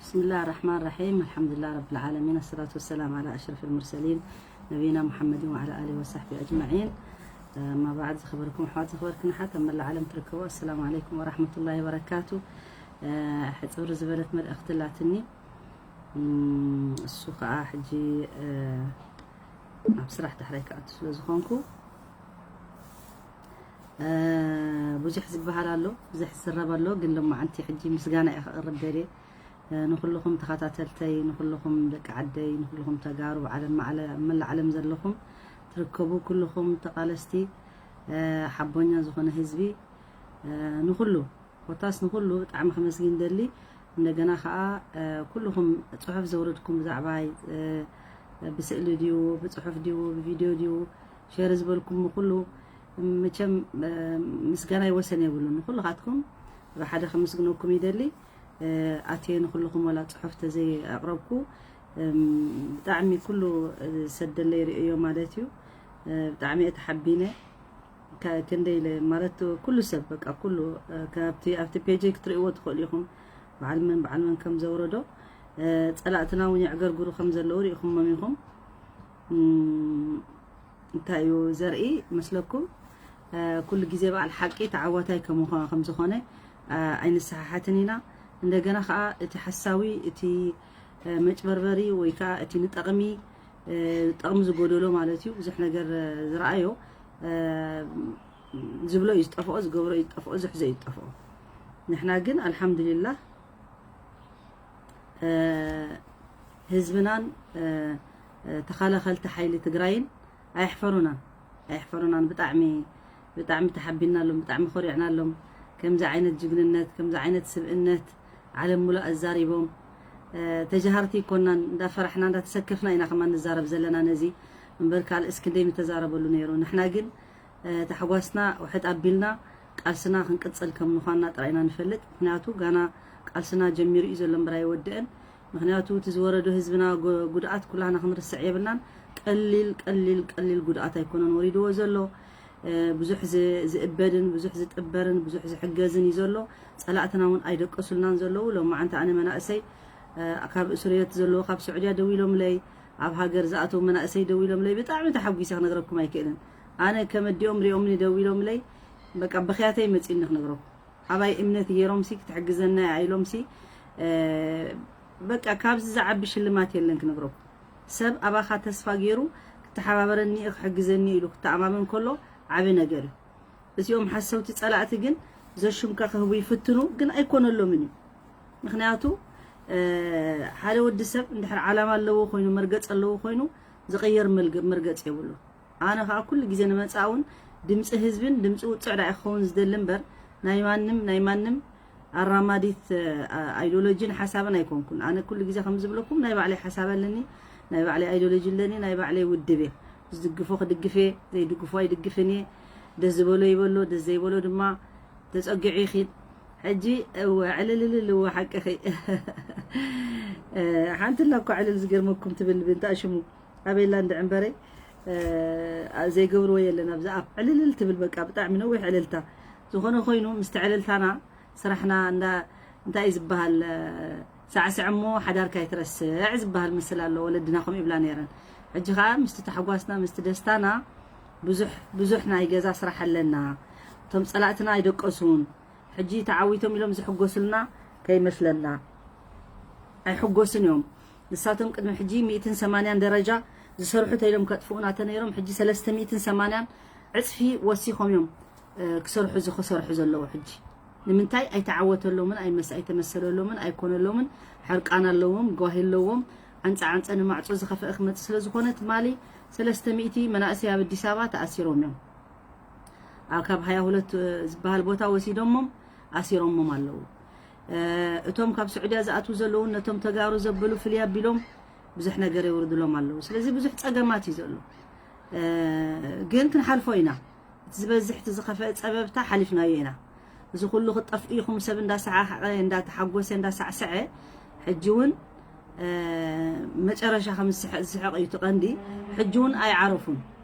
بسم الله الرحمن الرحيم. الحمد لله رب العالمين. الصلاة والسلام على أشرف المرسلين نبينا محمد وعلى آله وصحبه أجمعين. أما بعد، ዝኸበርኩም ኣሕዋት፣ ዝኸበርክን ኣሓት ኣብ መላእ ዓለም ትርከቡ፣ ኣሰላሙ ዓለይኩም ወራሕመቱላሂ ወበረካቱ። ሕጽብር ዝበለት መልእኽቲ ኣላትኒ። እም፣ እሱ ኸኣ ሕጂ፣ እ፣ ኣብ ስራሕ ዳሕራይ ክኣቱ ስለ ዝኾንኩ፣ እ፣ ብዙሕ ዝበሃል ኣሎ፣ ብዙሕ ዝዝረብ ኣሎ፣ ግን ሎማዓንቲ ሕጂ ምስጋና እየ ከቕርብ ደልየ። እ፣ ንኹልኹም ተኸታተልተይ፣ ንኹልኹም ደቂ ዓደይ፣ ንኹልኹም ተጋሩ ኣብ ዓለም ማዕለ-፣ ኣብ መላእ ዓለም ዘለኹም ትርከቡ ኩልኹም ተቓለስቲ፣ እ፣ ሓቦኛ ዝኾነ ህዝቢ፣ እ፣ ንኹሉ ኮታስ ንኹሉ ብጣዕሚ ከመስግን ደሊ። እንደገና ኸኣ፣ እ፣ ኩልኹም ጽሑፍ ዘውረድኩም ብዛዕባይ፣ እ፣ ብስእሊ ድዩ፣ ብጽሑፍ ድዩ፣ ብቪድዮ ድዩ፣ ሸር ዝበልኩም ኩሉ፣ መቸም፣ እ፣ ምስጋናይ ወሰን የብሉን። ንኹልኻትኩም ብሓደ ከመስግነኩም ይደሊ። እ፣ ኣትየ ንኹልኹም ወላ ጽሑፍ ተዘይ ኣቕረብኩ፣ እም፣ ብጣዕሚ ኩሉ ዝሰደለይ ርእዮ ማለት እዩ። እ፣ ብጣዕሚ እየ ተሓቢነ። ከ-፣ ክንደይ ኢለ ማለት ኩሉ ሰብ በቃ ኩሉ፣ እ፣ ካብቲ ኣብቲ ፔጀይ ክትርእይዎ ትኽእሉ ኢኹም። በዓል መን በዓል መን ከም ዘውረዶ፣ እ፣ ጸላእትና እውን የዕገርግሩ ከም ዘለዉ ርኢኹሞም ኢኹም። እም፣ እንታይ እዩ ዘርኢ መስለኩም? እ፣ ኩሉ ግዜ በዓል ሓቂ ተዓዋታይ ከም ምዃ-፣ ከም ዝኾነ፣ እ፣ ኣይንሰሓሓትን ኢና። እንደገና ኸኣ እቲ ሓሳዊ፣ እቲ፣ እ፣ መጭበርበሪ ወይ ከኣ እቲ ንጠቕሚ፣ እ፣ ጠቕሚ ዝጎደሎ ማለት እዩ፣ ብዙሕ ነገር፣ እ፣ ዝረኣዮ፣ እ፣ ዝብሎ እዩ ዝጠፍኦ፣ ዝገብሮ እዩ ዝጠፍኦ፣ ዝሕዞ እዩ ዝጠፍኦ። ንሕና ግን ኣልሓምዱሊላህ፣ እ፣ ህዝብናን፣ እ፣ እ፣ ተኸላኸልቲ ሓይሊ ትግራይን ኣየሕፈሩናን፣ ኣየሕፈሩናን። ብጣዕሚ፣ ብጣዕሚ ተሓቢንናሎም፣ ብጣዕሚ ኮሪዕናሎም። ከምዚ ዓይነት ጅግንነት፣ ከምዚ ዓይነት ስብእነት ዓለም ሙሉእ ኣዛሪቦም። እ፣ ተጃሃርቲ ኣይኮናን፣ እንዳፈራሕና እንዳተሰከፍና ኢና ከማን ንዛረብ ዘለና ነዚ። እምበር ካልእስ ክንደይ ምተዛረበሉ ነይሩ። ንሕና ግን፣ እ፣ ታሕጓስና ውሕጥ ኣቢልና ቃልስና ክንቅጽል ከም ምዃንና ጥራይ ኢና ንፈልጥ። ምኽንያቱ ጋና ቃልስና ጀሚሩ እዩ ዘሎ እምበር ኣይወድእን። ምኽንያቱ እቲ ዝወረዶ ህዝብና ጉ-፣ ጉድኣት ኩላህና ክንርስዕ የብልናን። ቀሊል፣ ቀሊል፣ ቀሊል ጉድኣት ኣይኮነን ወሪድዎ ዘሎ። እ፣ ብዙሕ ዝ-፣ ዝእበድን፣ ብዙሕ ዝጥበርን፣ ብዙሕ ዝሕገዝን እዩ ዘሎ። ጸላእትና እውን ኣይደቀሱልናን ዘለዉ። ሎማዓንቲ ኣነ መናእሰይ፣ እ፣ ካብ እስር ቤት ዘለዉ ካብ ስዑድያ ደዊሎምለይ፣ ኣብ ሃገር ዝኣተዉ መናእሰይ ደዊሎምለይ፣ ብጣዕሚ ተሓጒሰ ክነግረኩም ኣይክእልን። ኣነ ከም ኣዲኦም ሪኦምኒ ደዊሎምለይ፣ በቃ ብኽያተይ መጺእኒ ክነግረኩም። ኣባይ እምነት ገይሮምሲ ክትሕግዘና እያ ኢሎምሲ፣ እ፣ በቃ ካብዚ ዝዓቢ ሽልማት የለን ክነግረኩም። ሰብ ኣባኻ ተስፋ ገይሩ ክተሓባበረኒ እዩ፣ ክሕግዘኒ እዩ ኢሉ ክተኣማመን ከሎ ዓቢ ነገር እዩ። እዚኦም ሓሰውቲ ጸላእቲ ግን ዘሹምካ ክህቡ ይፍትኑ፣ ግን ኣይኮነሎምን እዩ። ምኽንያቱ፣ እ፣ ሓደ ወዲ ሰብ እንድሕር ዓላማ ኣለዎ ኮይኑ፣ መርገጽ ኣለዎ ኮይኑ፣ ዝቕየር መልገ-፣ መርገጽ የብሉ። ኣነ ኸኣ ኩሉ ግዜ ንመጻእ እውን ድምጺ ህዝብን ድምጺ ውጽዕ ደኣ ክኸውን ዝደሊ እምበር፣ ናይ ማንም፣ ናይ ማንም ኣራማዲት፣ እ፣ ኣይዲዮሎጂን ሓሳብን ኣይኮንኩን። ኣነ ኩሉ ግዜ ከም ዝብለኩም ናይ ባዕለይ ሓሳብ ኣለኒ፣ ናይ ባዕለይ ኣይዲዮሎጂ ኣለኒ፣ ናይ ባዕለይ ውድብ እየ። ዝድግፎ ክድግፍ እየ፣ ዘይድግፎ ኣይድግፍን እየ። ደስ ዝበሎ ይበሎ፣ ደስ ዘይበሎ ድማ ተጸጊዑ ይኺድ። ሕጂ እወ፣ ዕልልልል፣ እወ፣ ሓቅኺ። እ፣ ሓንቲ ኣላ እኮ ዕልል ዝገርመኩም ትብል፣ ብእንታ ሽሙ ኣበላ እንድዒ እምበረይ፣ እ፣ ዘይገብርዎ የለን ኣብዚ ኣፕ። ዕልልል ትብል በቃ፣ ብጣዕሚ ነዊሕ ዕልልታ። ዝኾነ ኮይኑ፣ ምስቲ ዕልልታና ስራሕና እንዳ፣ እንታይ እዩ ዝበሃል፣ እ፣ ሳዕስዕ እሞ ሓዳርካ ኣይትረስዕ ዝበሃል ምስላ ኣሎ፣ ወለድና ከምኡ ይብላ ነይረን። ሕጂ ኸኣ ምስቲ ታሕጓስና፣ ምስቲ ደስታና ብዙሕ፣ ብዙሕ ናይ ገዛ ስራሕ ኣለና። እቶም ጸላእትና ኣይደቀሱን። ሕጂ ተዓዊቶም ኢሎም ዝሕጎሱልና ከይመስለና። ኣይሕጎሱን እዮም። ንሳቶም ቅድሚ ሕጂ ሚእትን ሰማንያን ደረጃ ዝሰርሑ ተኢሎም ከጥፍኡና ተነይሮም፣ ሕጂ ሰለስተ ሚእትን ሰማንያን ዕጽፊ ወሲኾም እዮም፣ እ፣ ክሰርሑ፣ እዚ ክሰርሑ ዘለዉ። ሕጂ ንምንታይ ኣይተዓወተሎምን፣ ኣይመስ-፣ ኣይተመሰለሎምን፣ ኣይኮነሎምን? ሕርቃን ኣለዎም፣ ጓሂ ኣለዎም። ዓንጸ ዓንጸ ንማዕጾ ዝኸፍአ ክመጽእ ስለ ዝኾነ፣ ትማሊ ሰለስተ ሚእቲ መናእሰይ ኣብ ኣዲስ ኣበባ ተኣሲሮም እዮም። ኣብ ካብ ሃያ ሁለት ዝበሃል ቦታ ወሲዶሞም ኣሲሮሞም ኣለዉ። እ፣ እቶም ካብ ስዑድያ ዝኣትዉ ዘለዉ ነቶም ተጋሩ ዘበሉ ፍልይ ኣቢሎም ብዙሕ ነገር የውርድሎም ኣለዉ። ስለዚ ብዙሕ ጸገማት እዩ ዘሎ። እ፣ ግን ክንሓልፎ ኢና። እቲ ዝበዝሕ እቲ ዝኸፍአ ጸበብታ ሓሊፍናዮ ኢና። እዚ ኩሉ ክጠፍኡ ኢኹም ሰብ እንዳሰሓቐ፣ እንዳተሓጎሰ፣ እንዳሳዕሰዐ፣ ሕጂ እውን፣ እ፣ መጨረሻ ከም ዝስሐ-፣ ዝስሕቕ እዩ እቲ ቀንዲ። ሕጂ እውን ኣይዓረፉን፣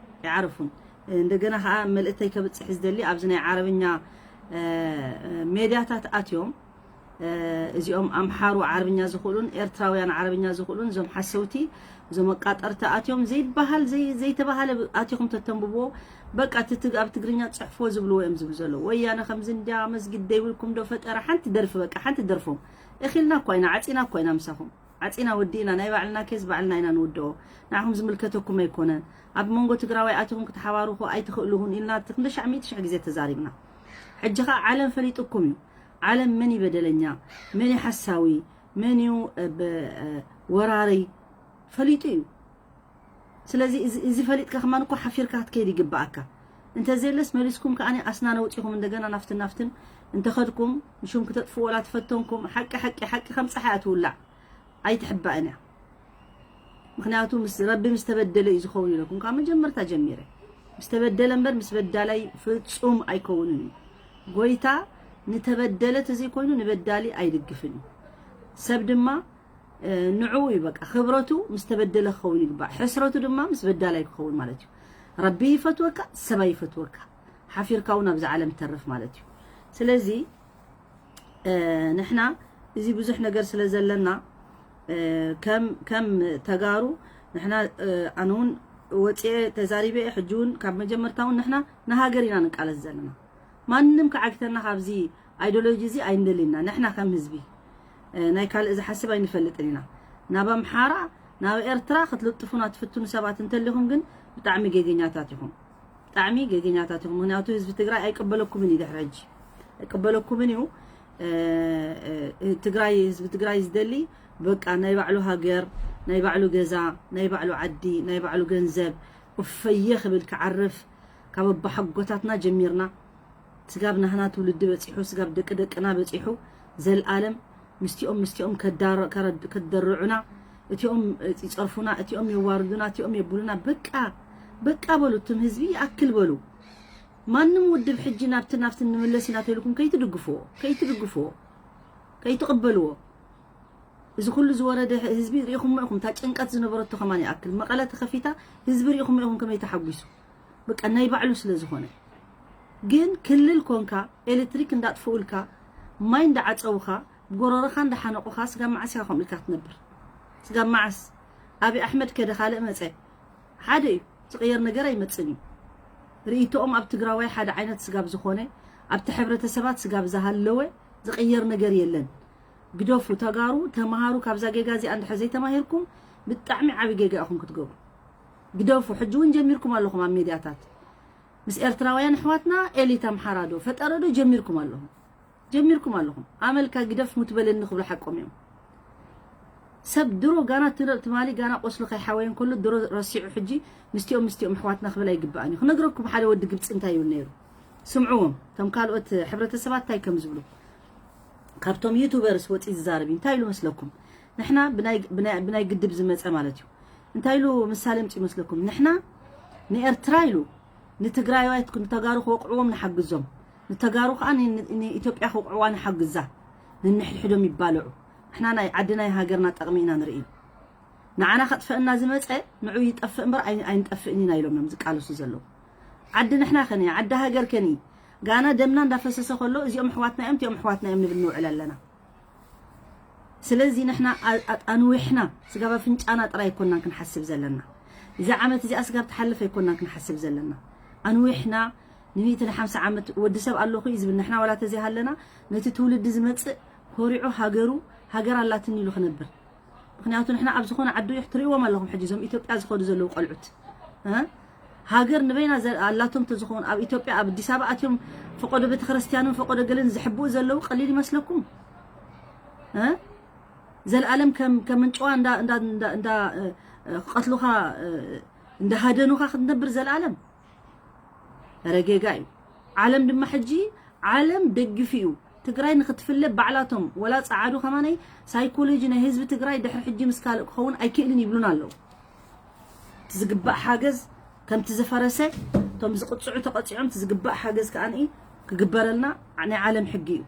ኣይዓረፉን። እንደገና ኸኣ መልእክተይ ከብጽሕ ዝደሊ ኣብዚ ናይ ዓረብኛ፣ እ፣ ሜድያታት ኣትዮም እዚኦም ኣምሓሩ ዓረብኛ ዝኽእሉን ኤርትራውያን ዓረብኛ ዝኽእሉን እዞም ሓሰውቲ፣ እዞም ኣቃጠርቲ ኣትዮም ዘይበሃል ዘይ- ዘይተባሃለ ኣቲኹም ተተንብብዎ። በቃ እቲ ትግ- ኣብ ትግርኛ ጽሕፎ ዝብልዎ እዮም ዝብሉ ዘለዉ። ወያነ ከምዚ እንድያ መስጊድ ደይብልኩም ዶ ፈጠረ? ሓንቲ ደርፊ በቃ ሓንቲ ደርፎም እኺልና እኳ ኢና፣ ዓጺና እኳ ኢና ምሳኹም። ዓጺና ወዲእና፣ ናይ ባዕልና ኬዝ ባዕልና ኢና ንውድኦ። ንዓኹም ዝምልከተኩም ኣይኮነን። ኣብ መንጎ ትግራዋይ ኣቲኹም ክትሓባርኹ ኣይትኽእሉኹን ኢልና ክንደይ ሻዕ ሚእቲ ሽሕ ግዜ ተዛሪብና። ሕጂ ኸኣ ዓለም ፈሊጡኩም እዩ። ዓለም መን እዩ በደለኛ፣ መን እዩ ሓሳዊ፣ መን እዩ ወራሪ ፈሊጡ እዩ። ስለዚ እዚ ፈሊጥካ ከማን እኮ ሓፊርካ ክትከይድ ይግብኣካ። እንተዘየለስ መሊስኩም ከኣ ኣስናን ኣውጺኹም እንደገና ናፍትን ናፍትን እንተኸድኩም ንሹም ክተጥፍኡ ወላ ትፈተንኩም። ሓቂ ሓቂ ሓቂ ከም ጸሓይ እያ ትውላዕ፣ ኣይትሕባእን እያ። ምክንያቱ ምስ ረቢ ምስ ተበደለ እዩ ዝኸውን ኢለኩም ካብ መጀመርታ ጀሚረ። ምስ ተበደለ እምበር ምስ በዳላይ ፍጹም ኣይከውንን እዩ። ጎይታ ንተበደለ ተዘይኮይኑ ንበዳሊ ኣይድግፍን እዩ። ሰብ ድማ ንዕኡ እዩ በቃ ክብረቱ ምስ ተበደለ ክኸውን ይግባእ፣ ሕስረቱ ድማ ምስ በዳላይ ክኸውን ማለት እዩ። ረቢ ይፈትወካ፣ ሰብኣይ ይፈትወካ፣ ሓፊርካ እውን ኣብዚ ዓለም ተርፍ ማለት እዩ። ስለዚ ንሕና እዚ ብዙሕ ነገር ስለ ዘለና ከም ከም ተጋሩ ንሕና ኣነ እውን ወፅኤ ተዛሪበ ሕጂ እውን ካብ መጀመርታ እውን ንሕና ንሃገር ኢና ንቃለስ ዘለና። ማንም ክዓግተና ካብዚ ኣይዲዮሎጂ እዚ ኣይንደሊና። ንሕና ከም ህዝቢ ናይ ካልእ ዝሓስብ ኣይንፈልጥን ኢና። ናብ ኣምሓራ ናብ ኤርትራ ክትልጥፉና ትፍትኑ ሰባት እንተሊኹም ግን ብጣዕሚ ጌገኛታት ኢኹም። ብጣዕሚ ጌገኛታት ኢኹም። ምክንያቱ ህዝቢ ትግራይ ኣይቅበለኩምን እዩ ድሕሪ ሕጂ ኣይቅበለኩምን እዩ። ትግራይ ህዝቢ ትግራይ ዝደሊ በቃ ናይ ባዕሉ ሃገር፣ ናይ ባዕሉ ገዛ፣ ናይ ባዕሉ ዓዲ፣ ናይ ባዕሉ ገንዘብ፣ እፈየ ክብል ክዓርፍ ካብ ኣቦሓጎታትና ጀሚርና ስጋብ ናህና ትውልዲ በፂሑ ስጋብ ደቂ ደቅና በፂሑ ዘልኣለም ምስቲኦም ምስቲኦም ከዳር- ከረድ- ከደርዑና እቲኦም ይፀርፉና እቲኦም የዋርዱና እቲኦም የብሉና በቃ በቃ በሉ እትም ህዝቢ ይኣክል በሉ። ማንም ውድብ ሕጂ ናብቲ ናብቲ ንምለስ ኢና ተልኩም ከይትድግፍዎ ከይትድግፍዎ ከይትቕበልዎ። እዚ ኩሉ ዝወረደ ህዝቢ ርኢኹሞ ኢኹም። እታ ጭንቀት ዝነበረቶ ከማን ይኣክል መቐለ ተኸፊታ ህዝቢ ርኢኹሞ ኢኹም ከመይ ተሓጒሱ። በቃ ናይ ባዕሉ ስለ ዝኾነ ግን ክልል ኮንካ ኤሌክትሪክ እንዳጥፍኡልካ ማይ እንዳዓፀውኻ ብጎረሮኻ እንዳሓነቑኻ ስጋብ መዓስ ኢኻ ከምኡ ኢልካ ትነብር? ስጋብ መዓስ? ኣብይ ኣሕመድ ከደ ካልእ መፀ ሓደ እዩ ዝቕየር ነገር ኣይመፅን እዩ። ርእይቶኦም ኣብ ትግራዋይ ሓደ ዓይነት ስጋብ ዝኾነ ኣብቲ ሕብረተሰባት ስጋብ ዝሃለወ ዝቕየር ነገር የለን። ግደፉ ተጋሩ ተምሃሩ ካብዛ ጌጋ እዚኣ እንድሕር ዘይተማሂርኩም ብጣዕሚ ዓቢ ጌጋ ኢኹም ክትገብሩ። ግደፉ ሕጂ እውን ጀሚርኩም ኣለኹም ኣብ ሜድያታት ምስ ኤርትራውያን ኣሕዋትና ኤሊት ኣምሓራ ዶ ፈጠረ ዶ ጀሚርኩም ኣለኹም ጀሚርኩም ኣለኹም። ኣመልካ ግደፍ ሙት በለኒ ክብሉ ሓቆም እዮም። ሰብ ድሮ ጋና ትማሊ ጋና ቆስሉ ከይሓወየ እንከሎ ድሮ ረሲዑ ሕጂ ምስቲኦም ምስቲኦም ኣሕዋትና ክብል ኣይግባእን እዩ። ክነግረኩም ሓደ ወዲ ግብፂ እንታይ ይብል ነይሩ ስምዕዎም። እቶም ካልኦት ሕብረተሰባት እንታይ ከም ዝብሉ ካብቶም ዩቱበርስ ወፂ ዝዛረብ እዩ። እንታይ ኢሉ መስለኩም? ንሕና ብናይ ግድብ ዝመፀ ማለት እዩ። እንታይ ኢሉ ምሳሌ ምፅ ይመስለኩም? ንሕና ንኤርትራ ኢሉ ንትግራይዋይ ንተጋሩ ክወቅዕዎም ንሓግዞም፣ ንተጋሩ ከዓ ንኢትዮጵያ ክወቅዕዋ ንሓግዛ፣ ንንሕድሕዶም ይባልዑ። ንሕና ናይ ዓድናይ ሃገርና ጠቕሚ ኢና ንርኢ። ንዓና ከጥፈእና ዝመፀ ንዑ ይጠፍእ እምበር ኣይንጠፍእን ኢና ኢሎም እዮም ዝቃለሱ ዘለዉ። ዓዲ ንሕና ከን ዓዲ ሃገር ከን ጋና ደምና እንዳፈሰሰ ከሎ እዚኦም ኣሕዋትና እዮም እቲኦም ኣሕዋትና እዮም ንብል ንውዕል ኣለና። ስለዚ ንሕና ኣንዊሕና ስጋብ ኣፍንጫና ጥራይ ኣይኮናን ክንሓስብ ዘለና። እዛ ዓመት እዚኣ ስጋብ ትሓልፍ ኣይኮናን ክንሓስብ ዘለና። ኣንዊሕና ንሚእቲ ንሓምሳ ዓመት ወዲ ሰብ ኣለኹ እዩ ዝብል ንሕና ዋላ ተዘይሃለና ነቲ ትውልዲ ዝመፅእ ኮሪዑ ሃገሩ ሃገር ኣላትኒ ኢሉ ክነብር። ምክንያቱ ንሕና ኣብ ዝኾነ ዓዲ ትሪእዎም ኣለኹም ሕጂ እዞም ኢትዮጵያ ዝኸዱ ዘለዉ ቆልዑት ሃገር ንበይና ኣላቶም ተዝኸውን ኣብ ኢትዮጵያ ኣብ ኣዲስ ኣበባ ኣትዮም ፈቆዶ ቤተክርስትያንን ፈቆዶ ገልን ዝሕብኡ ዘለዉ ቀሊል ይመስለኩም? ዘልኣለም ከም ምንጭዋ እንዳ ክቀትሉኻ እንዳሃደኑኻ ክትነብር ዘልኣለም ረጌጋ እዩ። ዓለም ድማ ሕጂ ዓለም ደግፊ እዩ። ትግራይ ንክትፍለ ባዕላቶም ወላ ፀዓዱ ከማነይ ሳይኮሎጂ ናይ ህዝቢ ትግራይ ድሕሪ ሕጂ ምስ ካልእ ክኸውን ኣይክእልን ይብሉን ኣለዉ። ዝግባእ ሓገዝ ከምቲ ዝፈረሰ እቶም ዝቕፅዑ ተቐፂዖም እቲ ዝግባእ ሓገዝ ከዓ ክግበረልና ናይ ዓለም ሕጊ እዩ።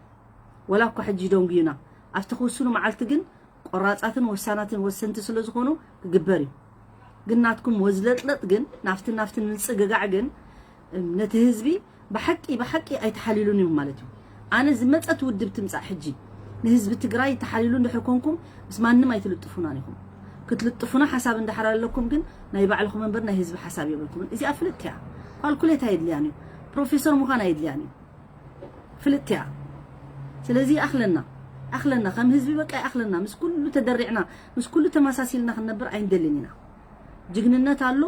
ወላ እኳ ሕጂ ደንጉዩና ኣብቲ ክውስኑ መዓልቲ ግን ቆራፃትን ወሳናትን ወሰንቲ ስለ ዝኾኑ ክግበር እዩ። ግን ናትኩም ወዝለጥለጥ ግን ናፍትን ናፍትን ምንፅግጋዕ ግን ነቲ ህዝቢ ብሓቂ ብሓቂ ኣይተሓልሉን እዮም ማለት እዩ። ኣነ ዝመፀት ውድብ ትምፃእ ሕጂ ንህዝቢ ትግራይ ተሓልይሉ እንድሕር ኮንኩም ምስ ማንም ኣይትልጥፉናን ኢኹም። ክትልጥፉና ሓሳብ እንድሕር ኣለኩም ግን ናይ ባዕልኹም እምበር ናይ ህዝቢ ሓሳብ የብልኩምን። እዚኣ ፍልጥ እያ። ኳልኩሌት ኣየድልያን እዩ። ፕሮፌሰር ምዃን ኣየድልያን እዩ። ፍልጥ እያ። ስለዚ ይኣኽለና፣ ይኣኽለና፣ ከም ህዝቢ በቃ ይኣኽለና። ምስ ኩሉ ተደሪዕና፣ ምስ ኩሉ ተመሳሲልና ክንነብር ኣይንደልን ኢና። ጅግንነት ኣሎ።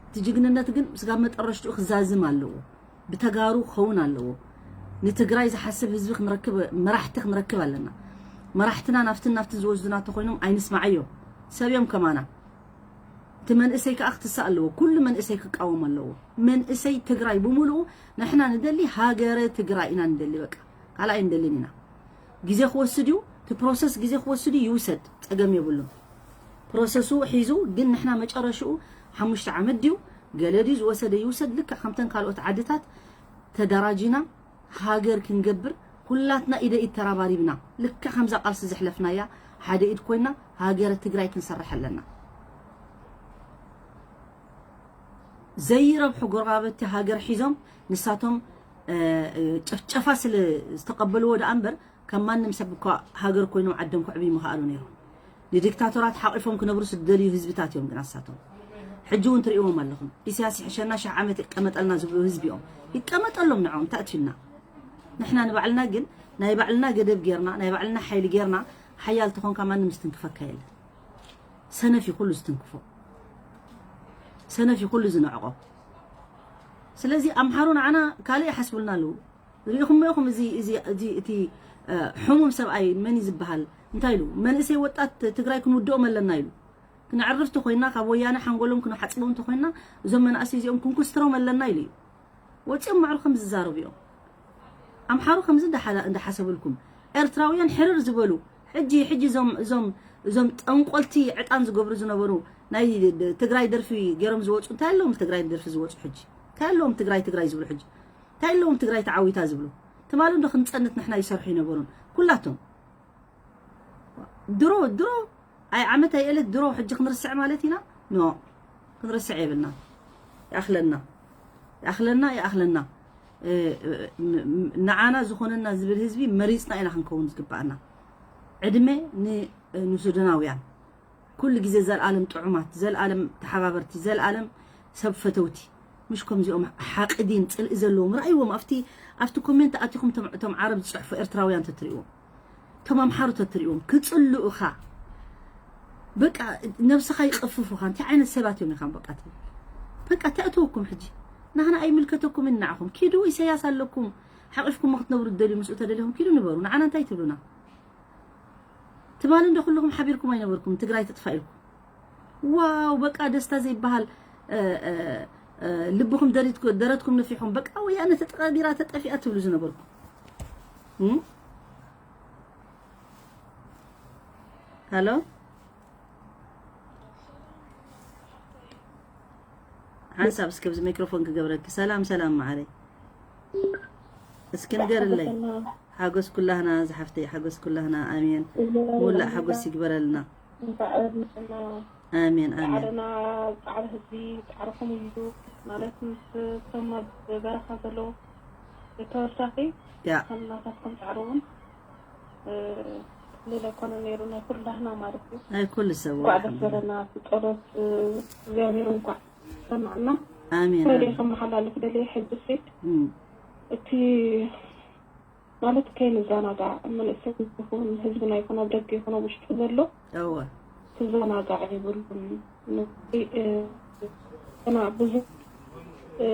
እቲ ጅግንነት ግን ስጋብ መጠረሽትኡ ክዛዝም ኣለዎ። ብተጋሩ ክኸውን ኣለዎ። ንትግራይ ዝሓስብ ህዝቢ ክንረክብ፣ መራሕቲ ክንረክብ ኣለና። መራሕትና ናፍትን ናፍትን ዝወስዱና ተኾይኖም ኣይንስማዓዮም። ሰብ እዮም ከማና። እቲ መንእሰይ ከዓ ክትሳእ ኣለዎ። ኩሉ መንእሰይ ክቃወም ኣለዎ። መንእሰይ ትግራይ ብምሉኡ ንሕና ንደሊ ሃገረ ትግራይ ኢና ንደሊ። በቃ ካልእ ኣይንደልን ኢና። ግዜ ክወስድ እዩ። እቲ ፕሮሰስ ግዜ ክወስድ እዩ፣ ይውሰድ፣ ጸገም የብሉን። ፕሮሰሱ ሒዙ ግን ንሕና መጨረሽኡ ሓሙሽተ ዓመት ድዩ ገለ ድዩ ዝወሰደ ይውሰድ። ልክዕ ከምተን ካልኦት ዓድታት ተደራጂና ሃገር ክንገብር ኩላትና ኢደ ኢድ ተራባሪብና ልክዕ ከምዛ ቃልሲ ዘሕለፍናያ ሓደ ኢድ ኮይና ሃገረ ትግራይ ክንሰርሕ ኣለና። ዘይረብሑ ጎረባብቲ ሃገር ሒዞም ንሳቶም እ፣ እ፣ ጭፍጨፋ ስለ ዝተቐበልዎ ደኣ እምበር ከም ማንም ሰብ እኳ ሃገር ኮይኖም ዓዶም ክዕብዩ ምኽኣሉ ነይሮም። ንዲክታቶራት ሓቒፎም ክነብሩ ዝደልዩ ህዝብታት እዮም ግና ንሳቶም። ሕጂ እውን ትርእይዎም ኣለኹም። ኢሳያስ ይሕሸና ሽሕ ዓመት ይቀመጠልና ዝብሉ ህዝቢ እዮም። ይቀመጠሎም ንዕኦም፣ እንታይ ኣትዩና? ንሕና ንባዕልና ግን ናይ ባዕልና ገደብ ጌርና፣ ናይ ባዕልና ሓይሊ ጌርና፣ ሓያል ተኾንካ ማንም ዝትንክፈካ የለን። ሰነፍ እዩ ኩሉ ዝትንክፎ። ሰነፍ እዩ ኩሉ ዝንዕቆ። ስለዚ ኣምሓሩ ንዓና ካልእ ይሓስቡልና ኣለዉ። ርኢኹሞ ኢኹም እዚ፣ እዚ፣ እዚ፣ እቲ፣ እ፣ ሕሙም ሰብኣይ መን እዩ ዝበሃል? እንታይ ኢሉ? መንእሰይ ወጣት ትግራይ ክንውድኦም ኣለና ኢሉ። ክነዕርፍ ተኾይና፣ ካብ ወያነ ሓንጎሎም ክንሓጽቦም ተኾይና፣ እዞም መናእሰይ እዚኦም ክንኩስትሮም ኣለና ኢሉ እዩ። ወጺኦም ማዕሩ ከም ዝዛረቡ እዮም። ኣምሓሩ ከምዚ እንዳሓላ-፣ እንዳሓሰብልኩም፣ ኤርትራውያን ሕርር ዝበሉ፣ ሕጂ፣ ሕጂ እዞም፣ እዞም፣ እዞም ጠንቆልቲ ዕጣን ዝገብሩ ዝነበሩ ናይ ትግራይ ደርፊ ገይሮም ዝወጹ፣ እንታይ ኣለዎም ትግራይ ደርፊ ዝወጹ ሕጂ? እንታይ ኣለዎም ትግራይ፣ ትግራይ ዝብሉ ሕጂ? እንታይ ኣለዎም ትግራይ ተዓዊታ ዝብሉ? ትማሊ እንዶ ክንጸንት ንሕና ይሰርሑ ይነበሩን። ኩላቶም ድሮ፣ ድሮ፣ ኣይ ዓመት ኣይ ዕለት ድሮ ሕጂ ክንርስዕ ማለት ኢና? ኖ፣ ክንርስዕ የብልና። ይኣኽለና። ይኣኽለና፣ ይኣኽለና። እ፣ እ፣ ም-፣ ም-፣ ንዓና ዝኾነና ዝብል ህዝቢ መሪጽና ኢና ክንከውን ዝግባኣና። ዕድመ ን-፣ ንሱዳናውያን። ኩሉ ግዜ ዘልኣለም ጥዑማት፣ ዘልኣለም ተሓባበርቲ፣ ዘልኣለም ሰብ ፈተውቲ። ምሽ ከምዚኦም ሓቕዲን ጽልኢ ዘለዎም። ረኣይዎም ኣብቲ፣ ኣብቲ ኮሜንት ኣቲኹም እቶም፣ እቶም ዓረብ ዝጽሕፉ ኤርትራውያን ተትርእይዎም። እቶም ኣምሓሩ ተትርእይዎም። ክጽልኡኻ። በቃ ነብስኻ ይቐፍፉኻ። እንታይ ዓይነት ሰባት እዮም ኢኻ በቃ ትብል? በቃ ተእትወኩም ሕጂ። ናህና ኣይምልከተኩምን ንዓኹም። ኪዱ ኢሳያስ ኣለኩም። ሓቒፍኩም ክትነብሩ ትደልዩ ምስኡ ተደሊኹም ኪዱ ንበሩ። ንዓና እንታይ ትብሉና? ትማሊ እንዶ ኩልኹም ሓቢርኩም ኣይነበርኩም ትግራይ ትጥፋእ ኢልኩም። ዋው በቃ ደስታ ዘይበሃል፣ እ፣ እ፣ እ፣ ልብኹም ደሪትኩ-፣ ደረትኩም ነፊሕኩም በቃ ወያነ ተጠቐቢራ ተጠፊኣ ትብሉ ዝነበርኩም። እም? ሃሎ? ሓንሳብ እስከ ኣብዚ ማይክሮፎን ክገብረኪ። ሰላም፣ ሰላም መዓረይ። እስኪ ንገርለይ። ሓጎስ ኩላህና ዝሓፍተይ፣ ሓጎስ ኩላህና። ኣሜን። ሙላእ ሓጎስ ይግበረልና። እንኳዕ መፅና። ኣሜን፣ ኣሜን። ፃዕርና ፃዕሪ ህዝቢ ፃዕርኹም እዩ። ማለት ምስ እቶም ኣብ በረኻ ዘለዉ ተወሳኺ ያ። ከም ናታትኩም ፃዕሪ እውን፣ እ፣ ልል ኣይኮነ ነይሩ ናይ ኩላህና ማለት እዩ። ናይ ኩሉ ሰብ እንኳዕ ደስ ወርሒ። በለና። እቲ ጸሎት፣ እ፣ እግዚኣብሔር እንኳዕ ሰማዕና። ኣሜን፣ ፈለየ ኣሜን። ከመሓላልፍ ደለየ ሕጂ ሴት እም። እቲ ማለት ከይንዘናጋዕ፣ መንእሰይ ይኹን ህዝብና ይኹን ኣብ ደገ ይኹን ኣብ ውሽጢ ዘሎ እወ። ክዘናጋዕ የብሉን። እ፣ ገና ብዙሕ፣ እ፣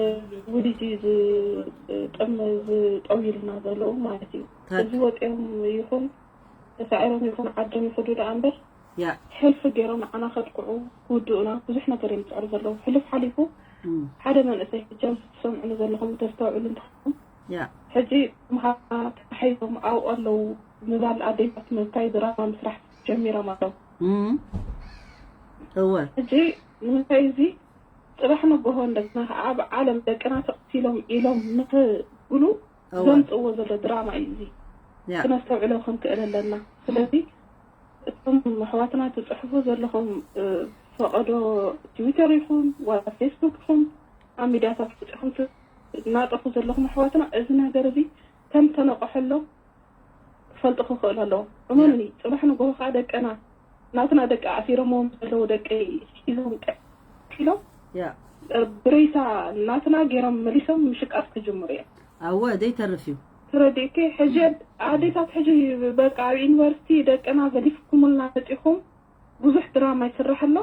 ውዲት እዩ ዝጥም-፣ ዝጠውዩልና ዘለዉ ማለት እዩ። ታክ። እዚ ወፂኦም ይኹን ተሳዒሮም ይኹን ዓዶም ይኽዱ ደኣ እምበር ያ። ሕልፊ ገይሮም ንዓና ከጥቅዑ ክውድኡና ብዙሕ ነገር እዮም ዝፅዕሩ ዘለዉ። ሕሉፍ ሓሊፉ እም። ሓደ መንእሰይ ሕጂ ኣብዚ ትሰምዑኒ ዘለኹም ተስተውዕሉ እንተኾንኩም ያ። ሕጂ ምሃ ተታሒዞም ኣብኡ ኣለዉ ምባል ኣዴታት ምንታይ ድራማ ምስራሕ ጀሚሮም ኣለዉ። እም። እወ። ሕጂ ንምንታይ እዚ ጽባሕ ንግሆ እንደገና ኣብ ዓለም ደቅና ተቕቲሎም ኢሎም ንኽብሉ እወ። ዘምጽእዎ ዘሎ ድራማ እዩ እዚ። ያ። ክነስተውዕሎ ክንክእል ኣለና። ስለዚ እቶም ኣሕዋትና ትጽሕፉ ዘለኹም፣ እ፣ ፈቐዶ ትዊተር ይኹን ዋላ ፌስቡክ ይኹን ኣብ ሚድያታት ወጺኹም ትናጠፉ ዘለኹም ኣሕዋትና እዚ ነገር እዚ ከም ተነቕሐሎም ክፈልጡ ክኽእሉ ኣለዎም። እመኑኒ፣ ጽባሕ ንግሆ ከዓ ደቀና፣ ናትና ደቂ ኣሲሮምዎም ዘለዉ ደቂ ሒዞም ቀ-፣ ኢሎም፣ ያ። ብሬሳ ናትና ገይሮም መሊሶም ምሽቃስ ክጅምሩ እዮም። ኣወ፣ ዘይተርፍ እዩ። ትረዲእኪ? ሕጂ ኣዴታት ሕጂ በቃ ኣብ ዩኒቨርሲቲ ደቅና ገዲፍኩምልና መጺኹም፣ ብዙሕ ድራማ ይስራሕ ኣሎ።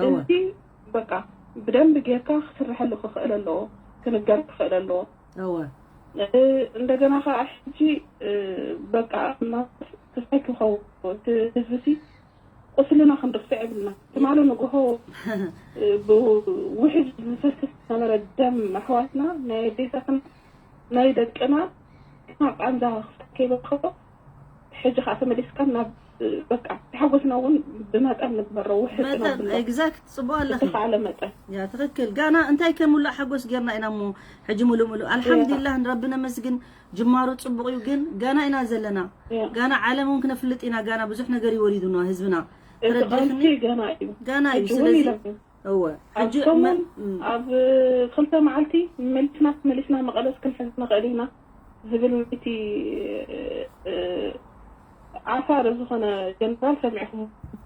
ኣወ። እዚ በቃ ብደንብ ጌርካ ክስርሐሉ ክኽእል ኣለዎ፣ ክንገር ክኽእል ኣለዎ። ኣወ። እ፣ እንደገና ከዓ ሕጂ፣ እ፣ በቃ ማ-፣ ክሳይ ክኸውን እቲ ህዝቢ ሲ ቁስልና ክንርስዕ የብልና። ትማሊ ንግሆ፣ እ፣ ብውሕጅ ዝፈስስ ዝነበረ ደም ኣሕዋትና፣ ናይ ኣዴታትና፣ ናይ ደቅና፣ ካብ ቃንዛ ክሳብ ከይበኸሎ፣ ሕጂ ከዓ ተመሊስካ ናብ፣ እ፣ በቃ፣ ተሓጎስና እውን ብመጠን ንግበሮ፣ ውሕጥ መጠን፣ ነብልና። ኤግዛክት፣ ጽቡቕ ኣለኺ። ብዝተኻእለ መጠን። ያ፣ ትኽክል። ጋና እንታይ ከም ሙሉእ ሓጎስ ጌርና ኢና እሞ፣ ሕጂ ሙሉእ ሙሉእ። ኣልሓምዱሊላህ፣ ንረቢ ነመስግን። ጅማሩ ጽቡቕ እዩ፣ ግን ጋና ኢና ዘለና። ያ። ጋና ዓለም እውን ክነፍልጥ ኢና። ጋና ብዙሕ ነገር እዩ ወሪዱና ህዝብና። እቲ ተረዲእክኒ? ቃልሲ ገና እዩ። ገና እዩ። ሕጂ እውን ስለዚ ኢሎም እዮም። እወ። ኣብ ሕጂ ሰሙን፣ መ-፣ እም። ኣብ ክልተ መዓልቲ መሊስና፣ መሊስና መቐለስ ክንሕዝ ንኽእል ኢና ዝብል ናይቲ፣ እ፣ ዓፋር ዝኾነ ጀነራል ሰሚዕኹም።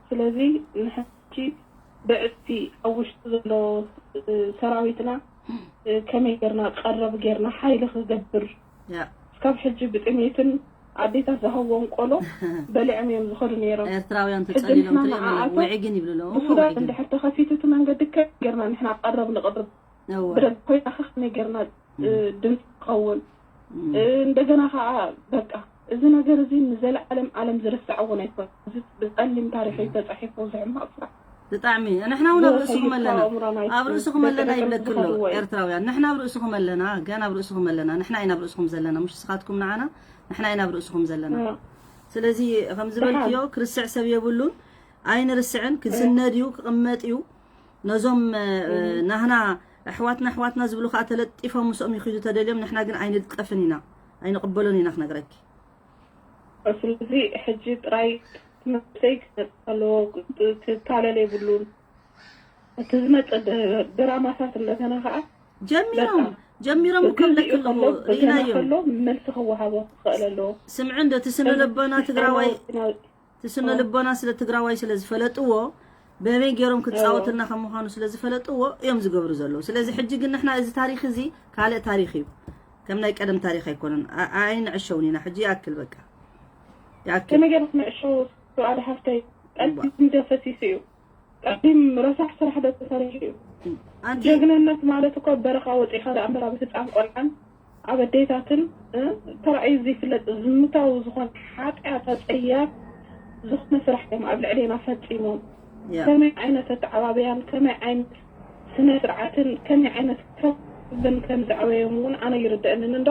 ስለዚ ንሕጂ ብዕቲ ኣብ ውሽጢ ዘሎ፣ እ፣ ሰራዊትና፣ እ፣ ከመይ ጌርና ቀረብ ጌርና ሓይሊ ክገብር ያ። እስካብ ሕጂ ብጥሜትን ኣዴታት ዝሃብዎም ቆሎ በሊዖም እዮም ዝኸዱ ነይሮም። ኤርትራውያን ሕጂ ተጸሊሎም ንሕና ትሪኦም ኣለኹም። ንዓኣቶም ውዒግን ይብሉ ኣለዉ። እሞ ብሱዳን ውዒግን። እንድሕር ተኸፊቱ እቲ መንገዲ ከመይ ጌርና ንሕና ቀረብ ንቕርብ? እወ። ብደገ ኮይና ኸ ከመይ ጌርና፣ እም። እ፣ ድምፂ ክኸውን? እም። እ፣ እንደገና ኸዓ በቃ እዚ ነገር እዚ ንዘለዓለም ዓለም ዝርሳዕ እውን ኣይኮነን። እዚ ብጸሊም ታሪኽ እዩ ተጻሒፉ፣ እዚ ሕማቕ ስራሕ። ብጣዕሚ። ንሕና እውን ኣብ ርእስኹም ኣለና። ኣብ ርእስኹም ኣለና ይብለኪ ኣሎ ኤርትራውያን። ንሕና ኣብ ርእስኹም ኣለና፣ ገና ኣብ ርእስኹም ኣለና። ንሕና ኢና ኣብ ርእስኹም ዘለና፣ ምሽ ንስኻትኩም ንዓና፣ ንሕና ኢና ኣብ ርእስኹም ዘለና። ያ። ስለዚ ከም ዝበልክዮ፣ ደሓን። ክርስዕ ሰብ የብሉን፣ ኣይንርስዕን፣ ክስነድ እዩ፣ ክቕመጥ እዩ። ነዞም፣ እ፣ እም። ናህና ኣሕዋትና፣ ኣሕዋትና ዝብሉ ከዓ ተለጢፎም ምስኦም ይኽዱ ተደልዮም፣ ንሕና ግን ኣይንልጠፍን ኢና፣ ኣይንቕበሎን ኢና ክነግረኪ። ስለዚ ሕጂ ጥራይ ትምህርተይ ክነጥፍ ኣለዎ፣ ክታለል የብሉን። እቲ ዝመጽእ ድ-፣ ድራማታት እንደገና ከዓ ጀሚሮም፣ በቃ ጀሚሮም እኮ ግዜኡ ብለኪ ኣለኹ፣ ከሎ፣ በገና ርኢናዮም። ከሎ መልሲ ክወሃቦ ክኽእል ኣለዎ። ስምዒ እንዶ እቲ ስነ ልቦና ትግራዋይ፣ እቲ ስነ ልቦና ስለ ትግራዋይ ስለ ዝፈለጥዎ፣ በመይ ገይሮም ክጻወቱልና ከም ምዃኑ ስለ ዝፈለጥዎ እዮም ዝገብሩ ዘለዉ። ስለዚ ሕጂ ግን ንሕና እዚ ታሪኽ እዚ ካልእ ታሪኽ እዩ። ከም ናይ ቀደም ታሪኽ ኣይኮነን። ኣ-፣ ኣይንዕሸውን ኢና። ሕጂ ይኣክል በቃ። ይኣክል። ከመይ ጌርና ክንዕሾ? ሱኣድ ሓፍተይ፣ ቀልቢ እባ። እንደ ፈሲሱ እዩ። ቀዲም ረሳሕ ስራሕ ዶ ተሰሪሑ እዩ? ኣንቲ ጀግንነት ማለት እኮ በረኻ ወፂኻ ደኣ እምበር ኣብ ህፃን ቆልዓን ኣብ ኣዴታትን፣ እ፣ ተራእዩ ዘይፍለጥ ዝምታዊ ዝኾነ ሓጢኣት ኣፀያፍ ዝኾነ ስራሕ እዮም ኣብ ልዕሌና ፈፂሞም። ያ። ከመይ ዓይነት ኣተዓባብያን ከመይ ዓይነት ስነ ስርዓትን ከመይ ዓይነት ክብርን ከም ዘዕበዮም እውን ኣነ ይርደአንን እንዶ።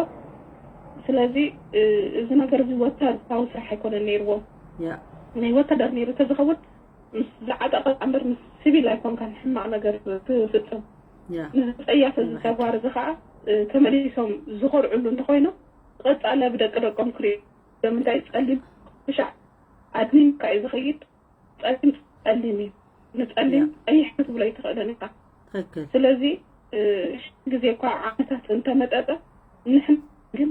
ስለዚ፣ እ፣ እዚ ነገር እዚ ወታደራዊ ስራሕ ኣይኮነን ነይርዎም። ያ። ናይ ወታደር ነይሩ ተዝኸውን ምስ ዝዓጠቐ እምበር ምስ ሲቪል ኣይኮንካን ሕማቕ ነገር ትፍጽም። ያ። ንዝጸያፍ እዚ ተግባር እዚ ኸዓ፣ እ፣ ተመሊሶም ዝኾርዕሉ እንተኾይኖም፣ ቀጻሊ ኣብ ደቂ ደቆም ክርእዩ እዮም። እንታይ ጸሊም ብሻዕ ኣድሚንካ እዩ ዝኸይድ፣ ጸሊም ጸሊም እዩ። ንጸሊም ያ። ቀይሕ ክትብሎ ኣይትኽእልን ኢኻ። ትኽክል። ስለዚ፣ እ፣ ግዜ እኳ ዓመታት እንተመጠጠ፣ ንሕና ግን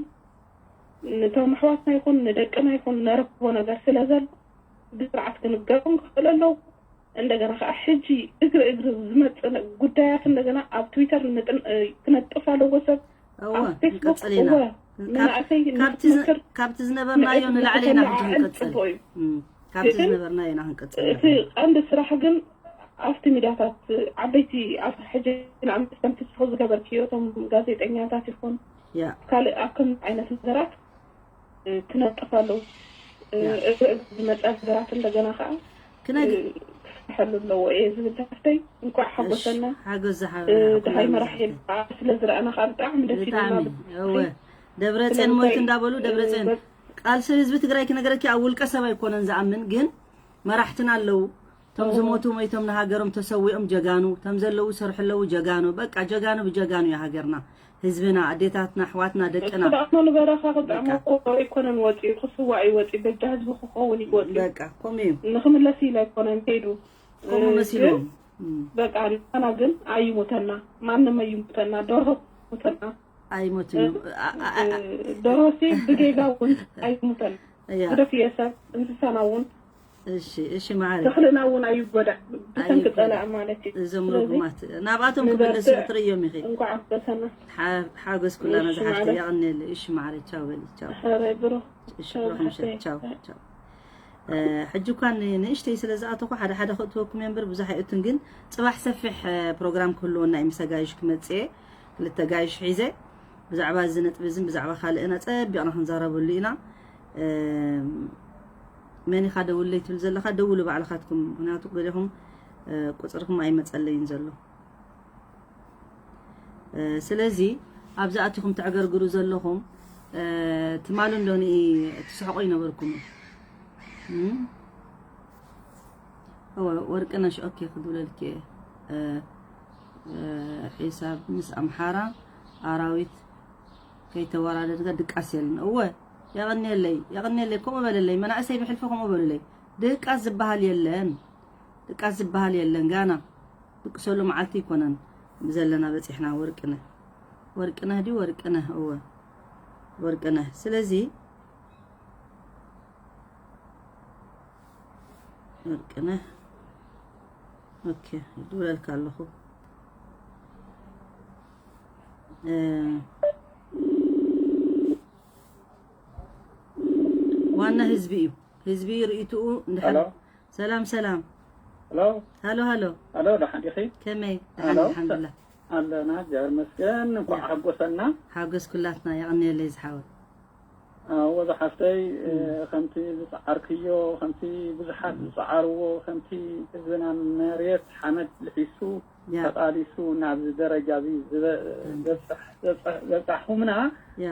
ነቶም ኣሕዋትና ይኹን ንደቅና ይኹን ነረክቦ ነገር ስለ ዘሎ፣ ብስርዓት ክንገሮም ክኽእል ኣለዎ። እንደገና ከዓ ሕጂ እግሪ እግሪ ዝመጽእ ነ-፣ ጉዳያት እንደገና ኣብ ትዊተር ንጥን-፣ እ፣ ክነጥፍ ኣለዎ ሰብ። እወ፣ ኣብ ፌስቡክ፣ ክንቀጽል ኢና። እወ፣ ካብ-፣ መናእሰይ ካብቲ ዝ-፣ ንክትመክር ካብቲ ዝነበርናዮ ንዕቀት ንላዕሊ ኢና ንላዕሊ ክንቀጽል። ጽቡቕ እዩ። እም፣ ካብቲ ግን ዝነበርናዮ ኢና ክንቀጽል እቲ ንኽእል። ቀንዲ ስራሕ ግን ኣብቲ ሚድያታት ዓበይቲ፣ ኣብ ሕጂ ንኣብነት ከምቲ ንስኺ ዝገበርክዮ፣ እቶም ጋዜጠኛታት ይኹን ያ። ካልእ ኣብ ከምዚ ዓይነት ነገራት እ፣ ክነጥፍ ኣለዎ። እ፣ ያ። እዚ ዝመጸ ነገራት እንደገና ከዓ፣ ክነግ-፣ እ፣ ክስርሐሉ ኣለዎ እየ ዝብል። ሓፍተይ፣ እንኳዕ እሺ፣ ሓጎሰና። ሓጎስ ዝሓ-፣ እ፣ ሓጎስ ድሃይ ዝሓጎስ መራሒ ሓፍተይ። ከዓ ስለ ዝረኣና ከዓ ብጣዕሚ ደስ ኢሉና። ብጣዕሚ፣ ብትክክል። እወ። ደብረጽዮን ሞይቱ ስለምንታይ፣ እንዳበሉ፣ እ፣ ደብረጽዮን በ-፣ ቃልሲ ህዝቢ ትግራይ ክነግረኪ ኣብ ውልቀ ሰብ ኣይኮነን ዝኣምን፣ ግን መራሕትና ኣለዉ። እቶም እዎ። ዝሞቱ ሞይቶም ንሃገሮም ተሰዊኦም ጀጋኑ፣ እቶም ዘለዉ ዝሰርሑ ኣለዉ ጀጋኑ። በቃ ጀጋኑ ብጀጋኑ እያ ሃገርና፣ ህዝብና፣ ኣዴታትና፣ ኣሕዋትና፣ ደቅና። እሱ ደኣ ንበረኻ ክጥዕሞ በቃ። እኮ ኣይኮነን ወፂኡ፣ ክስዋእ እዩ ወፂኡ፣ በጃ ህዝቢ ክኸውን እዩ ወፂኡ። በቃ፣ ከምኡ እዩ። ንኽምለስ ኢሉ ኣይኮነን ከይዱ። ከምኡ እ፣ መሲልዎም። ግን እም። በቃ ንሕና ግን ኣይሙተና፣ ማንም ኣይሙተና፣ ደርሆ ኣይሙተና። ኣይሞትን እዩ። እ፣ ኣ-፣ ኣ-፣ ኣ-፣ እ፣ ደርሆሲ ብጌጋ እውን ኣይሙተን። እያ። ግደፍዮ ሰብ እንስሳና እውን እሺ እሺ ማዓሪ ተኽልና እውን ኣይጎዳእ ብሰንኪ ኣይጎዳእ። ጸላእ ማለት እዩ። እዞም ስለዚ ርጉማት ናብኣቶም ንበርትዕ። ክምልስ ክትርእዮም ኢኺ። እንኳዕ ኣፍበሰና። ሓ- ሓጎስ ኩላና እሺ ዝሓፍተ ማዓሪ። የቐንየለይ። እሺ ማዓሪ ቻው በሊ ቻው። ኧረ ብሩኽ እሺ ቻው ብሩኽ ምሸት ዝሓፍተይ። ቻው ቻው። እ፣ ሕጂ እኳ ን- ንእሽተይ ስለ ዝኣተኹ ሓደ ሓደ ክእትወኩም እየ እምበር ብዙሕ ኣይእቱን፣ ግን ጽባሕ ሰፊሕ እ፣ ፕሮግራም ክህልወና እዩ። ምስ ኣጋይሽ ክመጽእ እየ፣ ክልተ ኣጋይሽ ሒዘ ብዛዕባ እዚ ነጥቢ እዝን ብዛዕባ ካልእን ኣጸቢቕና ክንዛረበሉ ኢና። እ፣ መን ኢኻ ደውለይ ትብል ዘለኻ? ደውሉ ባዕልኻትኩም፣ ምክንያቱ ገሊኹም እ፣ ቁጽርኹም ኣይመጸለይን ዘሎ። እ፣ ስለዚ ኣብዚ ኣቲኹም ተዕገርግሩ ዘለኹም እ፣ ትማሉ እንዶ ንኢ ትስሕቁ ይነበርኩም። እም? እወ፣ ወርቅነሽ ኦኬ ክድብለልኪ እየ። እ፣ እ፣ ሒሳብ ምስ ኣምሓራ ኣራዊት ከይተወራደድካ ድቃስ የለን። እወ፣ የቐንየለይ የቐንየለይ፣ ከምኡ በለለይ። መናእሰይ ብሕልፊ ከምኡ በሉለይ። ድቃስ ዝበሃል የለን። ድቃስ ዝበሃል የለን። ጋና ድቅሰሉ መዓልቲ ኣይኮነን ዘለና በፂሕና። ወርቅነህ ወርቅነህ ድዩ ወርቅነህ? እወ ወርቅነህ። ስለዚ ወርቅነህ ኦኬ ይድውለልካ ኣለኹ። እ፣ ዋና ህዝቢ እዩ። ህዝቢ ርእይትኡ እንድሕር ሄሎ ሰላም ሰላም። ሄሎ ሃሎ ሃሎ ሄሎ፣ ደሓን ዲኺ? ከመይ? ሄሎ ደሓን ኣልሓምዱላ። ኣለና፣ እግዚኣብሔር ይመስገን። እንኳዕ ሓጎሰና። ሓጎስ ኩላትና። የቐንየለይ ዝሓወይ። ኣዎ ዝሓፍተይ፣ እ፣ ከምቲ ዝፀዓርክዮ፣ ከምቲ ብዙሓት ዝፀዓርዎ፣ ከምቲ ህዝብና መሬት ሓመድ ልሒሱ ያ ተቓሊሱ ናብዚ ደረጃ እዚ ዝበ- ዘብፅሕ- ዘብፅሕ- ዘብፃሕኹምና ያ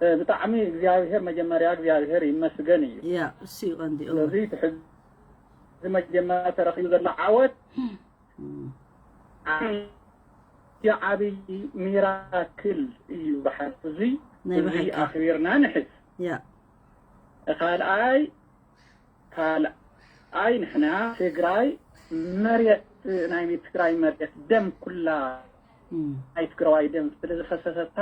እ፣ ብጣዕሚ እግዚኣብሔር መጀመርያ እግዚኣብሔር ይመስገን እዩ። ያ እሱ እዩ ቀንዲ። እወ ስለዚ እቲ ሕዚ መጀመርያ ተረኺቡ ዘሎ ዓወት እም። ዓብዪ ዓብዪ ሚራክል እዩ። ብሓቂ እዚ ናይ እዚ ብሓቂ ኣኽቢርና ንሕዝ። ያ ካልኣይ ካልኣይ ንሕና ትግራይ መሬት ናይ ትግራይ መሬት ደም ኩላ እም። ናይ ትግራዋይ ደም ስለ ዝፈሰሰታ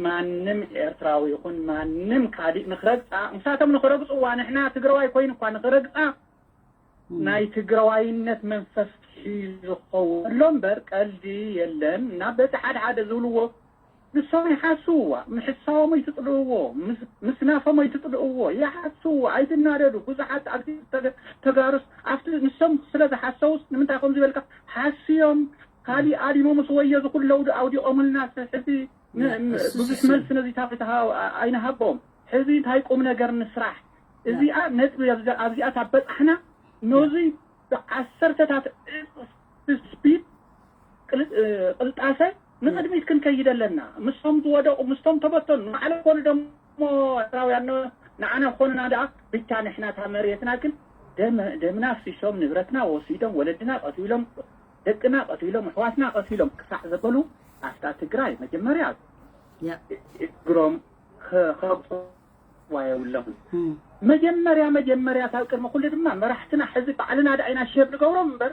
ማንም ኤርትራዊ ይኹን ማንም ካሊእ ንክረግፃ፣ ንሳቶም ንክረግፅዋ፣ ንሕና ትግራዋይ ኮይኑ እኳ ንክረግፃ እም። ናይ ትግራዋይነት መንፈስ ሒዙ ክኸውን ኣሎ እምበር ቀልዲ የለን። እና በቲ ሓደ ሓደ ዝብልዎ ንሶም ይሓስውዋ፣ ምሕሳቦም ኣይትጥልእዎ፣ ምስ- ምስናፎም ኣይትጥልእዎ፣ ይሓስውዎ፣ ኣይትናደዱ። ብዙሓት ኣብቲ ተገ- ተጋሩስ ኣብቲ ንሶም ስለ ዝሓሰውስ ንምንታይ ከምዚ በልካ ሓስዮም ካሊእ ኣሊሞምስ ወዮ ዝኩለውዱ ኣውዲቖምልና ስ- ሕዚ ን- ያ፣ ን- እሱ ብዙሕ ስስም። መልሲ ነዚ ታፊት ሃ- ኣይንሃቦም። ሕዚ እንታይ ቁም ነገር ንስራሕ? እዚኣ ነጥቢ ኣብዛ- ኣብዚኣ ታበፃሕና ነዚ ብዓሰርተታት እጥፍ ስፒድ ቅል- እ፣ ቅልጣፈ ንቕድሚት ክንከይድ ኣለና። ምስቶም ዝወደቑ ምስቶም ተበተኑ ንዓለም ኮኑ ደሞ ኤርትራውያን ንዓና ኮኑና ደኣ ብቻ ንሕና እታ መሬትና ግን ደም- ደምና ኣፍሲሶም ንብረትና ወሲዶም ወለድና ቀቲሎም ደቅና ቀቲሎም ኣሕዋትና ቀቲሎም ክሳዕ ዘበሉ ኣብታ ትግራይ መጀመርያ ያ እግሮም ከ- ከረግፅዋ የብሎምን። እም። መጀመርያ መጀመርያ ካብ ቅድሚ ኩሉ ድማ መራሕትና ሕዚ ባዕልና ደኣ ኢና ሸብ ንገብሮም እምበር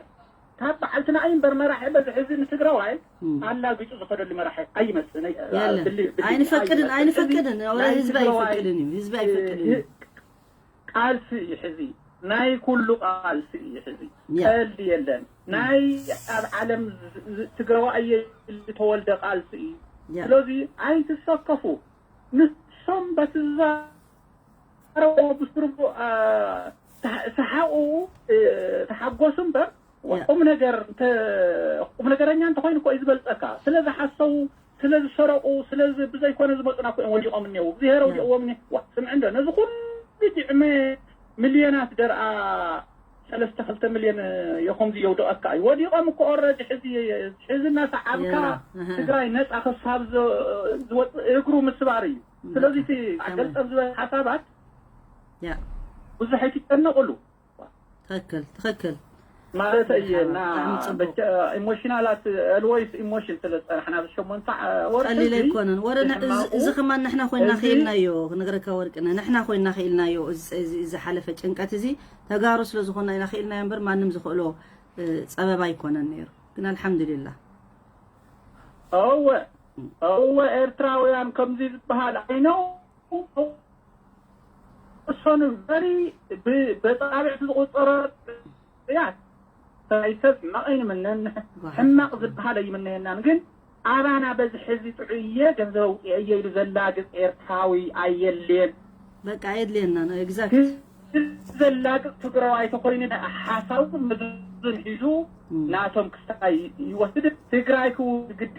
ካብ በዓልትና እዩ እምበር መራሒ በዚ ሕዚ ንትግራዋይ እም። ኣላጊጹ ዝኸደሉ መራሒ ኣይመጽእን። ኣይ- የለን ብሊ- ብሊ- ኣይንፈቅድን ኣይመጽእን። ኣይንፈቅድን እዚ ወላ ናይ ህዝቢ ትግራዋይ ኣይፈቅድን እዩ። ህዝቢ እ- ኣይፈቅድን እዩ። ቃልሲ እዩ ሕዚ ናይ ኩሉ ቃልሲ እዩ ሕዚ ያ ቀልዲ የለን። ናይ ኣብ ዓለም ዝ- ዝ- ትግራዋይ እየ ዝተወልደ ቃልሲ እዩ። ያ ስለዚ ኣይትሰከፉ። ንሶም በቲ ዝዛረብዎ ብስርቡ አ፣ ሰሓ- ሰሓቑ እ፣ ተሓጎሱ እምበር ያ ቁም ነገር እንተ- ቁም ነገረኛ እንተኮይኑ እኮ እዩ ዝበልፀካ። ስለ ዝሓሰቡ ስለ ዝሰረቁ ስለ ዝ- ብዘይኮነ ዝመፁና እኮ እዮም ወዲቆም እኒሄው። እግዚኣብሔር ያ ኣውዲቕዎም እኒሄ። ዋ ስምዕ እንዶ ነዚ ኩሉ ጅዕመ ሚልዮናት ደርኣ ሰለስተ ክልተ ሚልዮን የኹም ዝየውድቐካ እዩ። ወዲቖም እኮ ኦረዲ ሕዚ ሕዚ እናሰዓብካ የላ እህ ትግራይ ነፃ ክሳብ ዝ- ዝወፅእ እግሩ ምስባር እዩ። ስለዚ እቲ ተመ ገልፀም ዝበለ ሓሳባት ያ ብዙሕ ኣይትጨነቕሉ። ትኽክል ትኽክል። ማለት እየ እና ብጣዕሚ ጽቡቅ። ኢሞሽናላት ኣልወይስ ኢሞሽን ስለ ዝፀናሕና ኣብዚ ሸሞንተ ወርሒ ቀሊል እዚ ኣይኮነን። ወረ ን- እዚ ሕማቁ እዚ ከማን ንሕና ኮይና እዚ ክኢልናዮ ክነግረካ ወርቅነ፣ ንሕና ኮይና ክኢልናዮ እዚ እዚ- እዚ ዝሓለፈ ጭንቀት እዚ ተጋሩ ስለ ዝኾና ኢና ክኢልናዮ እምበር ማንም ዝኽእሎ እ፣ ጸበብ ኣይኮነን ነይሩ። ግን ኣልሓምዱሊላህ እወ እወ ኤርትራውያን ከምዚ ዝበሃል ኣይነው። እወ እሶ ንበሪ በፃብዕቲ ዝቁፀረ ጥያት ናይ ሰብ ሕማቕ ኣይንምነን። ሕማቕ ዝበሃል ኣይምነየናን። ግን ኣባና በዚ ሕዚ ጥዑየ ገንዘብ ኣውፅኤ እየ ኢሉ ዘላግፅ ኤርትራዊ ኣየልየን። በቃ ኣየድልየና ነው። ኤግዛክት ግን ዘላግፅ ትግራዋይ ተኮይኑ ሓሳቡ መዘዙን ሒዙ ናቶም ክስታይ ይወስድ። ትግራይ ክውግድ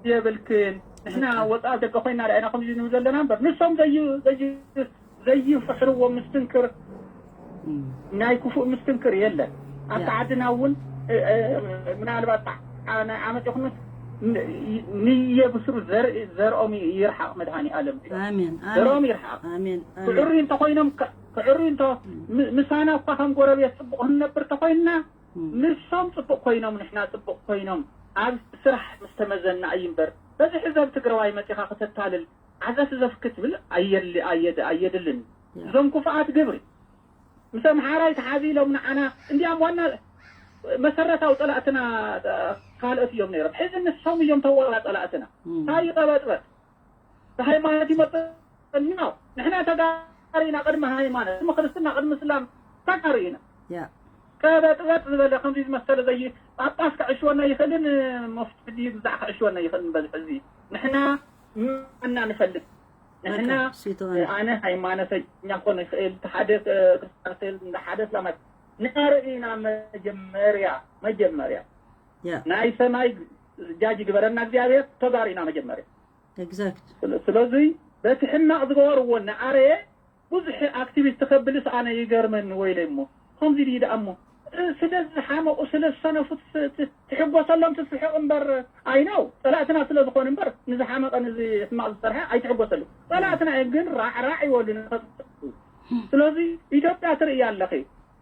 የብልክን። ንሕና ወፃኢ ደገ ኮይና ዳይና ከምዚ ንብል ዘለና እምበር ንሶም ዘዩ ዘዩ ዘይፍሕርዎ ምስትንክር ናይ ክፉእ ምስትንክር የለን። ኣብቲ ዓድና እውን ምናልባት ዓመፅ ይኹንስ ንየ ብስሩ ዘርኦም ይርሓቕ። መድሃኒ ኣለም ኣሜን ዘርኦም ይርሓቕ። ኣሜን ክዕሩ እንተኮይኖም ክዕሩ እንተ ምሳና እኳ ከም ጎረቤት ፅቡቅ ክንነብር ተኮይንና ንሶም ፅቡቅ ኮይኖም ንሕና ፅቡቅ ኮይኖም ኣብ ስራሕ ምስ ተመዘና እዩ እምበር በዚ ሕዘብ ትግራዋይ መፂኻ ከተታልል ዓዘቲ ዘፍክ ትብል ኣየድልን። እዞም ክፉኣት ግብሪ ምስ ኣምሓራይ ተሓዚ ኢሎም ንዓና እንዲያም ዋና መሰረታዊ ፀላእትና ካልኦት እዮም ነይሮም። ሕዚ ንሶም እዮም ተዋላ ፀላእትና። እንታይ ይቀበጥበጥ ብሃይማኖት ይመፀና። ንሕና ተጋሪ ኢና ቅድሚ ሃይማኖት ቅድሚ ክርስትና ቅድሚ እስላም ተጋሪ ኢና። ቀበጥበጥ ዝበለ ከምዚ ዝመሰለ ዘይ ጳጳስ ክዕሽወና ይኽእልን መፍትዲ ግዛዕ ክዕሽወና ይኽእልን በዚ ሕዚ ንሕና እና ንፈልጥ ንሕና ኣነ ሃይማኖተኛ ኮነ ይኽእል ሓደ ክርስቲያን ሓደ እስላማት ንርኢና መጀመርያ መጀመርያ ናይ ሰማይ ጃጅ ግበረና እግዚኣብሔር ተጋሩ ኢና መጀመርያ። ኤግዛክት ስለዚ በቲ ሕማቕ ዝገበርዎ እናኣረየ ብዙሕ ኣክቲቪስት ከብልስ ኣነ ይገርመኒ ወይለይ እሞ ከምዚ ድዩ ደኣ እሞ ስለ ዝሓመቑ ስለ ዝሰነፉ ትሕጎሰሎም ትስሕቕ እምበር ኣይነው ፀላእትና ስለ ዝኾኑ እምበር ንዝሓመቐ ንዚ ሕማቕ ዝሰርሐ ኣይትሕጎሰሉ። ፀላእትና እዮም ግን ራዕራዕ ይበሉ ንኸፅኡ። ስለዚ ኢትዮጵያ ትርእያ ኣለኺ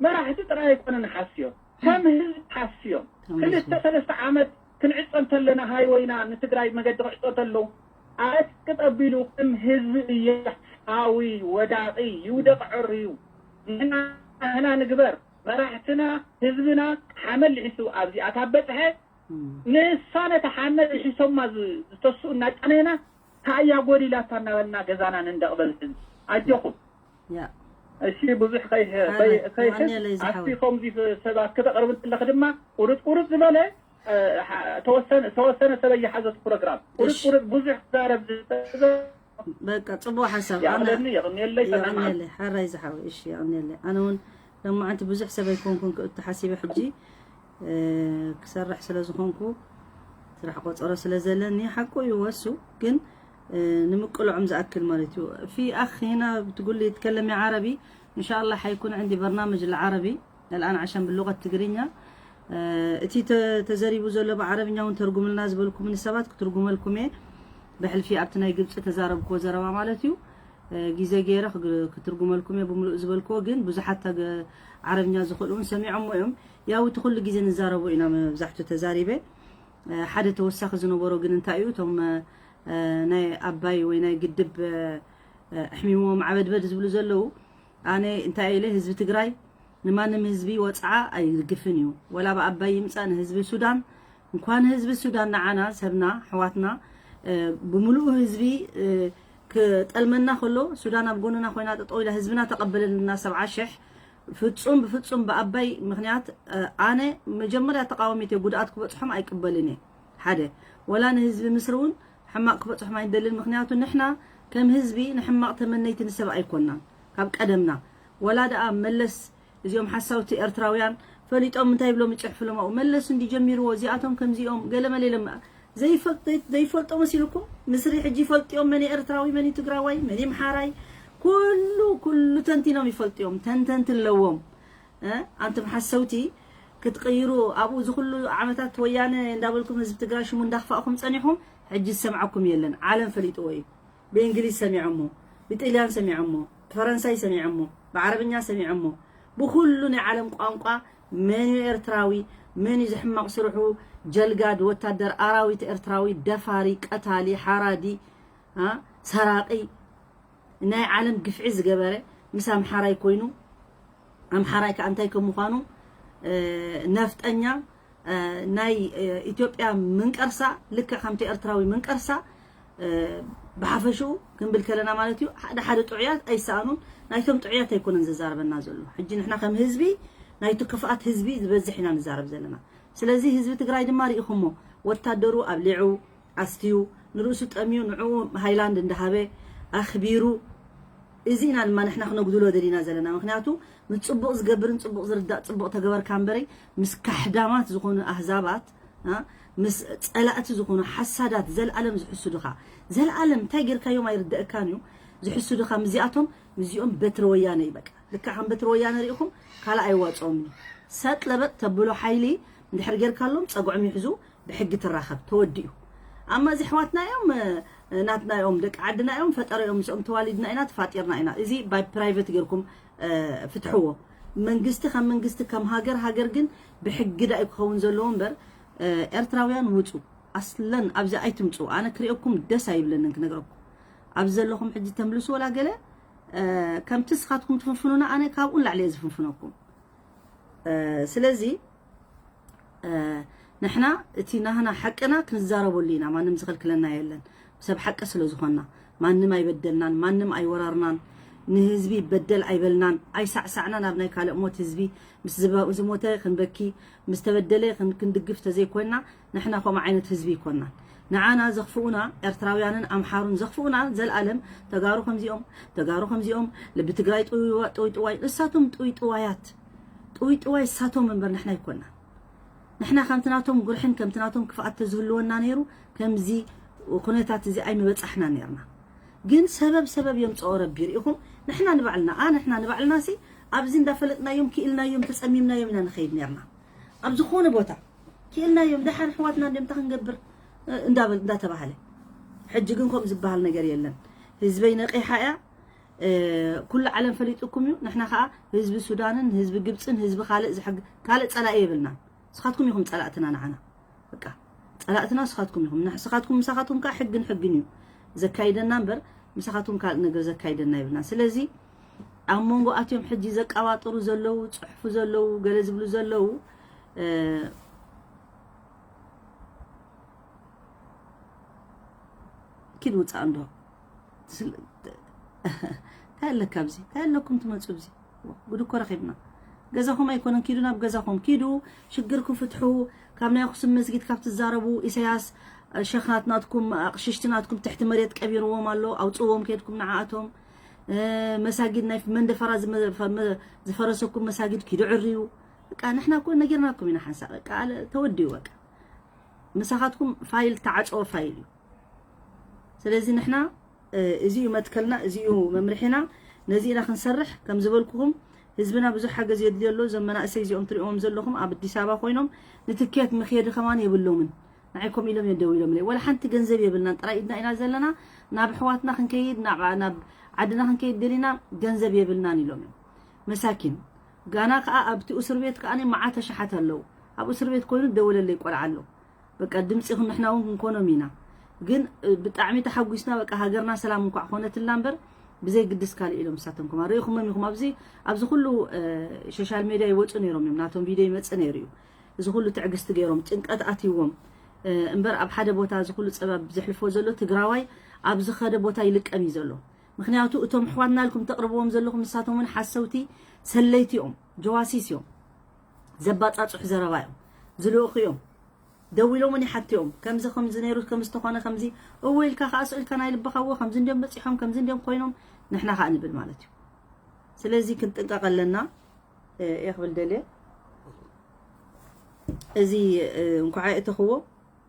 መራሕቲ ጥራይ ኣይኮነን ሓስዮም ከም ህዝቢ ሓስዮም ክልተ ሰለስተ ዓመት ክንዕፀ እንተለና ሃይወይና ንትግራይ መገዲ ክዕፀ እንተለዉ ኣእቅጥ ኣቢሉ ከም ህዝቢ እየ ሓዊ ወዳቂ ይውደቅ ዕርዩ ንሕና ንግበር መራሕትና ህዝብና ሓመድ ልሒሱ ኣብዚኣ ካብ በፅሐ ንሳ ነቲ ሓመድ ልሒሶማ ዝተስኡ እናጨነና ታእያ ጎዲላታ እናበልና ገዛና ንንደቕ በል ህዝቢ ኣጆኹም እሺ ብዙሕ ከይኣስቲ ከምዚ ሰባት ክተቕርብ እንተለኺ ድማ ቁርጥ ቁርጥ ዝበለ ተወሰነ ሰበይ ሓዘት ፕሮግራም ቁርጥ ቁርጥ ብዙሕ ክዛረብ ዝጠዘ በቃ ፅቡቅ ሓሳብ የቕነኒ የቕንየለይ ሰላም የቕንየለይ ሓራይ ዝሓወ እሺ የቕንየለይ ኣነ እውን ለማዓንቲ ብዙሕ ሰበይ ኮንኩን ክእቱ ሓሲበ ሕጂ ክሰርሕ ስለ ዝኾንኩ ስራሕ ቆፀሮ ስለ ዘለኒ ሓቁ እዩ ወሱ ግን ንምቅልዖም ዝኣክል ማለት እዩ في أخ هنا بتقول لي اتكلمي عربي إن شاء الله حيكون عندي برنامج العربي الآن عشان باللغة التقرينية እቲ ተዘሪቡ ዘሎ ብዓረብኛ እውን ተርጉምልና ዝበልኩም ንሰባት ክትርጉመልኩም እየ ብሕልፊ ኣብቲ ናይ ግብፂ ተዛረብክዎ ዘረባ ማለት እዩ ግዜ ገይረ ክትርጉመልኩም እየ ብምሉእ ዝበልክዎ ግን ብዙሓት ዓረብኛ ዝኽእሉ እውን ሰሚዖሞ እዮም ያው እቲ ኩሉ ግዜ ንዛረቦ ኢና መብዛሕቱ ተዛሪበ ሓደ ተወሳኺ ዝነበሮ ግን እንታይ እዩ እቶም ናይ ኣባይ ወይ ናይ ግድብ ኣሕሚሞም ዓበድበድ ዝብሉ ዘለዉ ኣነ እንታይ ኢለ ህዝቢ ትግራይ ንማንም ህዝቢ ወፅዓ ኣይድግፍን እዩ ወላ ብኣባይ ይምፃእ ንህዝቢ ሱዳን እንኳን ህዝቢ ሱዳን ንዓና ሰብና ኣሕዋትና ብምሉኡ ህዝቢ ክጠልመና ከሎ ሱዳን ኣብ ጎንና ኮይና ጠጠው ኢላ ህዝብና ተቐበለልና ሰብዓ ሽሕ ፍፁም ብፍፁም ብኣባይ ምክንያት ኣነ መጀመርያ ተቃዋሚት እየ ጉድኣት ክበፅሖም ኣይቅበልን እየ ሓደ ወላ ንህዝቢ ምስሪ እውን ሕማቕ ክበፅሖም ኣይንደልን ምክንያቱ ንሕና ከም ህዝቢ ንሕማቕ ተመነይቲ ንሰብ ኣይኮናን ካብ ቀደምና ወላ ደኣ መለስ እዚኦም ሓሳውቲ ኤርትራውያን ፈሊጦም እንታይ ይብሎም ይፅሕፍሎም ኣብኡ መለስ እንዲ ጀሚርዎ እዚኣቶም ከምዚኦም ገለመለ ኢሎም ዘይፈልጦ መሲልኩም ምስሪ ሕጂ ይፈልጥዮም መን ኤርትራዊ መን ትግራዋይ መን ምሓራይ ኩሉ ኩሉ ተንቲኖም ይፈልጥዮም ተንተንቲ ኣለዎም ኣንቱም ሓሰውቲ ክትቅይሩ ኣብኡ እዚ ኩሉ ዓመታት ወያነ እንዳበልኩም ህዝቢ ትግራይ ሽሙ እንዳኽፋእኩም ፀኒኹም ሕጂ ዝሰምዓኩም የለን ዓለም ፈሊጥዎ እዩ ብእንግሊዝ ሰሚዖሞ ብጥልያን ሰሚዖሞ ብፈረንሳይ ሰሚዖሞ ብዓረብኛ ሰሚዖሞ ብኩሉ ናይ ዓለም ቋንቋ መን እዩ ኤርትራዊ መን እዩ ዝሕማቕ ስርሑ ጀልጋድ ወታደር ኣራዊት ኤርትራዊ ደፋሪ ቀታሊ ሓራዲ ሰራቒ ናይ ዓለም ግፍዒ ዝገበረ ምስ ኣምሓራይ ኮይኑ ኣምሓራይ ከዓ እንታይ ከም ምዃኑ ነፍጠኛ ናይ ኢትዮጵያ ምንቀርሳ ልክዕ ከምቲ ኤርትራዊ ምንቀርሳ ብሓፈሽኡ ክንብል ከለና ማለት እዩ፣ ሓደ ሓደ ጥዑያት ኣይሰኣኑን። ናይቶም ጥዑያት ኣይኮነን ዘዛረበና ዘሎ። ሕጂ ንሕና ከም ህዝቢ ናይቲ ክፍኣት ህዝቢ ዝበዝሕ ኢና ንዛረብ ዘለና። ስለዚ ህዝቢ ትግራይ ድማ ርኢኹሞ፣ ወታደሩ ኣብሊዑ ኣስትዩ፣ ንርእሱ ጠምዩ፣ ንዕኡ ሃይላንድ እንዳሃበ ኣኽቢሩ፣ እዚ ኢና ድማ ንሕና ክነጉድሎ ደሊና ዘለና። ምክንያቱ ምስ ጽቡቕ ዝገብርን ጽቡቕ ዝርዳእ ጽቡቕ ተገበርካ እምበረይ፣ ምስ ካሕዳማት ዝኾኑ ኣህዛባት፣ አ፣ ምስ ጸላእቲ ዝኾኑ ሓሳዳት፣ ዘልኣለም ዝሕስዱኻ፣ ዘልኣለም እንታይ ጌርካዮም ኣይርደእካን እዩ። ዝሕስዱኻ ምስዚኣቶም ምስዚኦም በትሪ ወያነ እዩ። በቃ ልክዕ ከም በትሪ ወያነ ርኢኹም ካልእ ኣይዋጽኦም እዩ። ሰጥ ለበጥ ተብሎ ሓይሊ እንድሕር ጌርካሎም ጸግዖም ይሕዙ፣ ብሕጊ ትራኸብ፣ ተወዲኡ። ኣማ እዚ ኣሕዋትና እዮም፣ እ፣ ናትና እዮም፣ ደቂ ዓድና እዮም፣ ፈጠረ እዮም፣ ምስኦም ተዋሊድና ኢና፣ ተፋጢርና ኢና። እዚ ባይ ፕራይቨት ጌርኩም፣ እ፣ ፍትሕዎ። መንግስቲ ከም መንግስቲ፣ ከም ሃገር፣ ሃገር ግን ብሕጊ ዳዩ ክኸውን ዘለዎ እምበር፣ እ፣ ኤርትራውያን ውጹ። ኣስለን ኣብዚ ኣይትምጹ። ኣነ ክሪኦኩም ደስ ኣይብለንን ክነግረኩም። ኣብዚ ዘለኹም ሕጂ ተምልሱ ወላ ገለ፣ እ፣ ከምቲ ንስኻትኩም ትፍንፍኑና ኣነ ካብኡ ንላዕሊ እየ ዝፍንፍነኩም። እ፣ ስለዚ፣ እ፣ ንሕና እቲ ናህና ሓቅና ክንዛረበሉ ኢና። ማንም ዝኸልክለና የለን። ሰብ ሓቂ ስለ ዝኾንና ማንም ኣይበደልናን፣ ማንም ኣይወራርናን፣ ንህዝቢ በደል ኣይበልናን፣ ኣይሳዕሳዕናን። ኣብ ናይ ካልእ ሞት ህዝቢ ምስ ዝባ-፣ ዝሞተ ክንበኪ፣ ምስ ተበደለ ክን-፣ ክንድግፍ ተዘይኮንና ንሕና ከምኡ ዓይነት ህዝቢ ኣይኮንናን። ንዓና ዘኽፍኡና ኤርትራውያንን ኣምሓሩን ዘኽፍኡና ዘልኣለም ተጋሩ ከምዚኦም፣ ተጋሩ ከምዚኦም፣ ልቢ ትግራይ ጥውይዋ-፣ ጥውይጥዋይ፣ እሳቶም ጥውይጥዋያት፣ ጥውይጥዋይ እሳቶም እምበር ንሕና ኣይኮንናን። ንሕና ከምቲ ናቶም ጉርሕን ከምቲ ናቶም ክፍኣት ተዝህልወና ነይሩ፣ ከምዚ ኩነታት እዚ ኣይምበጻሕና ነይርና። ግን ሰበብ ሰበብ የምጽኦ ረቢ ርኢኹም። ንሕና ንባዕልና፣ ኣ፣ ንሕና ንባዕልና ሲ ኣብዚ እንዳፈለጥናዮም፣ ክኢልናዮም፣ ተጸሚምናዮም ኢና ንኸይድ ነይርና። ኣብ ዝኾነ ቦታ ክኢልናዮም፣ ደሓን ኣሕዋትና እንድዮም፣ እንታይ ክንገብር፣ እ፣ እንዳበል-፣ እንዳተባህለ። ሕጂ ግን ከምኡ ዝበሃል ነገር የለን። ህዝበይ ነቒሓ እያ፣ እ፣ ኩሉ ዓለም ፈሊጡኩም እዩ። ንሕና ከኣ ህዝቢ ሱዳንን ህዝቢ ግብጽን ህዝቢ ካልእ ዝሕግ-፣ ካልእ ጸላኢ የብልናን። ንስኻትኩም ኢኹም ጸላእትና ንዓና። በቃ፣ ጸላእትና ንስኻትኩም ኢኹም። ንስኻትኩም፣ ምሳኻትኩም ከኣ ሕግን ሕግን እዩ ዘካይደና እምበር፣ ምሳኻትኩም ካልእ ነገር ዘካይደና የብልናን። ስለዚ ኣብ መንጎ ኣትዮም ሕጂ ዘቀባጥሩ ዘለዉ፣ ጽሕፉ ዘለዉ፣ ገለ ዝብሉ ዘለዉ፣ እ፣ ኪድ ውጻእ እንዶ። ስል-፣ እንታይ ኣለካ ኣብዚ? እንታይ ኣለኩም ትመጹ ኣብዚ? ጉድ እኮ ረኺብና። ገዛኹም ኣይኮነን፣ ኪዱ ናብ ገዛኹም። ኪዱ ሽግርኩም ፍትሑ። ካብ ናይ ኣኽሱም መስጊድ ካብ ትዛረቡ፣ ኢሳያስ፣ ሸኻት ናትኩም፣ ኣቕሽሽቲ ናትኩም ትሕቲ መሬት ቀቢርዎም ኣሎ። ኣውጽዎም ከድኩም ንዓኣቶም። እ፣ መሳጊድ ናይ መንደፈራ ዝመ-፣ ፈ-፣ መ-፣ ዝፈረሰኩም መሳጊድ ኪዱ ዕርዩ። በቃ ንሕና እኮ ነጊርናኩም ኢና ሓንሳእ። በቃ ኣለ-፣ ተወዲኡ በቃ። ምሳኻትኩም ፋይል ተዓጽዎ ፋይል እዩ። ስለዚ ንሕና፣ እ፣ እዚ እዩ መትከልና፣ እዚ እዩ መምርሒና። ነዚ ኢና ክንሰርሕ። ከም ዝበልኩኹም ህዝብና ብዙሕ ሓገዝ የድልዮ ኣሎ። እዞም መናእሰይ እዚኦም ትሪእዎም ዘለኹም ኣብ ኣዲስ ኣበባ ኮይኖም ንትኬት ምኽየዲ ከማን የብሎምን። ንዓይ ከምኡ ኢሎም እዮም ደው ኢሎምለይ። ወላ ሓንቲ ገንዘብ የብልናን፣ ጥራይ ኢድና ኢና ዘለና። ናብ ኣሕዋትና ክንከይድ፣ ናብ፣ ናብ ዓድና ክንከይድ ደሊና ገንዘብ የብልናን ኢሎም እዮም። መሳኪን። ጋና ከኣ ኣብቲ እስር ቤት ከኣ መዓት ኣሽሓት ኣለዉ። ኣብ እስር ቤት ኮይኑ ደወለለይ ቆልዓ ኣሎ። በቃ ድምፂ ንሕና እውን ክንኮኖም ኢና። ግን፣ እ፣ ብጣዕሚ ተሓጒስና፣ በቃ ሃገርና ሰላም እንኳዕ ኮነትልና እምበር ብዘይ ግድስ ካልእ ኢሎም ንሳቶም ከማን። ርኢኹሞም ኢኹም ኣብዚ፣ ኣብዚ ኩሉ፣ እ፣ ሶሻል ሜድያ ይወፁ ነይሮም እዮም። ናቶም ቪድዮ ይመፅእ ነይሩ እዩ። እዚ ኩሉ ትዕግስቲ ገይሮም፣ ጭንቀት ኣትይዎም፣ እ፣ እምበር ኣብ ሓደ ቦታ እዚ ኩሉ ፀበብ ዘሕልፎ ዘሎ ትግራዋይ ኣብ ዝኸደ ቦታ ይልቀም እዩ ዘሎ። ምኽንያቱ እቶም ኣሕዋትና ኢልኩም ተቕርብዎም ዘለኹም ንሳቶም እውን ሓሰውቲ ሰለይቲ እዮም፣ ጀዋሲስ እዮም፣ ዘባጻጽሑ ዘረባ እዮም፣ ዝልእኹ እዮም። ደው ኢሎም እውን ይሓቱ እዮም። ከምዚ ከምዚ ነይሩ፣ ከምዚ ተኾነ፣ ከምዚ እወ ኢልካ ከኣ ስቕ ኢልካ ናይ ልብኻ እወ ከምዚ እንድዮም በጺሖም፣ ከምዚ እንድዮም ኮይኖም ንሕና ከኣ ንብል ማለት እዩ። ስለዚ ክንጥንቀቕ ኣለና፣ እ፣ እየ ክብል ደልየ። እዚ፣ እ፣ እንኳዕ ኣየእተኽዎ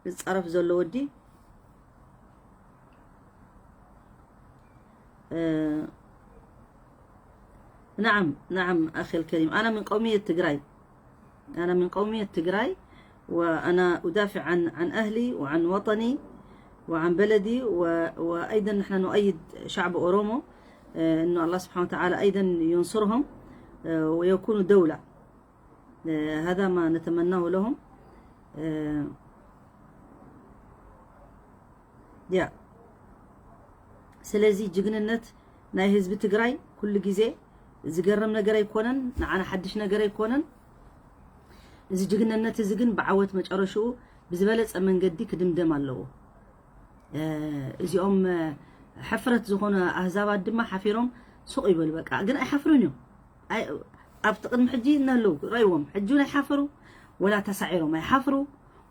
ዝጻረፍ ዘሎ ወዲ። እ፣ نعم، نعم أخي الكريم، أنا من قومية تجراي. أنا من قومية تجراي، وأنا أدافع عن، عن أهلي وعن وطني وعن بلدي، و-، وأيضًا نحن نؤيد شعب أورومو، آه، إنه الله سبحانه وتعالى أيضًا ينصرهم، آه، ويكونوا دولة. آه، هذا ما نتمناه لهم. آه، يا. ስለዚ ጅግንነት ናይ ህዝቢ ትግራይ ኩሉ ግዜ ዝገርም ነገር ኣይኮነን፣ ንዓና ሓድሽ ነገር ኣይኮነን። እዚ ጅግንነት እዚ ግን ብዓወት መጨረሽኡ ብዝበለጸ መንገዲ ክድምደም ኣለዎ። እ፣ እዚኦም፣ እ፣ ሕፍረት ዝኾነ ኣህዛባት ድማ ሓፊሮም ሱቕ ይበሉ። በቃ ግን ኣይሓፍሩን እዮም። ኣይ-፣ ኣብቲ ቅድሚ ሕጂ እናለዉ ረእይዎም፣ ሕጂ እውን ኣይሓፈሩ፣ ወላ ተሳዒሮም ኣይሓፍሩ፣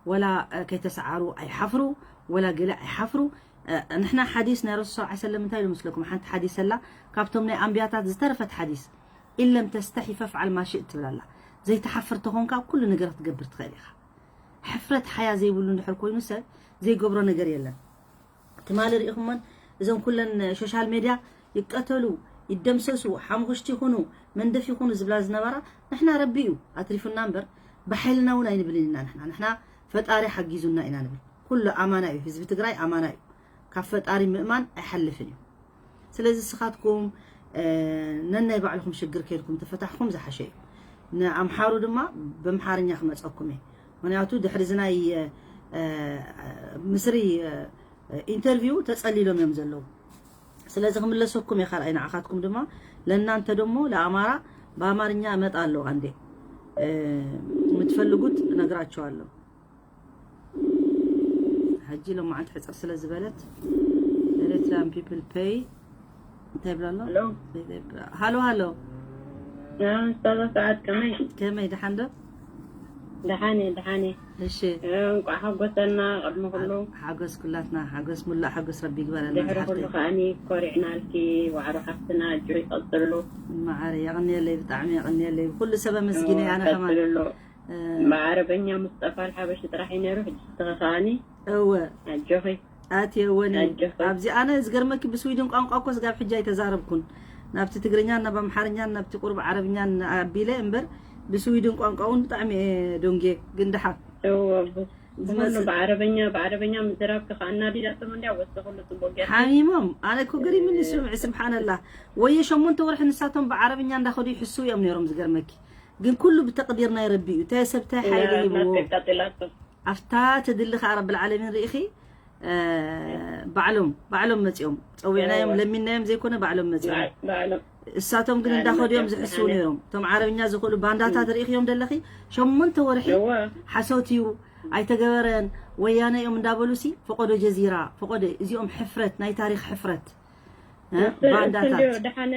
ወላ፣ እ፣ ከይተሰዓሩ ኣይሓፍሩ፣ ወላ ገለ ኣይሓፍሩ። እ፣ ንሕና ሓዲስ ናይ ረሱል ሰለላሁ ዐለይሂ ወሰለም እንታይ ኢሉ መስለኩም? ሓንቲ ሓዲስ ኣላ፣ ካብቶም ናይ ኣንብያታት ዝተረፈት ሓዲስ፣ "ኢን ለም ተስተሒ ፈፍዓል ማ ሽእት" ትብል ኣላ። ዘይትሓፍር ተኾንካ፣ ኩሉ ነገር ክትገብር ትኽእል ኢኻ። ሕፍረት ሓያ ዘይብሉ እንድሕር ኮይኑ ሰብ ዘይገብሮ ነገር የለን። ትማሊ ርኢኹሞን እዞም ኩለን ሶሻል ሜድያ ይቀተሉ፣ ይደምሰሱ፣ ሓሙኽሽቲ ይኹኑ፣ መንደፍ ይኹኑ ዝብላ ዝነበራ፣ ንሕና ረቢ እዩ ኣትሪፉና እምበር፣ ብሓይልና እውን ኣይንብልን ኢና። ንሕና፣ ንሕና ፈጣሪ ሓጊዙና ኢና ንብል። ኩሉ ኣማና እዩ፣ ህዝቢ ትግራይ ኣማና እዩ። ካብ ፈጣሪ ምእማን ኣይሓልፍን እዩ። ስለዚ ንስኻትኩም፣ እ፣ ነናይ ባዕልኹም ሽግር ከይድኩም ተፈታሕኩም ዝሓሸ እዩ። ንኣምሓሩ ድማ በምሓርኛ ክመፀኩም እየ። ምክንያቱ ድሕሪ እዚ ናይ፣ እ፣ እ፣ ምስሪ፣ እ፣ ኢንተርቪው ተጸሊሎም እዮም ዘለዉ። ስለዚ ክምለሰኩም እየ ካልኣይ ንዓኻትኩም ድማ። ለእናንተ ደግሞ ለአማራ በአማርኛ እመጣለሁ አንዴ፣ እ፣ የምትፈልጉት እነግራቸዋለሁ። ሕጂ ሎማዓንቲ ሕፅር ስለ ዝበለት ኤሪትሪያን ፒፕል ፔይ እንታይ ይብላ ኣሎ? ሄሎ። ሃሎ ሃሎ፣ ኡስታዛ ሰዓት ከመይ? ከመይ ደሓን ዶ? ደሓን እየ፣ ደሓን እየ። እሺ። እንቋዕ ሓጎሰና ቅድሚ ኩሉ። ሓጎስ ኩላትና ሓጎስ፣ ሙላእ ሓጎስ ረቢ ይግበረና ድሕሪ ኩሉ ዝሓፍተይ። ከዓኒ ኮሪዕናልኪ፣ ዋዕሮ ሓፍትና ኣጆኺ ቀፅልሉ። መዓረ የቕንየለይ፣ ብጣዕሚ የቕንየለይ። ኩሉ ሰብ ኣመስጊነ ኣነ ከማን። ቀፅልሉ። እ፣ ብዓረበኛ ሙስጠፋ ኣልሓበሺ ጥራሕ እዩ ነይሩ፣ ሕጂ ንስኺ ከዓኒ እወ ኣጆኺ። ኣትየ ወኒ ኣጆኺ። ኣብዚ ኣነ ዝገርመኪ ብስዊድን ቋንቋ እኮ ስጋብ ሕጂ ኣይተዛረብኩን። ናብቲ ትግርኛን ናብ ኣምሓርኛን ናብቲ ቁሩብ ዓረብኛን ኣቢለ እምበር ብስዊድን ቋንቋ እውን ብጣዕሚ እየ ደንጉየ። ግን ደሓን እወ፣ ብ-፣ ብኩሉ ዝመጽእ ብዓረበኛ፣ ብዓረበኛ ምዝራብ ከ ኣናዲዳቶም እንድያ ወስደ ኩሉ ጽቡቅ ጌርኪ። ሓሚሞም ኣነ እኮ ገሪምኒ ስምዒ ስብሓንላህ። ወየ ሸሞንተ ወርሒ ንሳቶም ብዓረብኛ እንዳኸዱ ይሕስው እዮም ነይሮም ዝገርመኪ። ግን ኩሉ ብተቅዲር ናይ ረቢ እዩ። እንታይ ሰብ እንታይ ሓይሊ ሂብዎ ቀጢላቶ። ኣብታ ትድሊ ከዓ ረብል ዓለሚን ርኢኺ። እ፣ ባዕሎም ባዕሎም መፂኦም ፀዊዕናዮም እወ። ለሚናዮም ዘይኮነ ባዕሎም መፂኦም። ባዕ-፣ ባዕሎም። እሳቶም ግን ባዕሎም እንዳኸዱ እዮም መፂኦም ዝሕስው ዝሓነ። ነይሮም። እቶም ዓረብኛ ዝኽእሉ ባንዳታት ርኢኽዮም ደለኺ ሸሞንተ ወርሒ እወ። ሓሶት እዩ ኣይተገበረን ወያነ እዮም እንዳበሉ ሲ ፈቆዶ ጀዚራ ፈቆዶ እዚኦም ሕፍረት ናይ ታሪክ ሕፍረት እ? እስ-፣ እስ-፣ ባንዳታት እንዲዮ ደሓነ፣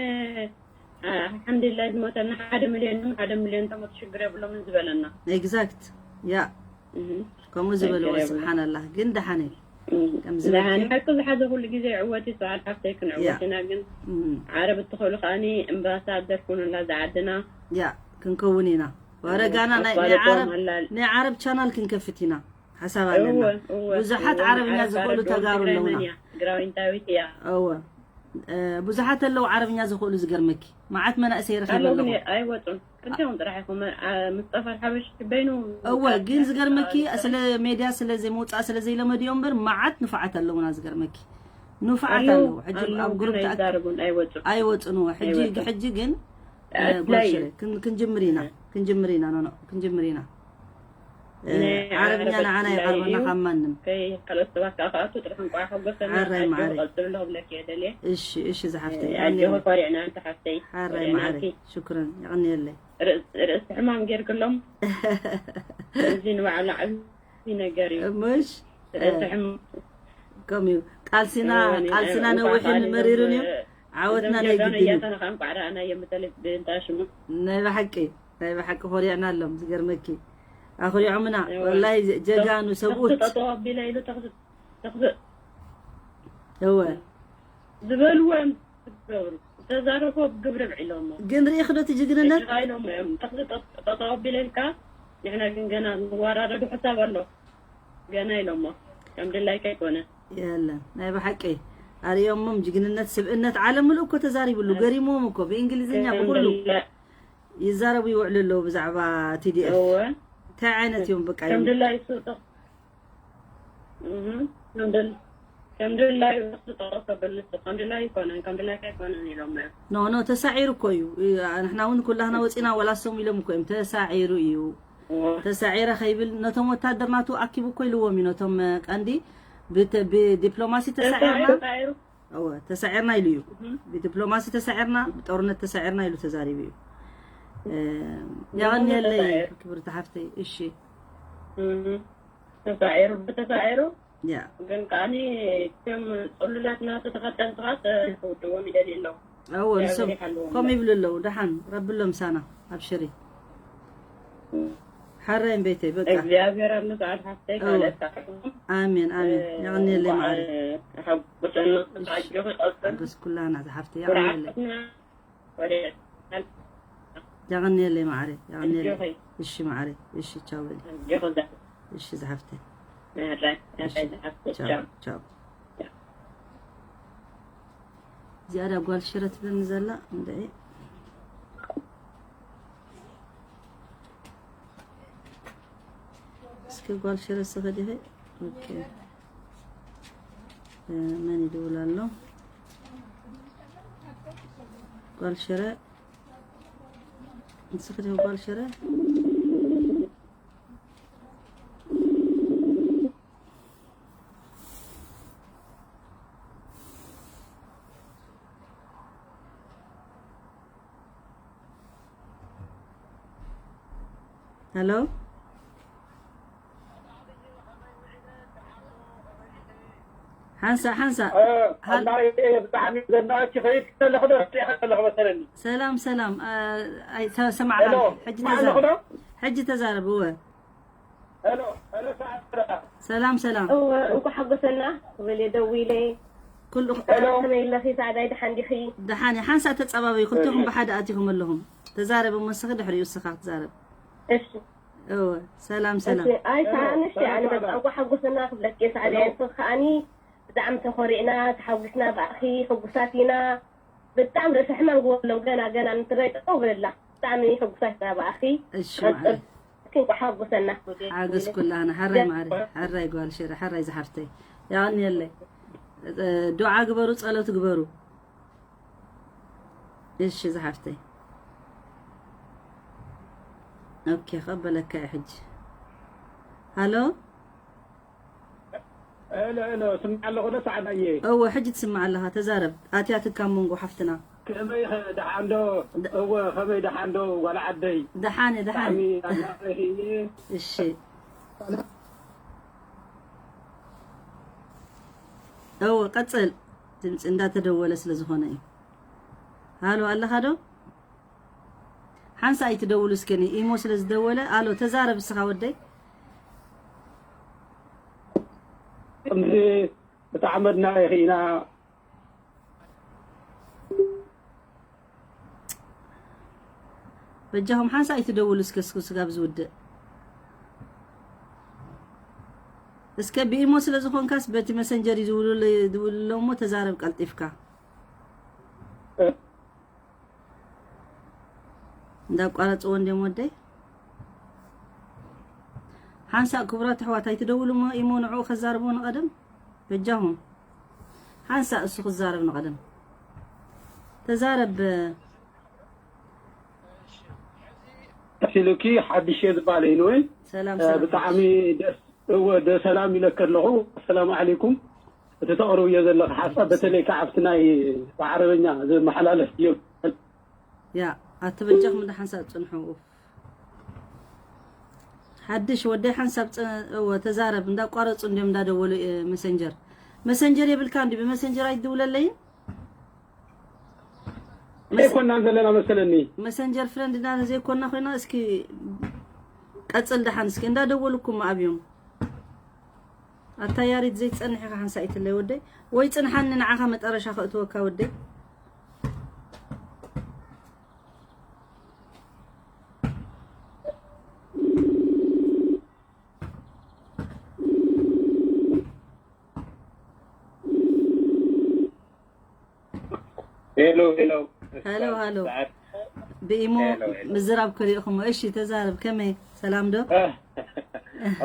አ-፣ ኣልሓምዱሊላህ ዝሞተና ሓደ ሚልዮን እዮም፣ ሓደ ሚልዮን ተሞት ሽግር የብሎምን ዝበለና። ኤግዛክት ያ እህ። ከምኡ ዝበልዎ ችግር የብሎ። ስብሓንላህ ግን ደሓነ እህ። ከም ዝበልክዮ ደሓን ሓቂ ዝሓዘ ኩሉ ግዜ ዕወት እዩ ሰዓት ሓፍተይ ክንዕወት ያ። ኢና ግን እም፣ ዓረብ እትኽእሉ ከዓኒ እምባሳደር ኩኑላ ዝዓድና ያ ክንከውን ኢና ወረጋና ናይ ናይ ኣፋልጦ ዓረብ መላል- ናይ ዓረብ ቻናል ክንከፍት ኢና ሓሳብ ኣለና እወ፣ እወ፣ ብዙሓት እወ፣ ዓረብኛ ዓረብ ዝኽእሉ ዓረብ ተጋሩ ትግራይ ኣለውና መን እያ? ትግራዊንታዊት እያ። እወ እ፣ ብዙሓት ኣለዉ ዓረብኛ ዝኽእሉ ዝገርመኪ መዓት መናእሰይ ረኺበ ኣለዉ ግን ኣለኹ ኣይወፁን። ክልቲኦም ጥራሕ ኢኹም፣ አ፣ ምስጠፋ ሓበሽ በይኑ እወ ግን ዝገርመኪ ስለ ሜድያ ስለ ዘይምውፃእ ስለ ዘይለመድዮ እምበር መዓት ንፉዓት ኣለዉና ዝገርመኪ ንፉዓት ኣለዉ፣ ኣለዉ ሕጂ ኣለዉ ኣብ ግን ግሩፕ ተኣኪ- ኣይዛረቡን፣ ኣይወፁን። ኣይወፅንዎ ሕጂ ኣይወፅን። ሕጂ ግን እ፣ ኣድላይ ጓል ሽረ እዩ። ክን- ክንጅምር ኢና ክንጅምር ኢና ኖ ኖ ክንጅምር ኢና እ፣ ናይ ዓረብኛ ዓረብ ንዓና ኣድላይ ይቐርበና እዩ። ካብ ማንም ከይ ካልኦት ሰባት ከዓ ክኣቱ ጥራሕ እንቋዕ ሓጎሰና ሓራይ ኣጆኺ ማዕረይ። ቀፅልሉ ክብለኪ እየ ደልየ። እሺ እሺ ዝሓፍተይ ኣጆኺ ኮሪዕና ኣንቲ ሓፍተይ ሓራይ ኮሪዕናኪ። ማዕረይ ሽክረን የቐንየለይ ርእስ- ርእሲ ሕማም ጌርክሎም። እዚ ንባዕሉ ዓብዪ ነገር እዩ። ምሽ ርእሲ ሕማም ከምኡ እዩ ቃልሲና እወ፣ እኔ ቃልሲና እንኳን ነዊሕን ከዓኒ መሪርን እዞም፣ እዩ ዓወትና እዞም ናይ ጀጋኑ ግድን እዩ እያተና ከዓ እንኳዕ ደኣ ናይ የምተለይ ብእንታ ሽሙ። ናይ ብሓቂ ናይ ብሓቂ ኮሪዕና ኣሎም ዝገርመኪ ኣኹሪዖምና እወ። ወላሂ ጀጋኑ ተኽሲ ሰብኡት ጠጠው ኣቢለ ኢሉ ተኽሲ፣ ተኽሲ እወ ዝበልዎ እዮም ዝገብሩ። ዝተዛረቦ ብግብሪ ብዒሎሞ። ግን ርኢኽ ዶ እቲ ጅግንነት ሕጂ ኢሎም እዮም። ተኽሲ ጠ-፣ ጠጠው ኣቢለ ኢልካ፣ ንሕና ግን ገና ንወራረዱ ሕሳብ ኣሎ። ገና ኢሎሞ። ከም ድላይካ ኣይኮነ። የለን ናይ ብሓቂ ኣርእዮሞም ጅግንነት ስብእነት ዓለም ምሉእ እኮ ተዛሪብሉ ገሪምዎም እኮ ብእንግሊዝኛ ከም ብኩሉ ድላ-፣ ይዛረቡ ይውዕሉ ኣለዉ ብዛዕባ ቲ ዲ ኤፍ እወ። እንታይ ዓይነት እዮም በቃ ከም ድላዩ ስጠ-፣ እህ፣ ከም ድል-፣ ከም ድላዩ ስጠ-፣ ከብል ንሱ ከም ድላዩ ኣይኮነን፣ ከም ድላይካ ኣይኮነን ኢሎም እዮም። ኖ ኖ ተሳዒሩ እኮ እዩ ንሕና እውን ኩላህና ወፂና ወላ ሶም ኢሎም እኮ እዮም ተሳዒሩ እዩ እወ። ተሳዒረ ከይብል ነቶም ወታደር ናቱ ኣኪቡ እኮ ኢልዎም እዩ ነቶም ቀንዲ ብተ- ብዲፕሎማሲ ተሳዒርና ተሳዒሩ። እወ ተሳዒርና ኢሉ እዩ እህ። ብዲፕሎማሲ ተሳዒርና ብጦርነት ተሳዒርና ኢሉ ተዛሪቡ እዩ እ፣ የቐንየለይ ተሳዒሩ። ክብርቲ ሓፍተይ እሺ እህ። ተሳዒሩ፣ ብተሳዒሩ ያ ግን ከዓኒ ከም ጽሉላት ናቱ ተኸተልቲ ኸዓ ክውድዎም ይደልዩ ኣለዉ። እወ ንሶም እግዚኣብሔር ይሓልዎም። ከምኡ ይብሉ ኣለዉ። ደሓን ረቢ ኣሎ ምሳና። ኣብሽሪ ሓራይ ቤተይ በቃ። እግዚኣብሔር ኣብ ንስዓት ሓፍተይ እወ። ካልእካ ኣሜን ኣሜን። የቐንየለይ ማዓሪ። ሓጎሰና ኣጆኺ ቀጽል። ሓጎስ ኩላና ዝሓፍተይ የቐንየለይ። ኩርዓትና ወደ የቐንየለይ ማዓሪ። የቐንየለይ። ኣጆኺ እሺ ማዓሪ። እሺ ቻው በሊ። ኣጆኺ ዛ እሺ ዝሓፍተይ። ናራይ ናራይ ዝሓፍተይ ቻው ቻው። ቻው። እዚኣ ዳ ጓል ሽረ ትብለኒ ዘላ እንድዒ። እስኪ ጓል ሽረ ስኸ ዲኺ? ኦኬ። እ፣ መን ይድውል ኣሎ? ጓል ሽረ። ንስኺ ዲኺ ጓል ሽረ? ሄሎ ሓንሳ ሓንሳ ኣናይ ብጣዕሚ ዘናቂ ከይድ ከለኹ ዶ ሪኢኻ ከለኹ መሰለኒ። ሰላም ሰላም። አ፣ ኣይ፣ ሰ- ሰማዕካ ሄሎ ሕጂ ማዕለ ተዛረብ ኹዶ ሕጂ ተዛረብ። እወ ሄሎ ሄሎ ሰዓት ሰላም ሰላም። እወ እንኳ ሓጎሰና ክብል እየ ደዊለ። ኩሉ ሰላም ከመይ ኣለኺ? ሳዕዳይ ደሓን ዲኺ? ደሓን እየ። ሓንሳ ተጸባበዩ ክልቴኹም ብሓደ ኣቲኹም ኣለኹም። ተዛረብ እሞ ንስኺ ድሕሪኡ እስኻ ክትዛረብ። እሺ እወ ሰላም ሰላም። እሺ። ኣይ ሰዓንሽ ኣነ በጣም እንኳ ሓጎሰና ክብለኪ እየ ሳዕዳይ። ንስኺ ከዓኒ ብጣዕሚ ተኾሪዕና ተሓጒስና ብኣኺ ሕጉሳት ኢና። ብጣዕሚ ርእሲ ሕማም ግበሎም ገና ገና ንትረይ ጠጠው በላ። ብጣዕሚ ሕጉሳት ኢና ብኣኺ። እሺ ቀጽል። ማዕረ እስኪ እንኳ ሓጎሰና። ሓገዝ ኩላህና ሓራይ ማዕረ ሓራይ ጓል ሽረ ሓራይ ዝሓፍተይ። የቐንየለይ። እ፣ ዱዓ ግበሩ ጸሎት ግበሩ። እሺ ዝሓፍተይ። ኦኬ ከበለካ እየ ሕጂ። ሃሎ ሄሎ ሄሎ ስምዕ ኣለኹ ዶ ሰዓዳየ? እወ ሕጂ ትስማዕ ኣለኻ። ተዛረብ ኣትያትካ ኣብ መንጎ ሓፍትና። ከመይ ኸ ደሓን ዶ? እወ ከመይ ደሓን ዶ ጓል ዓደይ? ደሓነ ደሓን ብጣዕሚ ኣናቒ እየ። እሺ እወ ቀጽል። ድምፂ እንዳተደወለ ስለ ዝኾነ እዩ። ሃሎ ኣለኻ ዶ? ሓንሳ ኣይትደውሉ እስከ ኒ ኢሞ ስለ ዝደወለ። ኣሎ ተዛረብ እስኻ ወደይ። ከምዚ ብጣዕሚ ኣድናቒ ኢና። በጃኹም ሓንሳ ኣይትደውሉ እስከ እስኩ ስጋብ ዝውድእ። እስከ ብኢሞ ስለ ዝኾንካስ በቲ መሰንጀር እዩ ዝውልሉ ዝውልሎ እሞ ተዛረብ ቀልጢፍካ። እንዳቋረጽዎ እንዲም ወደይ። ሓንሳእ ክቡራት ኣሕዋት ኣይትደውሉ እሞ ኢሞ ንዕኡ ከዛርቦ ንቐደም። በጃኹም ሓንሳእ እሱ ክዛረብ ንቐደም። ተዛረብ። ሲሉኪ ሓድሽ እየ ዝበሃል እዩ ንወይ ሰላም እ፣ ሰላም። ብጣዕሚ ደስ እወ ደ ሰላም ኢለክ ኣለኹ። ኣሰላሙ ዓለይኩም። እቲ ተቕርብዮ ዘለኺ ሓሳብ በተለይ ከዓ ኣብቲ ናይ ብዓረበኛ ዝመሓላለፍ ድዮ? ያ ኣቲ በጃኹም እንዳ ሓንሳእ ጽንሑ። ኡፍ። ሓድሽ ወደይ ሓንሳብ ጸ-፣ እወ ተዛረብ። እንዳቋረጹ እንዲም እንዳደወሉ እ፣ መሰንጀር መሰንጀር የብልካ እንዲ ብመሰንጀር ኣይትድውለለይን። መስ- ኣይኮናን ዘለና መሰለኒ። መሰንጀር ፍረንድ እና ዘይኮና ኮይና እስኪ ቀጽል ደሓን እስኪ እንዳደወልኩም ኣብዮም። ኣታ ያሪድ ዘይትጸንሕ ኢኻ ሓንሳእ ኣይትለይ ወደይ። ወይ ጽንሓኒ ንዓኻ መጠረሻ ከእትወካ ወደይ። ሄሎ ሄሎ ሄሎ፣ ሄሎ። ሰዓት ብኢሞ ሄሎ፣ ሄሎ። ምዝራብ ክሪእኹም። እሺ፣ ተዛረብ። ከመይ? ሰላም ዶ?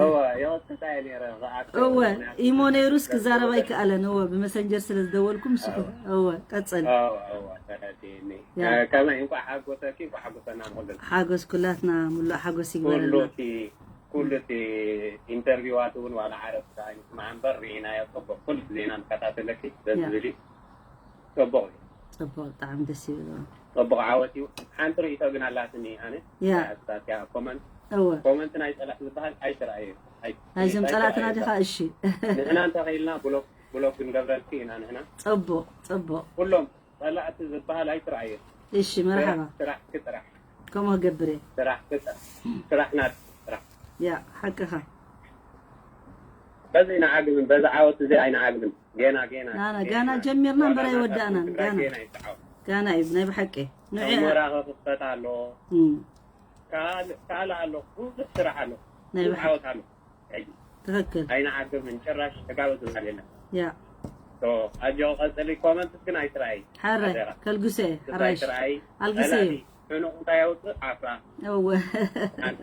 እወ ይቕጽታ እየ ነይረ። ከኣ እወ፣ ኢሞ ነይሩስ ክዛረብ ኣይከኣለን። እወ፣ ብመሰንጀር ስለ ዝደወልኩም ንስኹ። እወ፣ ቀጽል። እወ እወ ተረዲእኒ። ያ። ከመይ እንኳዕ ሓጎሰኪ እንኳዕ ሓጎሰና ንኹልና። ሓጎስ ኩላትና ሙሉእ ሓጎስ ኩሉ ይግበረልና። እቲ ኩሉ እቲ ኢንተርቪዋት እውን ዋላ ዓረብ ከኣ ይስማዕ እምበር ርኢናዮ። ጽቡቕ ኩሉ እቲ ዜና ንከታተለኪ ደስ ያ። ዝብል እዩ። ጽቡቕ እዩ። ጽቡቕ፣ ብጣዕሚ ደስ ይብል። ጽቡቕ ዓወት እዩ። ሓንቲ ርእይቶ ግን ኣላትኒ ኣነ። ያ። ኣስታትያ ኮመንት እወ። ኮመንት ናይ ጸላእ ዝበሃል ኣይተረኣየ። ናይዞም ጸላእትና ዲኻ? እሺ። ንሕና እንተኸይልና ብሎክ ብሎክ ክንገብረልኪ ኢና ንሕና። ጽቡቕ ጽቡቕ። ኩሎም ጸላእቲ ዝበሃል ኣይትርኣየ። እሺ መርሓባ። ስራሕ ክጥራሕ ከምኡ ክገብር እየ። ስራሕ ክጥራሕ ስራሕ ናት ስራሕ። ያ ሓቅኻ። በዚ ኣይንዓግብን፣ በዚ ዓወት እዚ ኣይንዓግብን። ገና ገና ናና ጋና ጀሚርና እምበር ኣይወዳእናን። ጋና ገና ይትዓወት። ጋና እዩ ናይ ብሓቂ። ንዑ ሑመራ ክኽፈት ኣሎ። እም፣ ካልእ ካልእ ኣሎ። ብዙሕ ስራሕ ኣሎ። ናይ ብዙሕ ብሓቂ። ዓወት ኣሎ። ሕጂ ትኽክል። ኣይንዓግብን ጭራሽ ተጋበዝ ዝበሃል የለን። ያ ሶ ኣጆ ቀጽሊ። ኮመንትስ ግን ኣይትርኣይ። ሓራይ ኣደራ። ከልግሰ እየ እሱ ሓራይ ኣይትርኣይ። ኣልግሰ ጸላኢ እዩ። ሕኑቕ እንታይ የውፅእ? ዓፍራ። እወ ሓን-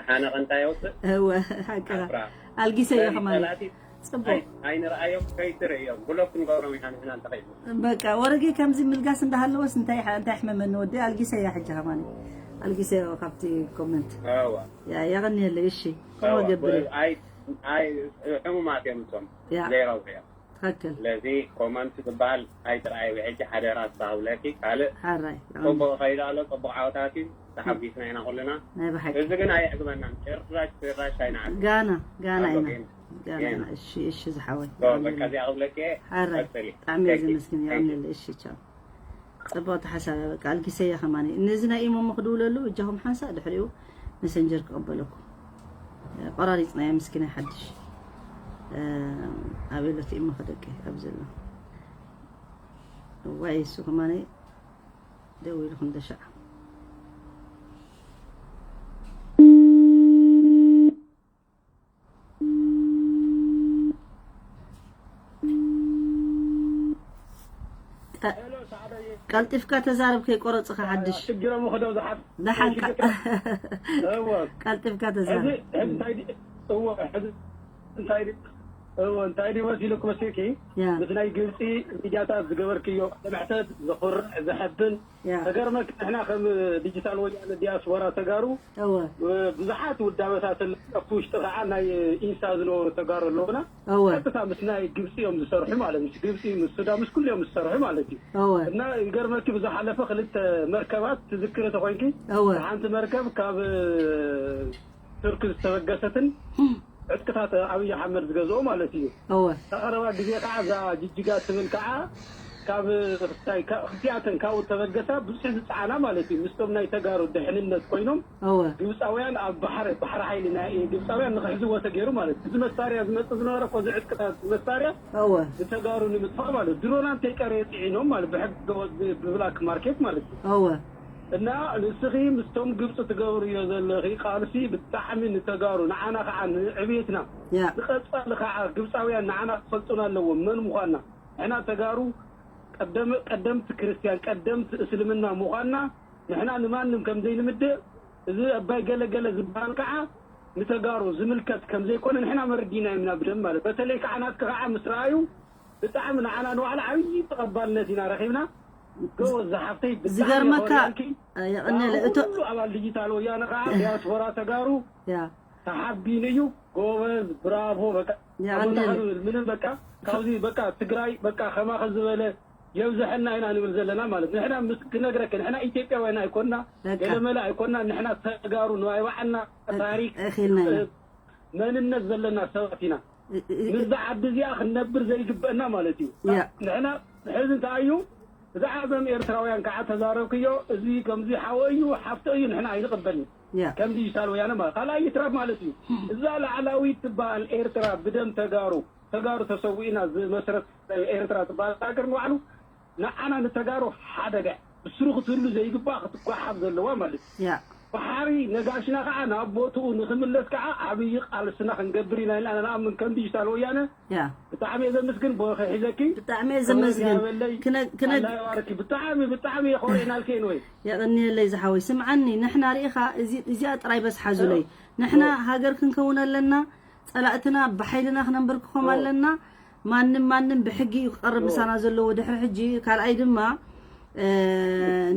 ሓነቕ እንታይ የውፅእ? እወ ሓቅኻ ዓፍራ። ኣልጊሰ እየ ጸላኢ ከማን ጸላእቲ ጽቡቕ። ኣይ- ኣይንርኣዮም፣ ከይትርእዮም ብሎክ ክንገብሮም ኢና ንሕና እንተኸይድና። በቃ ወረጌ ከምዚ ምልጋስ እንዳሃለወስ እንታይ ሓ- እንታይ ሕመመኒ ወዲ ኣልጊሰ እያ ሕጂ ከማን ኣልጊሰ እየ ካብቲ ኮመንት እዋ ያ የቐንየለይ። እሺ ከምኡ እዋ። ገብር እየ። ኣይ ኣይ ሕሙማት እዮም እቶም ያ ዘይረብሑ እዮም። ትኽክል ስለዚ ኮመንት ዝበሃል ኣይትርኣይ። ሕጂ ሓደራ ዝባህብለኪ ካልእ ሓራይ ጽቡቕ ከይዱ ኣሎ። ጽቡቕ ዓወታት እዩ። ተሓጒስና ኢና ኩልና። ናይ ብሓቂ እዚ ግን ኣየዕግበናን። ጭራሽ ጭራሽ ኣይንዓግብ። ጋና ጋና ኣሎ ኢና ግን ጋና ግን ኢና። እሺ እሺ ዝሓወይ ሶ በቃ እዚኣ ክብለኪ እየ። ሓራይ ቀጽሊ። ብጣዕሚ እየ Thank you. ዘመስግን Thank you. ይቐንየለይ። እሺ ቻው። ጽቡቕ ተሓሳቢ በቃ ኣልጊሰ እየ ከማን ነዚ ናይ ኢሞ ምኽድውለሉ እጃኹም ሓንሳእ ድሕሪኡ መሰንጀር ክቕበለኩም ቆራሪጽናዮ ምስኪናይ ሓድሽ ኣበይ ኣሎ እቲ ኢሞ ከደቂ ኣብ ዘሎ እዋይ እሱ ከማን ደው ኢልኩም ደሻዕ ቀልጢፍካ ተዛረብ ከይቆረጽኻ ሓድሽ ሽግሮም ወኸደው ዝሓፍ ደሓንካ እዎ ቀልጢፍካ ተዛረብ ሕዚ ሕዚ እንታይ ዲ- እዎ ሕዚ እንታይ ዲ- እዎ እንታይ ዲ መሲሉ ክመስልኪ ያ ምስ ናይ ግብፂ ሚዲያታት ዝገበርክዮ ሕተት ዘኹርዕ ዘሐብን ያ ተገርመክ ንሕና ከም ዲጂታል ወያነ ዲያስፖራ ተጋሩ እወ ብዙሓት ውዳበታት ኣለና ኣብቲ ውሽጢ ከዓ ናይ ኢንሳ ዝነበሩ ተጋሩ ኣለውና እወ ቀጥታ ምስ ናይ ግብፂ እዮም ዝሰርሑ ማለት ምስ ግብፂ ምስ ሱዳን ምስ ኩሉ እዮም ዝሰርሑ ማለት እዩ እወ እና ይገርመኪ ብዝሓለፈ ክልተ መርከባት ትዝክሪ ተኮይንኪ እወ ሓንቲ መርከብ ካብ ቱርክ ዝተበገሰትን ዕጥቅታት ኣብይ ኣሕመድ ዝገዝኦ ማለት እዩ እወ ተቐረባ ግዜ ከዓ እዛ ጅጅጋ ትብል ከዓ ካብ ክልቲኣተን ካብኡ ተበገሳ ብዙሕ ዝፀዓና ማለት እዩ ምስቶም ናይ ተጋሩ ድሕንነት ኮይኖም እወ ግብፃውያን ኣብ ባሕሪ ባሕሪ ሓይሊ ናይ ግብፃውያን ንክሕዝዎ ተገይሩ ማለት እዩ እዚ መሳርያ ዝመፅእ ዝነበረ ኮዚ ዕጥቅታት መሳርያ እወ ንተጋሩ ንምጥፋእ ማለት ድሮና እንተይቀረ የፅዒኖም ማለት ብሕገ ወጥ ብብላክ ማርኬት ማለት እዩ እወ እና ንስኺ ምስቶም ግብፂ ትገብርዮ ዘለኺ ቃልሲ ብጣዕሚ ንተጋሩ ንዓና ከዓ ንዕብየትና ያ ንቐፃሊ ከዓ ግብፃውያን ንዓና ክፈልጡና ኣለዎም መን ምዃንና ንሕና ተጋሩ ቀደም ቀደምቲ ክርስትያን ቀደምቲ እስልምና ምዃንና ንሕና ንማንም ከም ዘይንምድእ እዚ ኣባይ ገለገለ ዝበሃል ከዓ ንተጋሩ ዝምልከት ከም ዘይኮነ ንሕና መረዲና ኢና ብደም ማለት በተለይ ከዓ ናትኪ ከዓ ምስ ረኣዩ ብጣዕሚ ንዓና ንባዕሉ ዓብዪ ተቐባልነት ኢና ረኺብና። ጎበዝ ዝሓፍተይ ብጣዕሚ ዝገርመካ የኾርያልኪ። የቐንየለ እቶ ኩሉ ኣባል ዲጂታል ወያነ ከዓ ዲያስፖራ ተጋሩ ያ ተሓቢኑ እዩ። ጎበዝ ብራቮ በቃ የቐንየለ ኣቦና ምንም በቃ ካብዚ በቃ ትግራይ በቃ ከማኸ ዝበለ የብዝሐና ኢና ንብል ዘለና ማለት ንሕና ምስ ክነግረክ ንሕና ኢትዮጵያውያን ኣይኮንና በቃ ገለመለ ኣይኮንና ንሕና ተጋሩ ንዋይ ባዕልና ታሪክ እኺልና ኢና መንነት ዘለና ሰባት ኢና እ- እ- እ- ምስዛ ዓዲ እዚኣ ክንነብር ዘይግበአና ማለት እዩ ያ። ንሕና ሕዚ እንታይ እዩ ብዛዕባ ዞም ኤርትራውያን ከዓ ተዛረብክዮ እዚ ከምዚ ሓወ እዩ ሓፍቶ እዩ ንሕና ኣይንቕበልን ያ ከም ዲጂታል ወያነ ማለት ካልኣይ ይትረፍ ማለት እዩ እዛ ላዕላዊት ትበሃል ኤርትራ ብደም ተጋሩ ተጋሩ ተሰዊእና ዝመስረት ኤርትራ ትበሃል ሃገር ንባዕሉ ንዓና ንተጋሩ ሓደጋ ብስሩ ክትህሉ ዘይግባእ ክትጓሓፍ ዘለዋ ማለት እዩ ያ ባሕሪ ነጋሽና ከዓ ናብ ቦትኡ ንክምለስ ከዓ ዓብዪ ቃልስና ክንገብር ኢና ኢልና ንኣምን ከም ዲጂታል ወያነ ያ ብጣዕሚ እየ ዘምስግን ቦኸ ሒዘኪ ብጣዕሚ እየ ዘመስግን ያበለይ ክነ- ክነ- ኣላባርኪ ብጣዕሚ ብጣዕሚ የኾሪዕናልኪ ወይ የቐንየለይ ዝሓወይ ስምዓኒ ንሕና ርኢኻ እዚ- እዚኣ ጥራይ በስ ሓዙለይ ንሕና ሃገር ክንከውን ኣለና ጸላእትና ብሓይልና ክነንበርክኾም ኣለና ማንም ማንም ብሕጊ እዩ ክቐርብ ምሳና ዘለዎ ድሕሪ ሕጂ ካልኣይ ድማ እ፣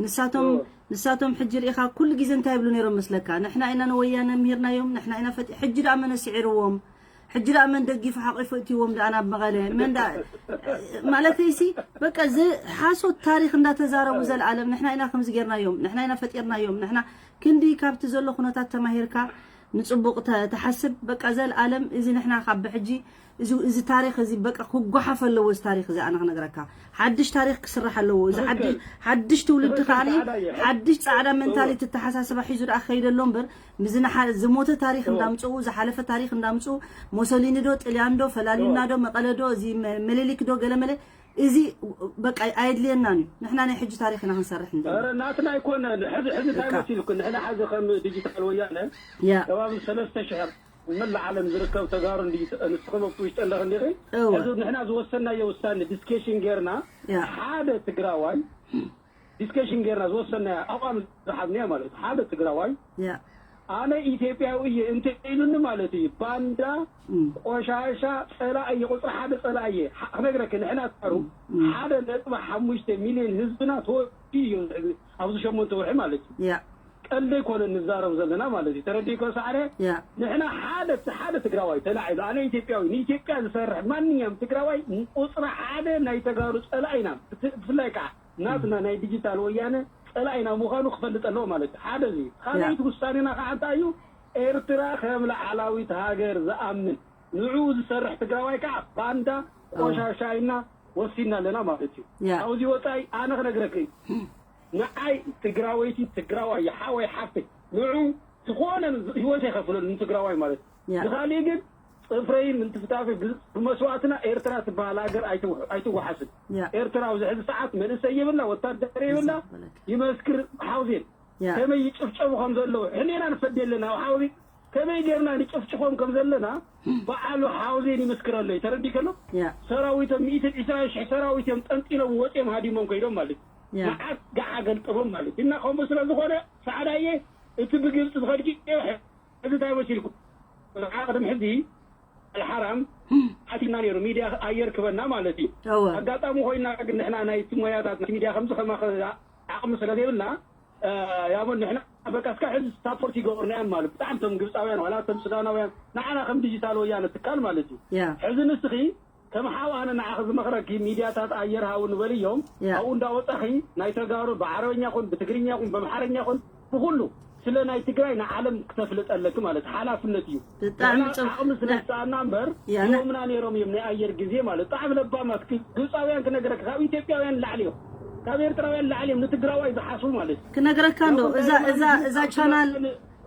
ንሳቶም ንሳቶም ሕጂ ርኢኻ ኩሉ ግዜ እንታይ ይብሉ ነይሮም መስለካ ንሕና ኢና ንወያነ ምሂርናዮም ንሕና ኢና ፈጢ ሕጂ ደኣ መነ ስዒርዎም ሕጂ ደኣ መን ደጊፉ ሓቂፉ እትዎም ደኣ ናብ መቐለ መን ደኣ ማለተይሲ በቃ እዚ ሓሶት ታሪክ እንዳተዛረቡ ዘለኣለም ንሕና ኢና ከምዚ ጌርናዮም ንሕና ኢና ፈጢርናዮም ንሕና ክንዲ ካብቲ ዘሎ ኩነታት ተማሂርካ ንጽቡቕ ተ- ተሓስብ። በቃ ዘልኣለም እዚ ንሕና ካብ ብሕጂ እዚ እዚ ታሪኽ እዚ በቃ ክጓሓፍ ኣለዎ። እዚ ታሪኽ እዚ ኣነ ክነግረካ፣ ሓድሽ ታሪኽ ክስራሕ ኣለዎ። እዚ ሓድሽ ሓድሽ ትውልዲ ከዓኒ ሓድሽ ጻዕዳ መንታሊቲ፣ ተሓሳስባ ሒዙ ደኣ ክኸይድ ኣሎ እምበር፣ ምዚ ዝሞተ ታሪኽ እንዳምጽኡ፣ ዝሓለፈ ታሪኽ እንዳምጽኡ፣ ሞሶሊኒ ዶ ጥልያን ዶ ፈላልዩና ዶ መቐለ ዶ እዚ መ- ምኒልክ ዶ ገለመለ፣ እዚ በቃ ኣየድልየናን እዩ። ንሕና ናይ ሕጂ ታሪኽ ኢና ክንሰርሕ እንደና። ኧረ ናትና ኣይኮነን። ሕዚ ሕዚ እንታይ መሲልኩ፣ ንሕና ሕዚ ከም ዲጂታል ወያነ ያ ከባቢ ሰለስተ ሽሕ ኣብ መላእ ዓለም ዝርከብ ተጋሩ እንዲ ንስኹም ኣብቲ ውሽጢ ኣለኽ እንዲኺ። እወ። ሕዚ ንሕና ዝወሰናዮ ውሳኔ ዲስከሽን ጌርና ያ ሓደ ትግራዋይ ዲስከሽን ጌርና ዝወሰናዮ ኣቋም ዝሓዝናዮ ማለት እዩ። ሓደ ትግራዋይ ያ ኣነ ኢትዮጵያዊ እየ እንተ ኢሉኒ ማለት እዩ። ባንዳ እም። ቆሻሻ ጸላኢ እየ፣ ቁጽሪ ሓደ ጸላኢ እየ። ሓ- ክነግረኪ ንሕና ትካሩ እም። ሓደ ነጥቢ ሓሙሽተ ሚልዮን ህዝብና ተወዲኡ እዩ ኣብዚ ሸሞንተ ወርሒ ማለት እዩ። ያ ቀልዲ ኣይኮነ ንዛረብ ዘለና ማለት እዩ። ተረዲእኮ ሳዕረ ያ ንሕና ሓደ ሓደ ትግራዋይ ተላዒሉ ኣነ ኢትዮጵያዊ ንኢትዮጵያ ዝሰርሕ ማንኛውም ትግራዋይ ቁጽሪ ሓደ ናይ ተጋሩ ጸላኢ ኢና። ብት- ብፍላይ ከዓ ናትና ናይ ዲጂታል ወያነ ጸላኢና ምዃኑ ክፈልጥ ኣለዎ ማለት እዩ። ሓደ እዚ ካልኣይቲ ውሳኔና ከዓ እንታይ እዩ? ኤርትራ ከም ላዕላዊት ሃገር ዝኣምን ንዕኡ ዝሰርሕ ትግራዋይ ከዓ ባንዳ ቆሻሻ ኢልና ወሲና ኣለና ማለት እዩ። ያ። ካብዚ ወፃኢ ኣነ ክነግረክ እዩ። ንዓይ ትግራወይቲ ትግራዋይ ሓወይ ሓፍተይ ንዑ ዝኾነ ህይወት ይኸፍለሉ ንትግራዋይ ማለት እዩ። ያ። ንኻሊእ ግን ፅፍረይን ምንትፍታፍ ብመስዋእትና ኤርትራ ትበሃል ሃገር ኣይትውሕ- ኣይትወሓስን። ያ። ኤርትራ ኣብዚ ሕዚ ሰዓት መንእሰይ የብላ፣ ወታደር የብላ። ይመስክር ሓውዜን ያ። ከመይ ይጭፍጨፉ ከም ዘለዉ ሕኔና ንፈዲ ኣለና። ኣብ ሓውዚ ከመይ ጌርና ንጭፍጭፎም ከም ዘለና በዓሉ ሓውዜን ይመስክር ኣሎ። ተረዲእ ከሎ ያ። ሰራዊቶም ሚእትን ዕስራን ሽሕ ሰራዊት እዮም ጠንጢኖም ወፂኦም ሃዲሞም ከይዶም ማለት እዩ። ያ። መዓት ገዓ ገልጠፎም ማለት እዩ። እና ከምኡ ስለ ዝኾነ ሳዕዳየ እቲ ብግብፂ ዝኸድኪ እዚ እንታይ መሲልኩም? ንዓ ቅድሚ ሕዚ ኣልሓራም ኣቲና ነይሩ ሚድያ ኣየር ክበና ማለት እዩ። እወ። ኣጋጣሚ ኮይና ግን ንሕና ናይ እቲ ሞያታት ናይ ሚድያ ከምዚ ከማኸ ዓቕሚ ስለ ዘይብልና እ፣ ያሞ ንሕና በቃ እስካ ሕዚ ሳፖርት ይገብርና እዮም ማለት ብጣዕሚ እቶም ግብፃውያን ዋላ እቶም ሱዳናውያን ንዓና ከም ዲጂታል ወያነ ትካል ማለት እዩ። ያ። ሕዚ ንስኺ ከም ሓው ኣነ ንዓኺ ዝመኽረኪ ሚድያታት ኣየር ሃው ንበልዮም ያ። ኣብኡ እንዳወፃኺ ናይ ተጋሩ ብዓረበኛ ኹን ብትግርኛ ኹን በምሓረኛ ኹን ብኩሉ ስለ ናይ ትግራይ ንዓለም ክተፍልጥ ኣለኪ ማለት ሓላፍነት እዩ። ብጣዕሚ ንሕና ጽቡቅ። ዓቕሚ ስለ ና- ዝሰኣና እምበር ያ፣ ና- ሂቦምና ነይሮም እዮም ናይ ኣየር ግዜ ማለት ብጣዕሚ ለባማት ግ- ግብፃውያን ክነግረኪ ካብ ኢትዮጵያውያን ላዕሊ እዮም ካብ ኤርትራውያን ላዕሊ እዮም ንትግራዋይ ዝሓስቡ ማለት እዩ። ክነግረካ እንዶ፣ እዛ፣ እዛ፣ እዛ ቻናል፣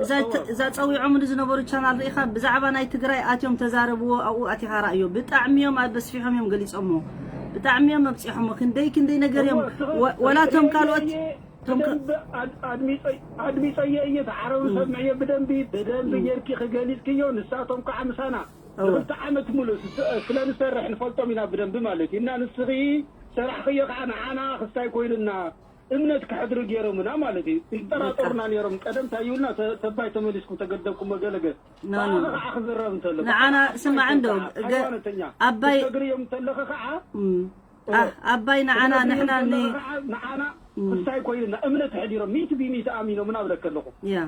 እዛ፣ እዛ ጸዊዖምኒ ዝነበሩ ቻናል ርኢኻ፣ ብዛዕባ ናይ ትግራይ ኣትዮም ተዛረብዎ፣ ኣብኡ ኣቲኻ ራእዮ። ብጣዕሚ እዮም ኣበስፊሖም እዮም ገሊጾሞ። ብጣዕሚ እዮም ኣብጺሖሞ። ክንደይ፣ ክንደይ ነገር እዮም። እወ፣ ወ-፣ ወላ እቶም ካልኦት፣ እየ እቶም ከ- ብደንብ ኣድ-፣ ኣድሚጸ-፣ ኣድሚጸየ እየ፣ ተዓረቡ እም። ሰምዕየ ብደንቢ፣ ብደንቢ እም። ጌርኪ ክገሊጽክዮ፣ ንሳቶም ከዓ ምሳና እወ። ንክልተ ዓመት ሙሉእ ስ-፣ ስለ ንሰርሕ ንፈልጦም ኢና ብደንቢ ማለት እዩ። እና ንስኺ ሰራሕኽዮ ከዓ ንዓና ክስታይ ኮይኑና፣ እምነት ከሕድሩ ገይሮምና ማለት እዩ። ይጠራጠሩና ነይሮም። ቀደም እንታይ ይብሉና፣ ተ-፣ ተባይ ተመሊስኩም ተገደብኩም መገለገ። ኖ፣ ኖ። ብኣኻ ከዓ ክዝረብ እንተሎ፣ ንዓና ብኣኻ ስማዕ እንዶ፣ ኣይተንካ፣ ገ-፣ ሃይማኖተኛ፣ ኣባይ ክትነግርዮም እንተለኺ ከዓ፣ እም። እወ። ኣህ፣ ኣባይ ንዓና፣ ክትነግርዮም ንሕና ን-፣ እንተለኺ ከዓ ንዓና እም። ክስታይ ኮይኑና፣ እምነት ኣሕዲሮም፣ ሚእቲ ብሚእቲ ኣሚኖም እናብለኪ ኣለኹ። ያ።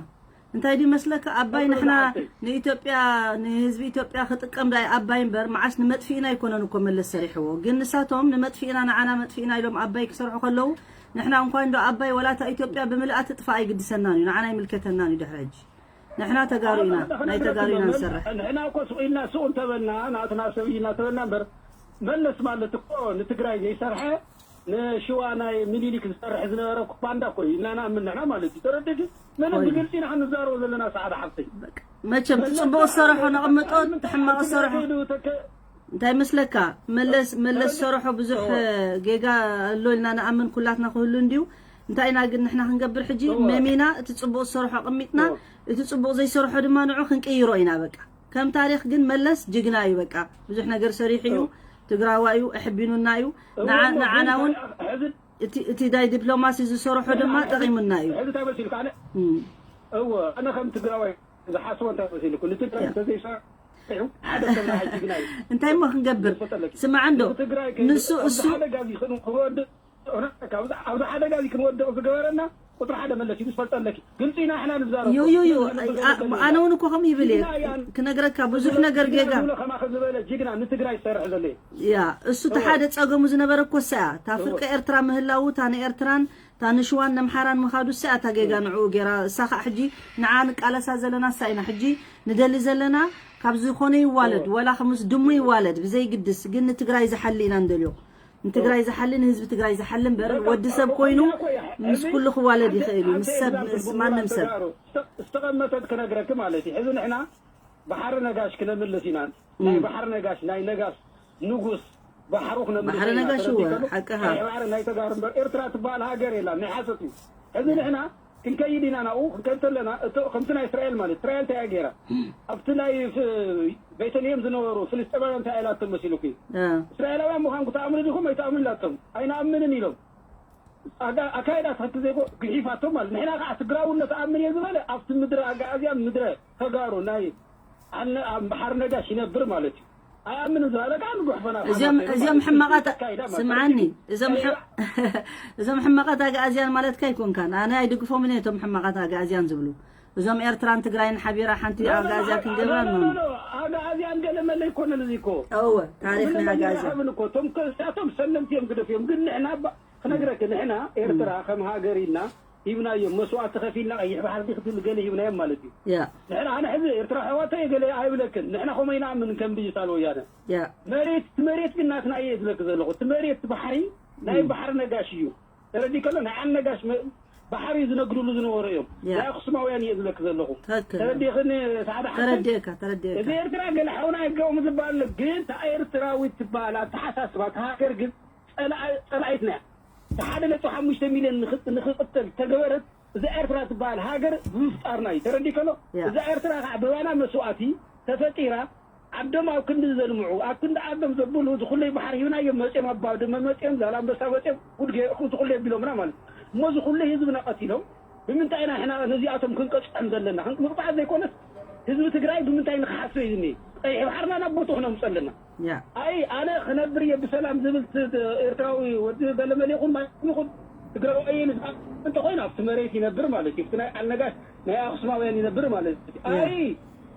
እንታይ ድዩ መስለካ፣ ኣባይ ኣቶ ንሕና ንዓተይ። ንኢትዮጵያ፣ ንህዝቢ ኢትዮጵያ ክጥቀም ዳይ ኣባይ እምበር፣ መዓስ ንመጥፊእና ኣይኮነን እኮ መለስ ሰሪሕዎ። ግን ንሳቶም ንመጥፊእና፣ ንዓና መጥፊእና ኢሎም ኣባይ ክሰርሑ ከለዉ፣ ንሕና እንኳን ዶ ኣባይ ወላ እታ ኢትዮጵያ ብምልኣ ትጥፋእ ኣይግድሰናን እዩ፣ ንዓና ኣይምልከተናን እዩ ድሕሪ ሕጂ። ንሕና ተጋሩ ኢና፣ ኣነ ናይ ተጋሩ ኢና ንሰርሕ። ንሕና እኮ ሱቕ ኢልና ሱቕ እንተበልና፣ ናትና ሰብ ኢና ተበልና እምበር፣ መለስ ማለት እኮ ንትግራይ ዘይሰርሐ፣ ንሽዋ ናይ ሚኒሊክ ዝሰርሕ ዝነበረ እኮ ባንዳ እኮ እዩ ኢልና ንኣምን ንሕና ማለት እዩ። ተረዲእኪ? መለስ ኮይኑ። ብግልፂ ኢና ክንዛረቦ ዘለና ሰዓዳ ሓፍተይ። በቃ፣ መቸም መለስ ትፅቡቕ ዝሰርሖ ኣነ ነቕምጦ፣ በጣዕሚ ትሕማቕ ዝሰርሖ። ተከ-፣ እንታይ መስለካ? መለስ፣ መለስ ተረዲ-፣ ዝሰርሖ ብዙሕ፣ እወ። ጌጋ ኣሎ ኢልና ንኣምን ኩላትና ክህሉ እንድዩ። እንታይ ኢና ግን ንሕና ክንገብር ሕጂ? እወ። መሚና እቲ ፅቡቕ ዝሰርሖ ኣቐሚጥና፣ እወ። እቲ ፅቡቕ ዘይሰርሖ ድማ ንዑ ክንቅይሮ ኢና በቃ። ከም ታሪኽ ግን መለስ ጅግና እዩ በቃ። ብዙሕ ነገር ሰሪሑ እዩ። እወ። ትግራዋይ እዩ፣ ኣሕቢኑና እዩ። እወ፣ ንዓ-፣ እሞ ንዓና ግን እውን ሕዚ እቲ፣ እቲ ናይ ዲፕሎማሲ ዝሰርሖ ድማ ጠቒሙና እዩ። ሕዚ እንታይ መሲልካ? ኣነ፣ እም። እወ፣ ኣነ ከም ትግራዋይ ዝሓስቦ እንታይ መሲልኩ? ንትግራይ ያ። እንተዘይሰርሑ ሓደ ሰብ ንዓይ ጅግና እዩ። እንታይ እሞ ክንገብር? ዝፈጠለኪ። ስማዕ እንዶ፣ ንትግራይ ከይዱ ንሱ፣ ኣብዚ እሱ ሓደጋ እዚ ክን-፣ ክንወድቕ፣ ኣብዚ፣ ኣብዚ ሓደጋ እዚ ክንወድቕ ዝገበረና ቁፅሪ ሓደ መለስ እዩ። ዝፈልጠለኪ። ግልፂ ኢና፣ ንሕና ንዛረብ ዩ፣ እኮ። ዩ፣ ዩ። ግልፂ ኢና፣ ኣይ፣ አ-፣ ንፈልጠለኪ። ኣነ እውን እኮ ከምኡ ይብል እየ። ጅግና እያ። ክነግረካ ብዙሕ ነገር ጅግና ጌጋ። ዝብሎ ከማኸ ዝበለ ጅግና ንትግራይ ዝሰርሕ ዘሎ እዩ። ያ፣ እሱ እቲ እወ። ሓደ ጸገሙ ዝነበረ እኮ እሳ እያ። እታ እወ። ፍርቂ ኤርትራ ምህላዉ፣ እታ ንኤርትራን፣ እታ እታ ንሽዋን ነምሓራን ምኻዱ እሳ እታ ጌጋ ንዕኡ ጌራ። እሳ ከዓ ሕጂ ንዓ ንቃለሳ ዘለና እሳ ኢና። ሕጂ ንደሊ ዘለና ካብ ዝኾነ ይዋለድ፣ ወላ ከምስ ድሙ ይዋለድ፣ ብዘይግድስ ግን ንትግራይ ዝሓሊ ኢና ንደልዮ። ንትግራይ ዝሓሊ፣ ንህዝቢ ትግራይ ዝሓሊ እምበር፣ ወዲ ሰብ ኮይኑ ምስ ኩሉ ክዋለድ ይኽእል እዩ። ምስ ሰብ፣ ምስ ማንም ሰብ። ዝተቐመጠት ክነግረኪ ማለት እዩ። ሕዚ ንሕና ባሕሪ ነጋሽ ክነምልስ ኢና። ናይ ባሕሪ ነጋሽ፣ ናይ ነጋሽ ንጉስ ባሕሩ ክነምልስ ባሕሪ ኢና። ነጋሽ፣ እወ፣ ሓቅኻ። ቀይ ባሕሪ ናይ ተጋሩ እምበር ኤርትራ ትበሃል ሃገር የላን። ናይ ሓሶት እዩ። ሕዚ ንሕና ክንከይድ ኢና ናብኡ። ክንከይድ ተለና፣ እቶ፣ ከምቲ ናይ እስራኤል ማለት፣ እስራኤል እንታይ እያ ገይራ? ኣብቲ ናይ ፍ-፣ ቤተልሔም ዝነበሩ ፍልስጤማውያን እንታይ ኢላቶም መሲሉኪ? እ። እስራኤላውያን ምዃንኩ ትኣምኑ ዲኹም ኣይትኣምኑ ኢላቶም። ኣይንኣምንን ኢሎም። ኣጋ-፣ ኣካይዳ ትኽክል ዘይኮ-፣ ግሒፋቶም ማለት። ንሕና ከዓ ትግራውነት ኣምን እየ ዝበለ ኣብቲ ምድረ ኣጋኣዝያን ምድረ ተጋሩ ናይ ኣነ-፣ ኣብ ባሕሪ ነጋሽ ይነብር ማለት እዩ። ኣይኣምንን ዝበለ ከዓ ንጉሕፈና እዚኦም፣ እዚኦም ሕማቓት፣ ኣካይዳ ማለት ስምዓኒ፣ እዩ። እዞም ሕ-፣ እዞም ሕማቓት ኣጋኣዝያን ማለትካ ኣይኮንካን። ኣነ ኣይድግፎምን እየ እቶም ሕማቓት ኣጋኣዝያን ዝብሉ። እዞም ኤርትራን ትግራይን ሓቢራ ሓንቲ ኣጋኣዝያ ክንገብራ ኖ፣ ኖ፣ ኖ፣ ኖ፣ ኖ። ኣጋኣዝያን ገለ መለ ኣይኮነን እዚ እኮ። እወ፣ ታሪኽ ናይ ኣጋኣዝያን። ዝሓብን እኮ። እቶም ከ-፣ እሳቶም ሰለምቲ እዮም ግደፍ እዮም። ግን ንሕና ባ-፣ ክነግረክ፣ ንሕና ኤርትራ ከም ሃገር ኢልና ሂብናዮም፣ መስዋእቲ ከፊልና ቀይሕ ባሕሪ ክትብል ገለ ሂብናዮም ማለት እዩ። ያ። ንሕና፣ ኣነ ሕዚ ኤርትራ ኣሕዋተይ ገለ ኣይብለክን። ንሕና ከምኡ ኣይንኣምን ከም ዲጂታል ወያነ። ያ። መሬት፣ እቲ መሬት ግን ናትና እየ ዝብለክ ዘለኹ። እቲ መሬት፣ እቲ ባሕሪ ናይ ባሕሪ ነጋሽ እዩ። ተረዲእ ከሎ ናይ ዓል ነጋሽ መ-፣ ባሕሪ ዝነግድሉ ዝነበሩ እዮም። ያ። ናይ ኣኽሱማውያን እየ ዝብለክ ዘለኹ። ትክክል። ተረዲእኽኒ ሰዓዳ ሓሰን? ተረዲእካ፣ ተረዲእካ። እዚ ኤርትራ ገለ ሓውና ኣይገኦም ዝበሃል ኣሎ፣ ግን እታ ኤርትራዊት ትበሃል ኣተሓሳስባ እታ ሃገር ግን ጸላኢ-፣ ጸላኢትና እያ። እታ ሓደ ነጥቢ ሓሙሽተ ሚልዮን ንኽ-፣ ንኽቕተል ተገበረት እዛ ኤርትራ ትበሃል ሃገር ብምፍጣርና እዩ። ተረዲእ ከሎ ያ። እዛ ኤርትራ ከዓ ብባና መስዋእቲ ተፈጢራ ዓዶም ኣብ ክንዲ ዘልምዑ፣ ኣብ ክንዲ ዓዶም ዘብሉ፣ እዚ ኩለይ ባሕሪ ሂብናዮም መፅዮም፣ ኣብ ባድመ መፅዮም፣ ዛላምበሳ መፅዮም፣ ጉድ ገ-፣ እዚ ኩለይ ኣቢሎምና ማለት እዩ። እሞ እዚ ኩለይ ህዝብና ቀቲሎም፣ ብምንታይ ኢና ንሕና ነዚኣቶም ክንቀፅዖም ዘለና? ክንቅ-፣ ምቕፃዕ ዘይኮነስ ህዝቢ ትግራይ ብምንታይ ንክሓስብ እዩ ዝኒሀ? ቀይሕ ባሕርና ናብ ቦትኡ ክነምፅኦ ኣለና። ያ። ኣይ፣ ኣነ ክነብር እየ ብሰላም ዝብል ት-፣ ት-፣ ኤርትራዊ ወዲ ገለመለ ይኹን ማንም ይኹን ትግራዋይ እዩ ንዝኣ-፣ እንተኾይኑ ኣብቲ መሬት ይነብር ማለት እዩ። ኣብቲ ናይ ዓልነጋሽ ናይ ኣኽሱማውያን ይነብር ማለት እዩ። ያ። ኣይ፣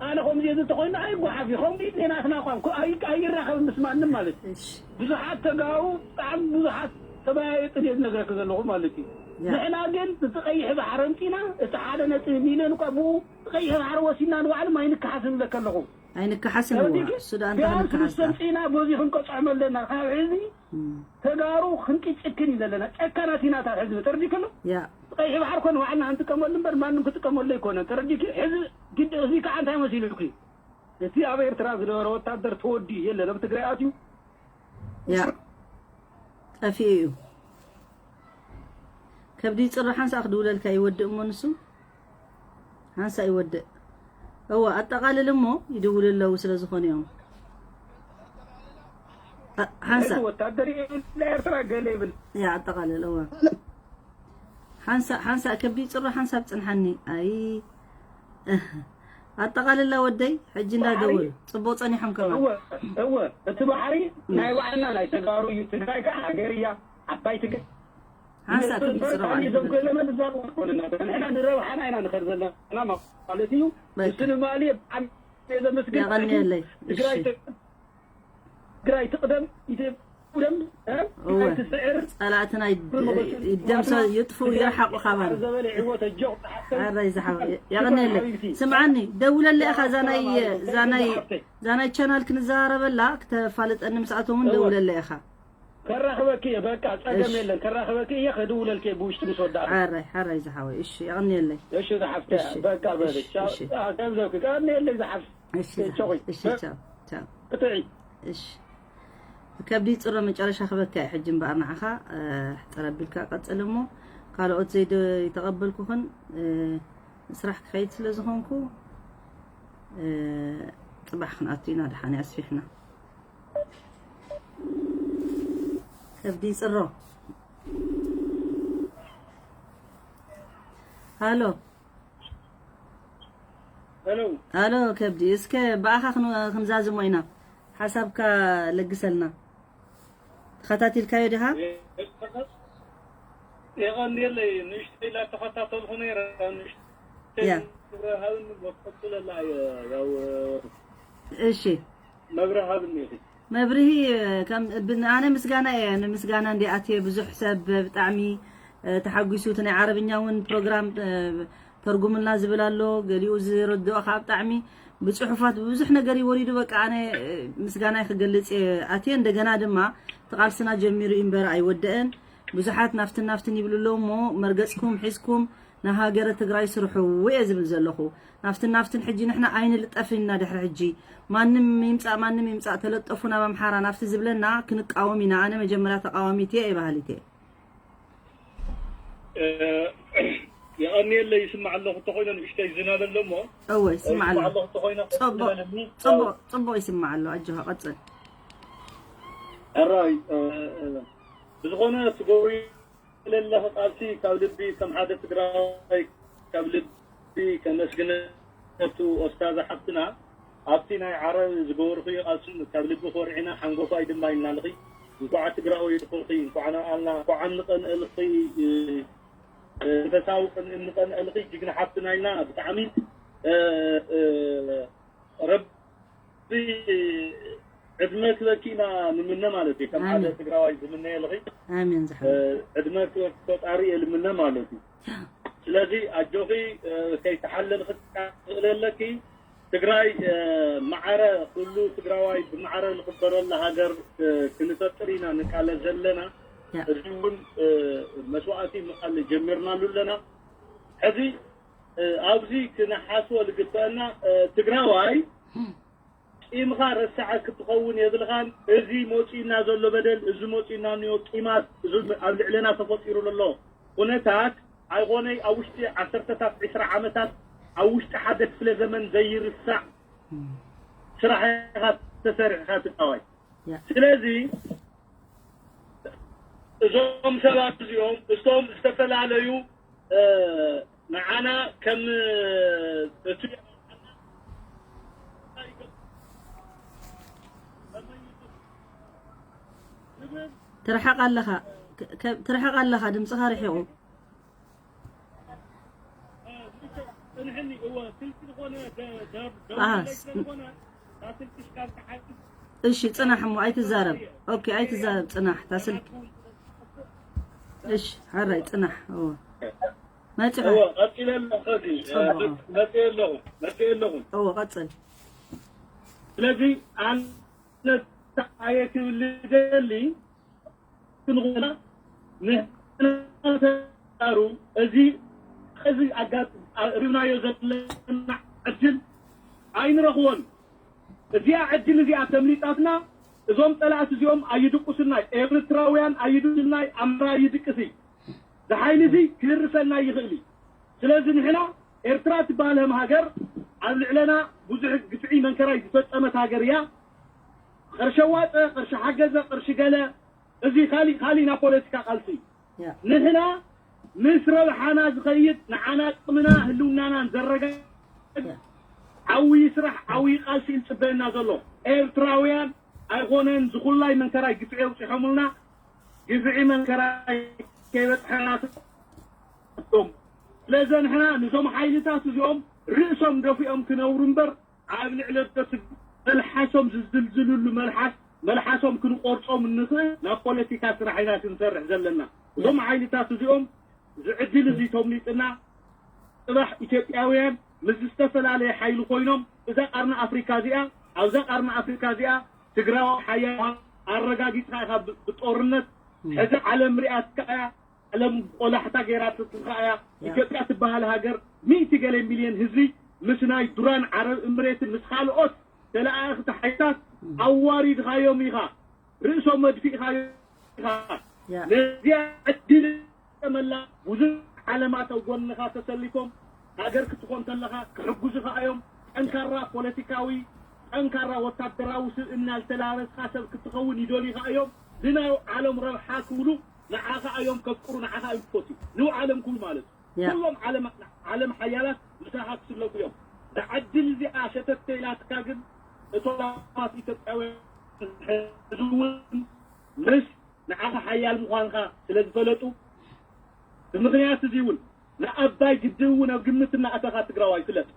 ኣነ ከምዚ እየ እንተኾይኑ ኣይጓሓፍ እዩ። ከምኡ እዩ ናትና ቋንቋ። ኣይ-፣ ኣይራኸብን ምስ ማንም ማለት እዩ። እሺ። ብዙሓት ተጋሩ ብጣዕሚ ብዙሓት ተመያየጥን እየ ዝነግረኪ ዘለኹ ማለት እዩ። ያ። ንሕና ግን እቲ ቀይሕ ባሕሪ ኣምፂና፣ እቲ ሓደ ነጥቢ ሚልዮን እኳ ብኡ እቲ ቀይሕ ባሕሪ ወሲድና ንባዕሉ ኣይንከሓስን እብለኪ ኣለኹ። ኣይንከሓስን እዋ፣ ተረዲእኪ? እሱ ደኣ እንታይ ቢያንስ ክንከሓስ ምስ ደኣ? ተምፂና በዚ ክንቀፅዖም ኣለና። ካብ ሕዚ እም። ተጋሩ ክንጭክን እዩ ዘለና። ጨካናት ኢና እታ ሕዝቢ። ተረዲእኪ ኣሎ? ያ። ቀይሕ ባሕሪ ኮነ ባዕልና ክንጥቀመሉ እምበር ማንም ክጥቀመሉ ኣይኮነን። ተረዲእኪ? ሕዚ ግድ፣ እዚ ከዓ እንታይ መሲሉኪ? እቲ ኣብ ኤርትራ ዝነበረ ወታደር ተወዲኡ የለን፣ ኣብ ትግራይ ኣትዩ። ያ። ጠፊኡ እዩ። ከብዲ ይፅሮ ሓንሳእ ክድውለልካ ይወድእ እሞ ንሱ ሓንሳእ ይወድእ። እወ፣ ኣጠቓልል እሞ ይድውሉ ኣለዉ ስለ ዝኾኑ እዮም። ኣ-፣ ሓንሳእ። እቲ ወታደር እዩ፣ ንኤርትራ ገለ ይብል። ያ፣ ኣጠቓልል፣ እወ። ሓንሳእ፣ ሓንሳእ ከብዲ ይፅሮ ሓንሳብ ፅንሓኒ። ኣይ፣ ኣጠቓልላ ወደይ፣ ሕጂ እንዳደወሉ። ባሕሪ። ፅቡቕ ፀኒሖም ከማን። እወ፣ እወ። እቲ ባሕሪ ናይ ባዕልና ናይ ተጋሩ እዩ። ትግራይ ከዓ ሃገር እያ። ዓባይ ትግራይ። ሓንሳብ ንኤርትራ ክንጽረባ እዞም ኣይንኽእል። ገለ መለ ዝዛረቡ ኣይኮኑን። ንሕና ንረብሓና ኢና ንኸድ ዘለና ማለት እዩ። በቃ። ንሱ ንማሊ ብጣዕሚ እየ ዘመስግን። የቐንየለይ። ትግራይ እሺ። ት-፣ ትግራይ ትቕደም፣ ኢትዮጵያ ትቕደም፣ እ? እወ። ትግራይ ትስዕር። ጸላእትና ይድ-፣ ይደምሰ-፣ ይጥፉ፣ ትግራይ ይርሓቑ ካባና። ዝበለ ዕወት ኣጆኹም፣ ሓፍተይ። ኣረ ይዝሓው። የቐንየለይ። ሓቢብቲ። ስምዓኒ፣ ደውለለይ ኢኻ፣ እዛ ናይ፣ ሰላም ዓለይኩም። እዛ ናይ፣ ሓፍተይ። እዛ ናይ ቻናል ክንዘራረበላ፣ ክተፋልጠኒ ምስኣቶም እውን እወ። ደውለለይ ኢኻ። ከራኽበኪ እየ፣ በቃ ጸገም እሺ። የለን። ከራኽበኪ እየ፣ ከድውለልኪ እየ ብውሽጢ ምስ ወዳእኩ። ሓራይ፣ ሓራይ ዝሓወይ። እሺ፣ የቐንየለይ። እሺ ዝሓፍተ፣ እሺ፣ በቃ በል። እሺ፣ ቻው። እሺ። አ፣ ገንዘብኪ፣ ቀንየለይ ዝሓፍ። እሺ፣ ቻው። ዝሓፍ። እሺ፣ ቻው። ቻው፣ ቻው። ቅጥዒ። እሺ። ከብዲ ጽሮ መጨረሻ ክበካ እየ። ሕጂ እምበኣር ንዓኻ፣ እ፣ ሕጽር ኣቢልካ ቀጽል እሞ፣ ካልኦት ዘይደ-፣ ዘይተቐበልኩኽን፣ እ፣ ስራሕ ክኸይድ ስለ ዝኾንኩ፣ እ፣ ጽባሕ ክንኣቱ ኢና፣ ደሓን እያ ኣስፊሕና። ከብዲ ይጽሮ። ሃሎ። ሃሎ። ሃሎ ከብዲ፣ እስከ ብኣኻ ክን-፣ ክንዛዝሞ ኢና። ሓሳብካ ለግሰልና። ተኸታቲልካዮ ዲኻ? የቐንየለይ፣ ንእሽተይ ኢላ ተኸታተልኩ ነይረ፣ ንእሽተይ ያ። መብርሂ ሃብኒ፣ ቀጽለላ፣ ያው፣ እሺ። መብርሂ ሃብኒ ኢኺ። መብርሂ፣ ከም፣ ብን-፣ ኣነ ምስጋና እየ፣ ንምስጋና እንዲ ኣትየ ብዙሕ ሰብ ብጣዕሚ፣ ተሓጒሱ እቲ ናይ ዓረብኛ እውን ፕሮግራም ተርጉምልና ዝብል ኣሎ። ገሊኡ ዝርድኦ ከዓ ብጣዕሚ ብፅሑፋት ብዙሕ ነገር ይወሪዱ። በቃ ኣነ ምስጋናይ ክገልፅ እየ ኣትየ። እንደገና ድማ እቲ ቃልስና ጀሚሩ እዩ እምበር ኣይወደአን። ብዙሓት ናፍትን ናፍትን ይብሉ ኣለዉ እሞ መርገፅኩም ሒዝኩም ንሃገረ ትግራይ ስርሑ እየ ዝብል ዘለኹ። ናፍትን ናፍትን ሕጂ ንሕና ኣይንልጠፍን ኢና። ድሕሪ ሕጂ ማንም ይምፃእ ማንም ይምፃእ ተለጠፉ ናብ ኣምሓራ ናፍቲ ዝብለና ክንቃወም ኢና። ኣነ መጀመርያ ተቃዋሚት እየ እየ በሃሊት እየ። የቐንየለይ። ይስማዕ ኣለኹ እንተኾይኑ ንእሽተይ ዝናብ ኣሎ እሞ እወ ይስማዕ ኣሎ። ኣለኹ እንተኾይኑ ፅቡቕ በለኒ። ፅቡቕ ፅቡቕ ይስማዕ ኣሎ። ኣጆኻ ቀፅል። ሕራይ ብዝኾነ ትገብሩ ዘለኺ ቃልሲ ካብ ልቢ ከም ሓደ ትግራዋይ ካብ ልቢ ከመስግነቱ ኦስታዛ ሓፍትና ኣብቲ ናይ ዓረብ ዝገበርኽዮ ቃልሲ ካብ ልቢ ኮሪዕና ሓንጎፋይ ድማ ኢልናልኺ። እንኳዕ ትግራዊ ኢልኩልኺ እንኳዕ ንኣልና እንኳዕ ንቐንእልኺ መንፈሳዊ ቅንኢ ንቐንእልኺ ጅግና ሓፍትና ኢልና ብጣዕሚ ረቢ ዕድመ ክበኪ ኢና ንምነ ማለት እዩ። ከም ሓደ ኣሜን። ትግራዋይ ዝምነየልኺ ኣሜን ዝሓወይ። ዕድመ ክበኪ ፈጣሪ እየ ልምነ ማለት እዩ። ስለዚ ኣጆኺ ከይተሓለልኺ ክእለለኪ ትግራይ ማዕረ ኩሉ ትግራዋይ ብማዕረ ንኽበረላ ሃገር ክንፈጥር ኢና ንቃለስ ዘለና። ያ። እዚ እውን መስዋእቲ ምኻል ጀሚርናሉ ኣለና። ሕዚ ኣብዚ ክነሓስቦ ዝግበአና ትግራዋይ ቂምኻ ረሳዐ ክትኸውን የብልኻን። እዚ መፂኡና ዘሎ በደል፣ እዚ መፂኡና እኒኦ ቂማት፣ እዚ ኣብ ልዕለና ተፈጢሩ ዘሎ ኩነታት ኣይኾነይ ኣብ ውሽጢ ዓሰርተታት ዒስራ ዓመታት ኣብ ውሽጢ ሓደ ክፍለ ዘመን ዘይርሳዕ ስራሕ ኢኻ ተሰሪሕኻ ትግራዋይ። ያ። ስለዚ እዞም ሰባት እዚኦም እቶም ዝተፈላለዩ ንዓና ከም እቲ ትርሕቕ ኣለኻ ትርሕቕ ኣለኻ ድምፅኻ ርሒቑ። እሺ ፅናሕ እሞ ኣይትዛረብ። ኦኬ ኣይትዛረብ ፅናሕ ታስልኪ። እሺ ሓራይ ፅናሕ። እወ መፂኻ። እወ ቀፂለ ኣለኹ። ከዚ ፅቡቕ። መፂ ኣለኹ መፂ ኣለኹ። እወ ቀፅል። ስለዚ ኣነ ኣየ ክብል ደሊ ክንኾና ንሕናሩ እዚ እዚ ኣጋጥ ሪብናዮ ዘለና ዕድል ኣይንረኽቦን። እዚኣ ዕድል እዚኣ ተምሊጣትና እዞም ፀላእቲ እዚኦም ኣይድቁስናይ ኤርትራውያን ኣይድቁስናይ ኣምራ ይድቅሲ ዝሓይሊ እዚ ክህርሰና ይኽእል እዩ። ስለዚ ንሕና ኤርትራ ትበሃል ሃገር ኣብ ልዕለና ብዙሕ ግፍዒ መንከራይ ዝፈፀመት ሃገር እያ። ቅርሺ ኣዋፀ ቅርሺ ሓገዘ ቅርሺ ገለ እዚ ካሊእ ካሊእ ናብ ፖለቲካ ቃልሲ እዩ። ንሕና ምስ ረብሓና ዝኸይድ ንዓና ጥቕምና ህልውናናን ዘረጋግፅ ዓብዪ ስራሕ ዓብዪ ቃልሲ እዩ ዝፅበየና ዘሎ። ኤርትራውያን ኣይኾነን ዝኹላይ መንከራይ ግፍዒ ኣውፂሖምልና ግፍዒ መንከራይ ከይበፅሐና ስቶም ስለዚ ንሕና ንዞም ሓይልታት እዚኦም ርእሶም ደፊኦም ክነብሩ እምበር ኣብ ልዕሊ ደቂ መልሓሶም ዝዝልዝልሉ መልሓስ መልሓሶም ክንቆርጾም እንኽእል ናብ ፖለቲካ ስራሕ ኢና ክንሰርሕ ዘለና። እዞም ሓይልታት እዚኦም ዝዕድል እዚ ተምሊጥና ጽባሕ ኢትዮጵያውያን ምስ ዝተፈላለየ ሓይሊ ኮይኖም እዛ ቃርኒ ኣፍሪካ እዚኣ ኣብዛ ቃርኒ ኣፍሪካ እዚኣ ትግራዊ ሓያል ኣረጋጊጽካ ኢኻ ብጦርነት ሕዚ ዓለም ሪኣትካ እያ። ዓለም ቆላሕታ ገይራትካ እያ። ኢትዮጵያ ትበሃል ሃገር ሚእቲ ገለ ሚልዮን ህዝቢ ምስ ናይ ዱራን ዓረብ እምሬትን ምስ ካልኦት ተለኣእኽቲ ሓይልታት ኣዋሪድኻዮም ኢኻ። ርእሶም ኣድፊእኻዮም ኢኻ። ነዚኣ ዕድል ተጠቀመላ። ብዙሕ ዓለማት ኣብ ጎንኻ ተሰሊፎም ሃገር ክትኾን ከለኻ ክሕጉዝኻ እዮም። ጠንካራ ፖለቲካዊ፣ ጠንካራ ወታደራዊ ስብእና ዝተላበስኻ ሰብ ክትኸውን ይደልዩኻ እዮም። ንናይ ዓለም ረብሓ ክብሉ ንዓኻ እዮም ከፍቅሩ፣ ንዓኻ እዮም ክፈትዩ። ንው ዓለም ክብሉ ማለት እዩ። ኩሎም ዓለም ዓለም ሓያላት ምሳኻ ክስለፉ እዮም። እዛ ዕድል እዚኣ ሸተት ተኢላትካ ግን እቶም ባት ኢትዮጵያውያን ሕዚ እውን ምስ ንዓኻ ሓያል ምዃንካ ስለ ዝፈለጡ ብምኽንያት እዚ እውን ንኣባይ ግድብ እውን ኣብ ግምት እናኣተኻ ትግራዋይ ፍለጥ።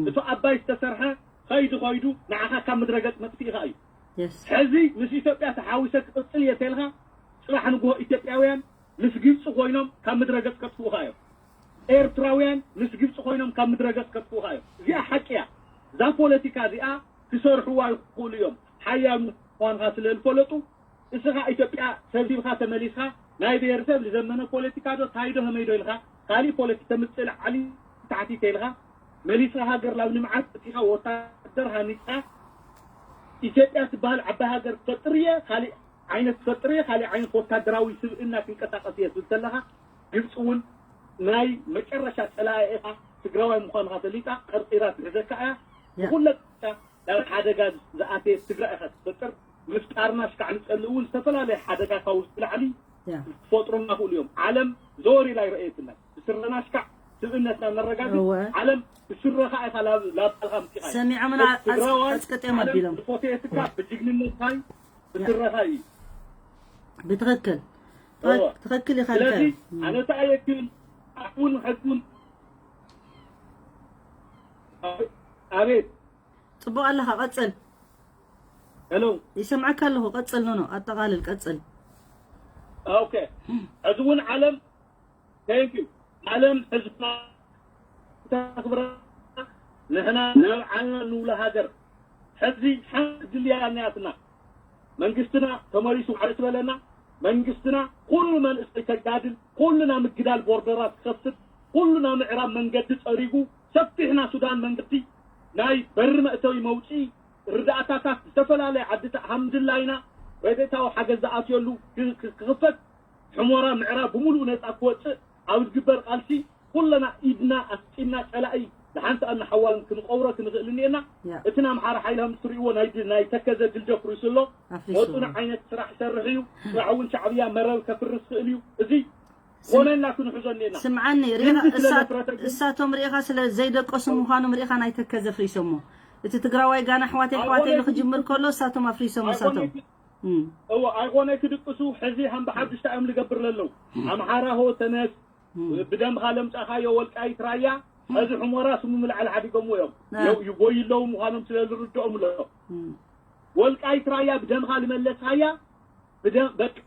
እቶ ኣባይ ዝተሰርሐ ኸይዱ ኸይዱ ንዓኻ ካብ ምድረገፅ መጥፊእኻ እዩ። ሕዚ ምስ ኢትዮጵያ ተሓዊሰ ክቕፅል እየ ተልካ ፅባሕ ንግሆ ኢትዮጵያውያን ምስ ግብፂ ኮይኖም ካብ ምድረ ገፅ ከጥፍኡኻ እዮም። ኤርትራውያን ምስ ግብፂ ኮይኖም ካብ ምድረ ገፅ ከጥፍኡኻ እዮም። እዚኣ ሓቂ እያ። እዛ ፖለቲካ እዚኣ ክሰርሕዋ ይኽእሉ እዮም። ሓያል ምዃንካ ስለ ዝፈለጡ እስኻ ኢትዮጵያ ሰብሲብካ ተመሊስካ ናይ ብሄር ሰብ ዝዘመነ ፖለቲካ ዶ ታይ ዶ ከመይ ዶ ኢልካ ካሊእ ፖለቲካ ተምፅእ ላዕሊ ታሕቲ ተይልካ መሊስካ ሃገር ናብ ልምዓት እቲኻ ወታደር ሃኒፅካ ኢትዮጵያ ትበሃል ዓባይ ሃገር ክፈጥር እየ ካሊእ ዓይነት ክፈጥር እየ ካሊእ ዓይነት ወታደራዊ ስብእና ክንቀሳቀስ እየ ትብል ተለኻ ግብፂ እውን ናይ መጨረሻ ፀላኢ ኢኻ ትግራዋይ ምዃንካ ፈሊጣ ቀርፂራ ትሕዘካ እያ ብኩለ ናብ ሓደጋ ዝኣተየት ትግራይ ኢኻ ክትፈጥር ምፍጣርና ሽካዕ ንፀልእ እውን ዝተፈላለየ ሓደጋ ካብ ውሽጢ ላዕሊ ክፈጥሩና ክእሉ እዮም ዓለም ዘወር ኢላ ይረእየትና ብስረና ሽካዕ ስብእነትና ነረጋግፅ ዓለም ብስረኻ ኢኻ ላባልካ ምፂኻ ሰሚዖምና ኣፅቅጥዮም ኣቢሎም ዝፎተየትካ ብጅግንነትካይ ብስረኻ እዩ ብትኽክል ትኽክል ኢኻ ስለዚ ኣነታ ኣየክል ኣውን ሕዝቡን ኣቤት ፅቡቅ ኣለኻ ቀፅል ሄሎ ይሰምዐካ ኣለኹ ቀፅል ኖኖ ኣጠቃልል ቀፅል ኦኬ ሕዚ እውን ዓለም ቴንክ ዩ ዓለም ሕዝብና ተኽብራ ንሕና ናብ ዓልና ንብሎ ሃገር ሕዚ ሓንቲ ድልያ እኒኣትና መንግስትና ተመሊሱ ዓርስ በለና መንግስትና ኩሉ መንእሰይ ከጋድል ኩሉ ናብ ምግዳል ቦርደራት ክኸፍት ኩሉ ናብ ምዕራብ መንገዲ ፀሪጉ ሰፊሕና ሱዳን መንግስቲ ናይ በሪ መእተዊ መውፅኢ ርዳእታታት ዝተፈላለየ ዓድታት ሃምድላይና ረድኤታዊ ሓገዝ ዝኣትየሉ ክኽፈት ሕሞራ ምዕራብ ብምሉኡ ነፃ ክወፅእ ኣብ ዝግበር ቃልሲ ኩለና ኢድና ኣስጢምና ፀላኢ ንሓንቲ ኣና ሓዋልን ክንቀውሮ ክንኽእል እኒኤና እቲ ናምሓራ ሓይሊ ከም ትሪእዎ ናይ ተከዘ ድልደፍ ርእሱ ኣሎ መፁን ዓይነት ስራሕ ይሰርሕ እዩ ስራሕ እውን ሻዕብያ መረብ ከፍርስ ክእል እዩ እዚ ኮነና ክንሕዞ እኒኤና ስምዓኒ እሳቶም ርኢኻ ስለ ዘይደቀሱ ምዃኖም ርኢኻ ናይ ተከዘ ፍሪሶሞ እቲ ትግራዋይ ጋና ኣሕዋተይ ኣሕዋተይ ንክጅምር ከሎ እሳቶም ኣፍሪሶም እሳቶም እወ ኣይኮነ ክድቅሱ ሕዚ ሃም ብሓድሽ ታዮም ልገብር ለለው ኣምሓራ ሆ ተነስ ብደምኻ ለምጻኻዮ ወልቃይት ራያ ሕዚ ሑመራ ስሙ ምልዓል ሓዲጎምዎ እዮም ይጎዩ ኣለዉ ምዃኖም ስለ ዝርድኦም ኣሎ ወልቃይት ራያ ብደምኻ ልመለስኻያ ብደም በቃ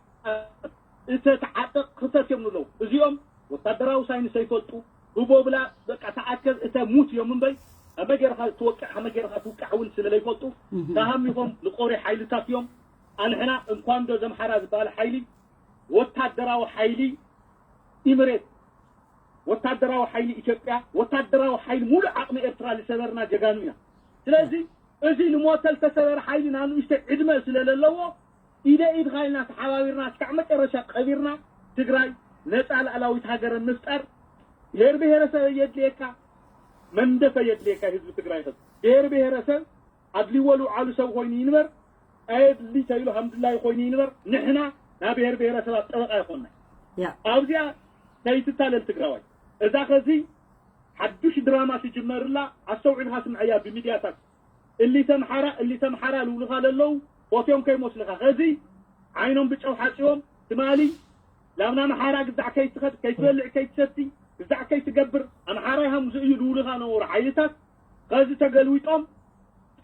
እተ ተዓጠቕ ክተት እዮም ንብለው እዚኦም ወታደራዊ ሳይንስ ኣይፈልጡ ህቦ ብላ በቃ ተኣከብ እተ ሙት እዮም እምበይ ከመይ ገይርካ ትወቅዕ ከመይ ገይርካ ትውቃዕ እውን ስለ ዘይፈልጡ ተሃሚኾም ንቆሪ ሓይልታት እዮም ኣንሕና እንኳን ዶ ዘምሓራ ዝበሃል ሓይሊ ወታደራዊ ሓይሊ ኢምሬት ወታደራዊ ሓይሊ ኢትዮጵያ ወታደራዊ ሓይሊ ሙሉእ ዓቕሚ ኤርትራ ዝሰበርና ጀጋኑ ኢና ስለዚ እዚ ልሞተ ዝተሰበረ ሓይሊ ናብ ንእሽተይ ዕድመ ስለ ዘለዎ ኢደ ኢድኻ ኢልና ተሓባቢርና እስካዕ መጨረሻ ቀቢርና ትግራይ ነፃ ላዕላዊት ሃገረ ምፍጣር ብሄር ብሄረሰብ የድልየካ መንደፈ የድልየካ ህዝቢ ትግራይ ህዝቢ ብሄር ብሄረሰብ ኣድልዎ ልውዓሉ ሰብ ኮይኑ ይንበር ኣየድሊ ተይሉ ሃምድላይ ኮይኑ ይንበር ንሕና ናብ ብሄር ብሄረሰባት ጠበቃ ይኮና ኣብዚኣ ከይትታለል ትግራዋይ እዛ ከዚ ሓዱሽ ድራማ ትጅመርላ ኣስተውዒልካ ስምዐያ ብሚድያታት እሊተ ኣምሓራ እሊተ ኣምሓራ ልብሉኻ ለለዉ ፎትዮም ከይመስልኻ ኸዚ ዓይኖም ብጨው ሓፂቦም ትማሊ ላብና ኣምሓራ ግዛዕ ከይትኸድ ከይትበልዕ ከይትሰቲ ግዛዕ ከይትገብር ኣምሓራ ይሃምዙ እዩ ልብሉኻ ነበሩ ሓይልታት ኸዚ ተገልዊጦም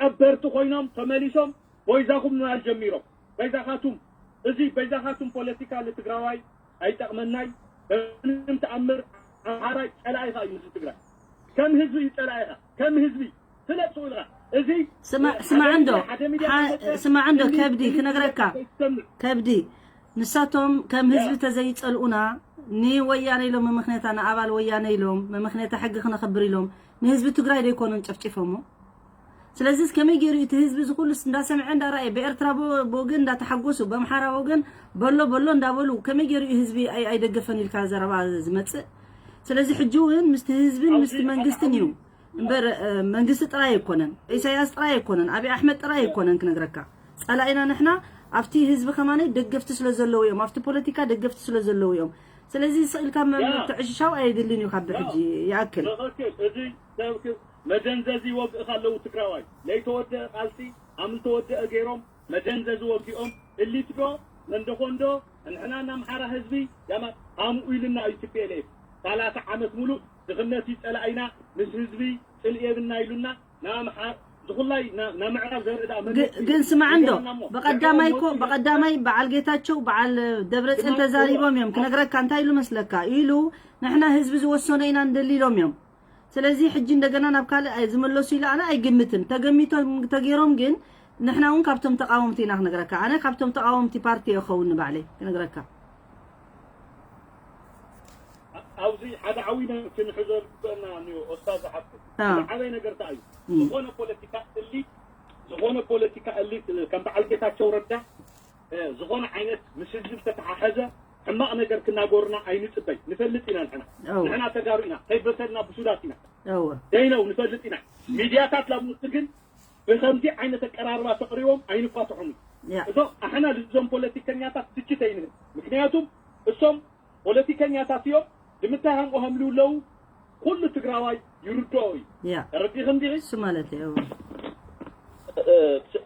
ጠበርቲ ኮይኖም ተመሊሶም ቦይዛኹም ምባል ጀሚሮም በይዛኻቱም እዚ በይዛኻቱም ፖለቲካ ልትግራዋይ ኣይጠቕመናይ በምንም ተኣምር ኣምሓራይ ፀላኢኻ እዩ ህዝቢ ትግራይ ከም ህዝቢ እዩ ፀላኢኻ ከም ህዝቢ ፍለጥ ስቕ ኢልኻ እዚ ስማዕ እንዶ ስማዕ እንዶ ከብዲ ክነግረካ ከብዲ ንሳቶም ከም ህዝቢ ተዘይፀልኡና ንወያነ ኢሎም መመክነታ ንኣባል ወያነ ኢሎም መመክነታ ሕጊ ክነኽብር ኢሎም ንህዝቢ ትግራይ ዶ ይኮኑን ጨፍጪፎሞ ስለዚስ ከመይ ገይሩ እቲ ህዝቢ እዚ ኩሉስ እንዳሰምዐ እንዳረኣየ ብኤርትራ ወገን እንዳተሓጎሱ በምሓራ ወገን በሎ በሎ እንዳበሉ ከመይ ገይሩ እዩ ህዝቢ ኣይደገፈን ኢልካ ዘረባ ዝመፅእ ስለዚ ሕጂ እውን ምስቲ ህዝብን ምስቲ መንግስትን እዩ እምበር መንግስቲ ጥራይ ኣይኮነን ኢሳያስ ጥራይ ኣይኮነን ኣብይ ኣሕመድ ጥራይ ኣይኮነን ክነግረካ ጸላኢና ንሕና ኣብቲ ህዝቢ ከማነይ ደገፍቲ ስለ ዘለዉ እዮም ኣብቲ ፖለቲካ ደገፍቲ ስለ ዘለዉ እዮም ስለዚ ስቕ ኢልካ ምትዕሽሻው ኣየድልን እዩ ካብ ሕጂ ይኣክል መደንዘዚ ይወግእኻ ኣለዉ ትግራዋይ ለይተወደአ ቃልሲ ኣምልተወደአ ገይሮም መደንዘዚ ወጊኦም እሊት ዶ መንደኾን ዶ ንሕና እናምሓራ ህዝቢ ያማ ሃምኡ ኢልና እዩ ቲፒኤልኤፍ ሰላሳ ዓመት ሙሉእ ድኽነት እዩ ጸላኢና ምስ ህዝቢ ጽልኢ የብልና ኢሉና ንኣምሓ ብፍላይ ና- ናብ ምዕራብ ዘርኢ ደኣ መግለጺ ግን ስማዕ እንዶ ይገርምና እሞ። ብቐዳማይ እኮ ብቐዳማይ በዓል ጌታቸው በዓል ደብረፅን ተዛሪቦም እዮም። ክነግረካ እንታይ ኢሉ መስለካ ኢሉ፣ ንሕና ህዝቢ ዝወሰኖ ኢና እንደሊ ኢሎም እዮም። ስለዚ ሕጂ እንደገና ናብ ካልእ ኣይ- ዝመለሱ ኢለ ኣነ ኣይግምትን። ተገሚቶም ተገይሮም ግን ንሕና እውን ካብቶም ተቃወምቲ ኢና ክነግረካ። ኣነ ካብቶም ተቃወምቲ ፓርቲ እኸውን ንባዕለይ ክነግረካ። ኣብዚ ሓደ ዓብይ ነገር ክንሕዞ ዝግበአና እኒኦ ኦስታዝ ሓፍቲ። ኣዎ። እቲ ዓብይ ነገር እንታይ እዩ? እም። ዝኾነ ፖለቲካ እሊት ዝኾነ ፖለቲካ እሊት ከም በዓል ጌታቸው ረዳ እ፣ ዝኾነ ዓይነት ምስ ህዝቢ ዝተተሓሓዘ ሕማቕ ነገር ክናገሩና ኣይንፅበይ። ንፈልጥ ኢና ንሕና። ኣዎ። ንሕና ተጋሩ ኢና። ከይበሰልና ብሱዳት ኢና። እወ ደይነው ንፈልጥ ኢና። ሚድያታት ላምንት ግን ብከምዚ ዓይነት ኣቀራርባ ተቕሪቦም ኣይንፋትሖም። ያ እዞም ኣሕና ልዞም ፖለቲከኛታት ትችት ኣይንህብ። ምክንያቱም እሶም ፖለቲከኛታት እዮም። ንምንታይ ሃምኡ ሃምልው ኣለዉ? ኩሉ ትግራዋይ ይርድኦ እዩ። ያ ተረዲኽን ዲኺ? እሱ ማለት እዩ። እ፣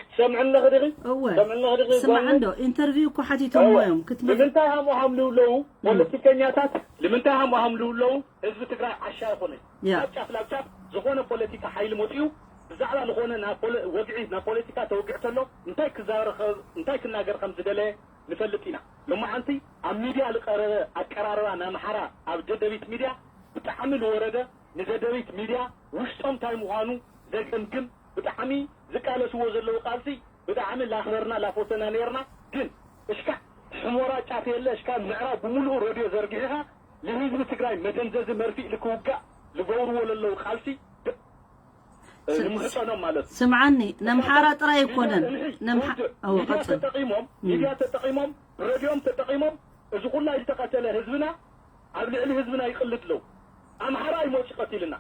ትሰምዕኒ ዲኺ? እወ ትሰምዕኒ ዲኺ? ስማዕ ጓል? እንዶ ኢንተርቪው እኮ ሓቲቶም እወ። እዮም ክትመ ንምንታይ ሃምኡ ሃምልው ኣለዉ? ፖለቲከኛታት ንምንታይ ሃምኡ ሃምልው ኣለዉ? ህዝቢ ትግራይ ዓሻ ይኾነ። ያ ካብ ጫፍ ናብ ጫፍ ዝኾነ ፖለቲካ ሓይሊ መፂኡ ብዛዕባ ዝኾነ ናብ ፖለ- ወግዒ ናብ ፖለቲካ ተወግዕ ተሎ እንታይ ክዛረብ ከ- እንታይ ክናገር ከም ዝደለየ ንፈልጥ ኢና። ሎማዓንቲ ኣብ ሚድያ ዝቀረበ ኣቀራርባ ናይ ኣምሓራ ኣብ ደደቢት ሚድያ ብጣዕሚ ዝወረደ፣ ንደደቢት ሚድያ ውሽጦም እንታይ ምዃኑ ዘገምግም፣ ብጣዕሚ ዝቃለስዎ ዘለዉ ቃልሲ ብጣዕሚ ላኽበርና ላፎተና ነይርና። ግን እሽካዕ ሕሞራ ጫፍ የለ እሽካዕ ምዕራብ ብምሉኡ ረድዮ ዘርጊሕኻ ንህዝቢ ትግራይ መደንዘዚ መርፊእ ልክውጋእ ዝገብርዎ ዘለዉ ቃልሲ ብ- ስ- ንምሕፀኖም ማለት እዩ። ስምዓኒ ነምሓራ ጥራይ ኣይኮነን ሚድያ ነምሓ ውድእ፣ እወ ሚድያ ቀፅል ተጠቂሞም ሚድያ ተጠቂሞም ረድዮም ተጠቂሞም እዚ ኩላ ዝተቀተለ ህዝብና ኣብ ልዕሊ ህዝብና ይቅልድ ኣለዉ። ኣምሓራ እዩ መፂኡ ቀቲልና።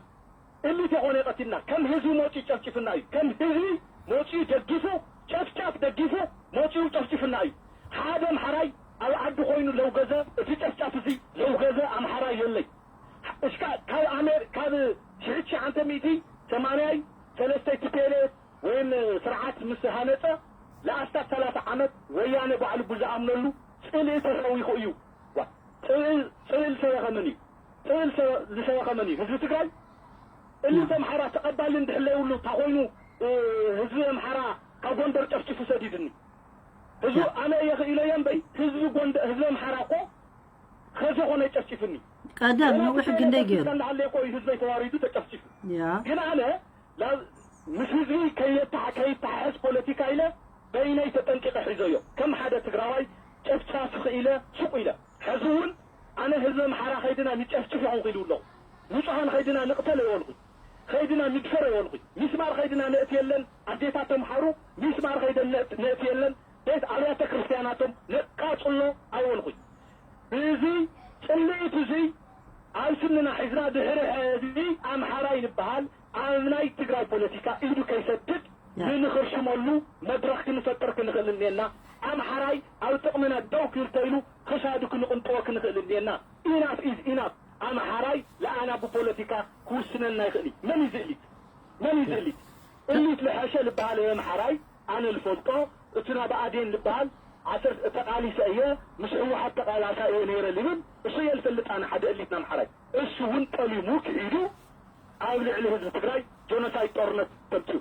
እሊት የኾነ ቀቲልና ከም ህዝቢ መፂኡ ጨፍጭፍና እዩ። ከም ህዝቢ መፂኡ ደጊፉ ጨፍጫፍ ደጊፉ መፂኡ ጨፍጭፍና እዩ። ሓደ ኣምሓራይ ኣብ ዓዲ ኮይኑ ለውገዘ እቲ ጨፍጫፍ እዚ ለውገዘ ኣምሓራይ የለይ። እሽካ ካብ ኣሜር ካብ ሽሕቲ ሸዓንተ ሚእቲ ሰማንያይ ሰለስተይ ቲ ፒ ኤል ኤፍ ወይም ስርዓት ምስ ሃነፀ ለኣስታት ሰላሳ ዓመት ወያነ ባዕሉ ብዝኣምነሉ ፅልኢ ተሰዊኹ እዩ። ዋ፣ ፅልኢ ፅልኢ ዝሰበኸ መን እዩ? ፅልኢ ዝሰ- ዝሰበኸ መን እዩ? ህዝቢ ትግራይ። እሊ ያ። ኣምሓራ ተቐባሊ እንድሕር ዘይብሉ እንታ ኮይኑ እ፣ ህዝቢ ኣምሓራ ካብ ጎንደር ጨፍጭፉ ሰዲድኒ። ህዝቢ ያ። ኣነ እየ ክኢለዮ እምበይ ህዝቢ ጎንደር ህዝቢ ኣምሓራ እኮ ከዚ ኮነ ጨፍጭፍኒ። ቀደም ነዊሕ ክንደይ ገይሩ እንዳሃለ እኮ እዩ ህዝበይ ተዋሪዱ ተጨፍጭፉ። ያ ግን ኣነ ላ- ምስ ህዝቢ ከየተሓ- ከይተሓሕዝ ፖለቲካ ኢለ በይነይ ተጠንቂቐ ሒዘዮ። ከም ሓደ ትግራዋይ ጨፍጫፍ ክኢለ ሱቕ ኢለ። ሕዚ እውን ኣነ ህዝቢ ኣምሓራ ከይድና ንጨፍጭፍ ይኹን ክኢሉ ኣለኹ። ንጹሃን ከይድና ንቕተል ኣይበልኹ። ከይድና ንድፈር ኣይበልኹ። ሚስማር ከይድና ነእትየለን ኣዴታት ተምሓሩ ሚስማር ከይደን ነእት- ነእትየለን ቤት ኣብያተ ክርስቲያናቶም ነቃጽሎ ኣይበልኹ። እዚ ጽልኢት እዚ ኣብ ስንና ሒዝና ድሕሪ ሕዚ ኣምሓራይ ንበሃል ኣብ ናይ ትግራይ ፖለቲካ ኢዱ ከይሰድድ ያ። ንንኽርሽመሉ መድረኽ ክንፈጥር ክንኽእል እኒኤና። ኣምሓራይ ኣብ ጥቕምና ደው ክብል ተኢሉ ክሳዱ ክንቕንጥቦ ክንኽእል እኒኤና። ኢናፍ ኢዝ ኢናፍ። ኣምሓራይ ለኣና ብፖለቲካ ክውስነና ይኽእል እዩ። መን እዩ ዝእሊት? መን እዩ ዝእሊት? እሊት ለሐሸ ዝበሃል ኣምሓራይ ኣነ ልፈልጦ እቲ ናብ ኣዴን ልበሃል ዓሰርተ ተቃሊሰ እየ ምስ ህወሓት ተቃላሳ እየ ነይረ ልብል እሱ እየ ልፈልጥ ኣነ ሓደ እሊት ናምሓራይ እሱ እውን ጠሊሙ ክሒዱ ኣብ ልዕሊ ህዝቢ ትግራይ ጆኖሳይድ ጦርነት ተምፅኡ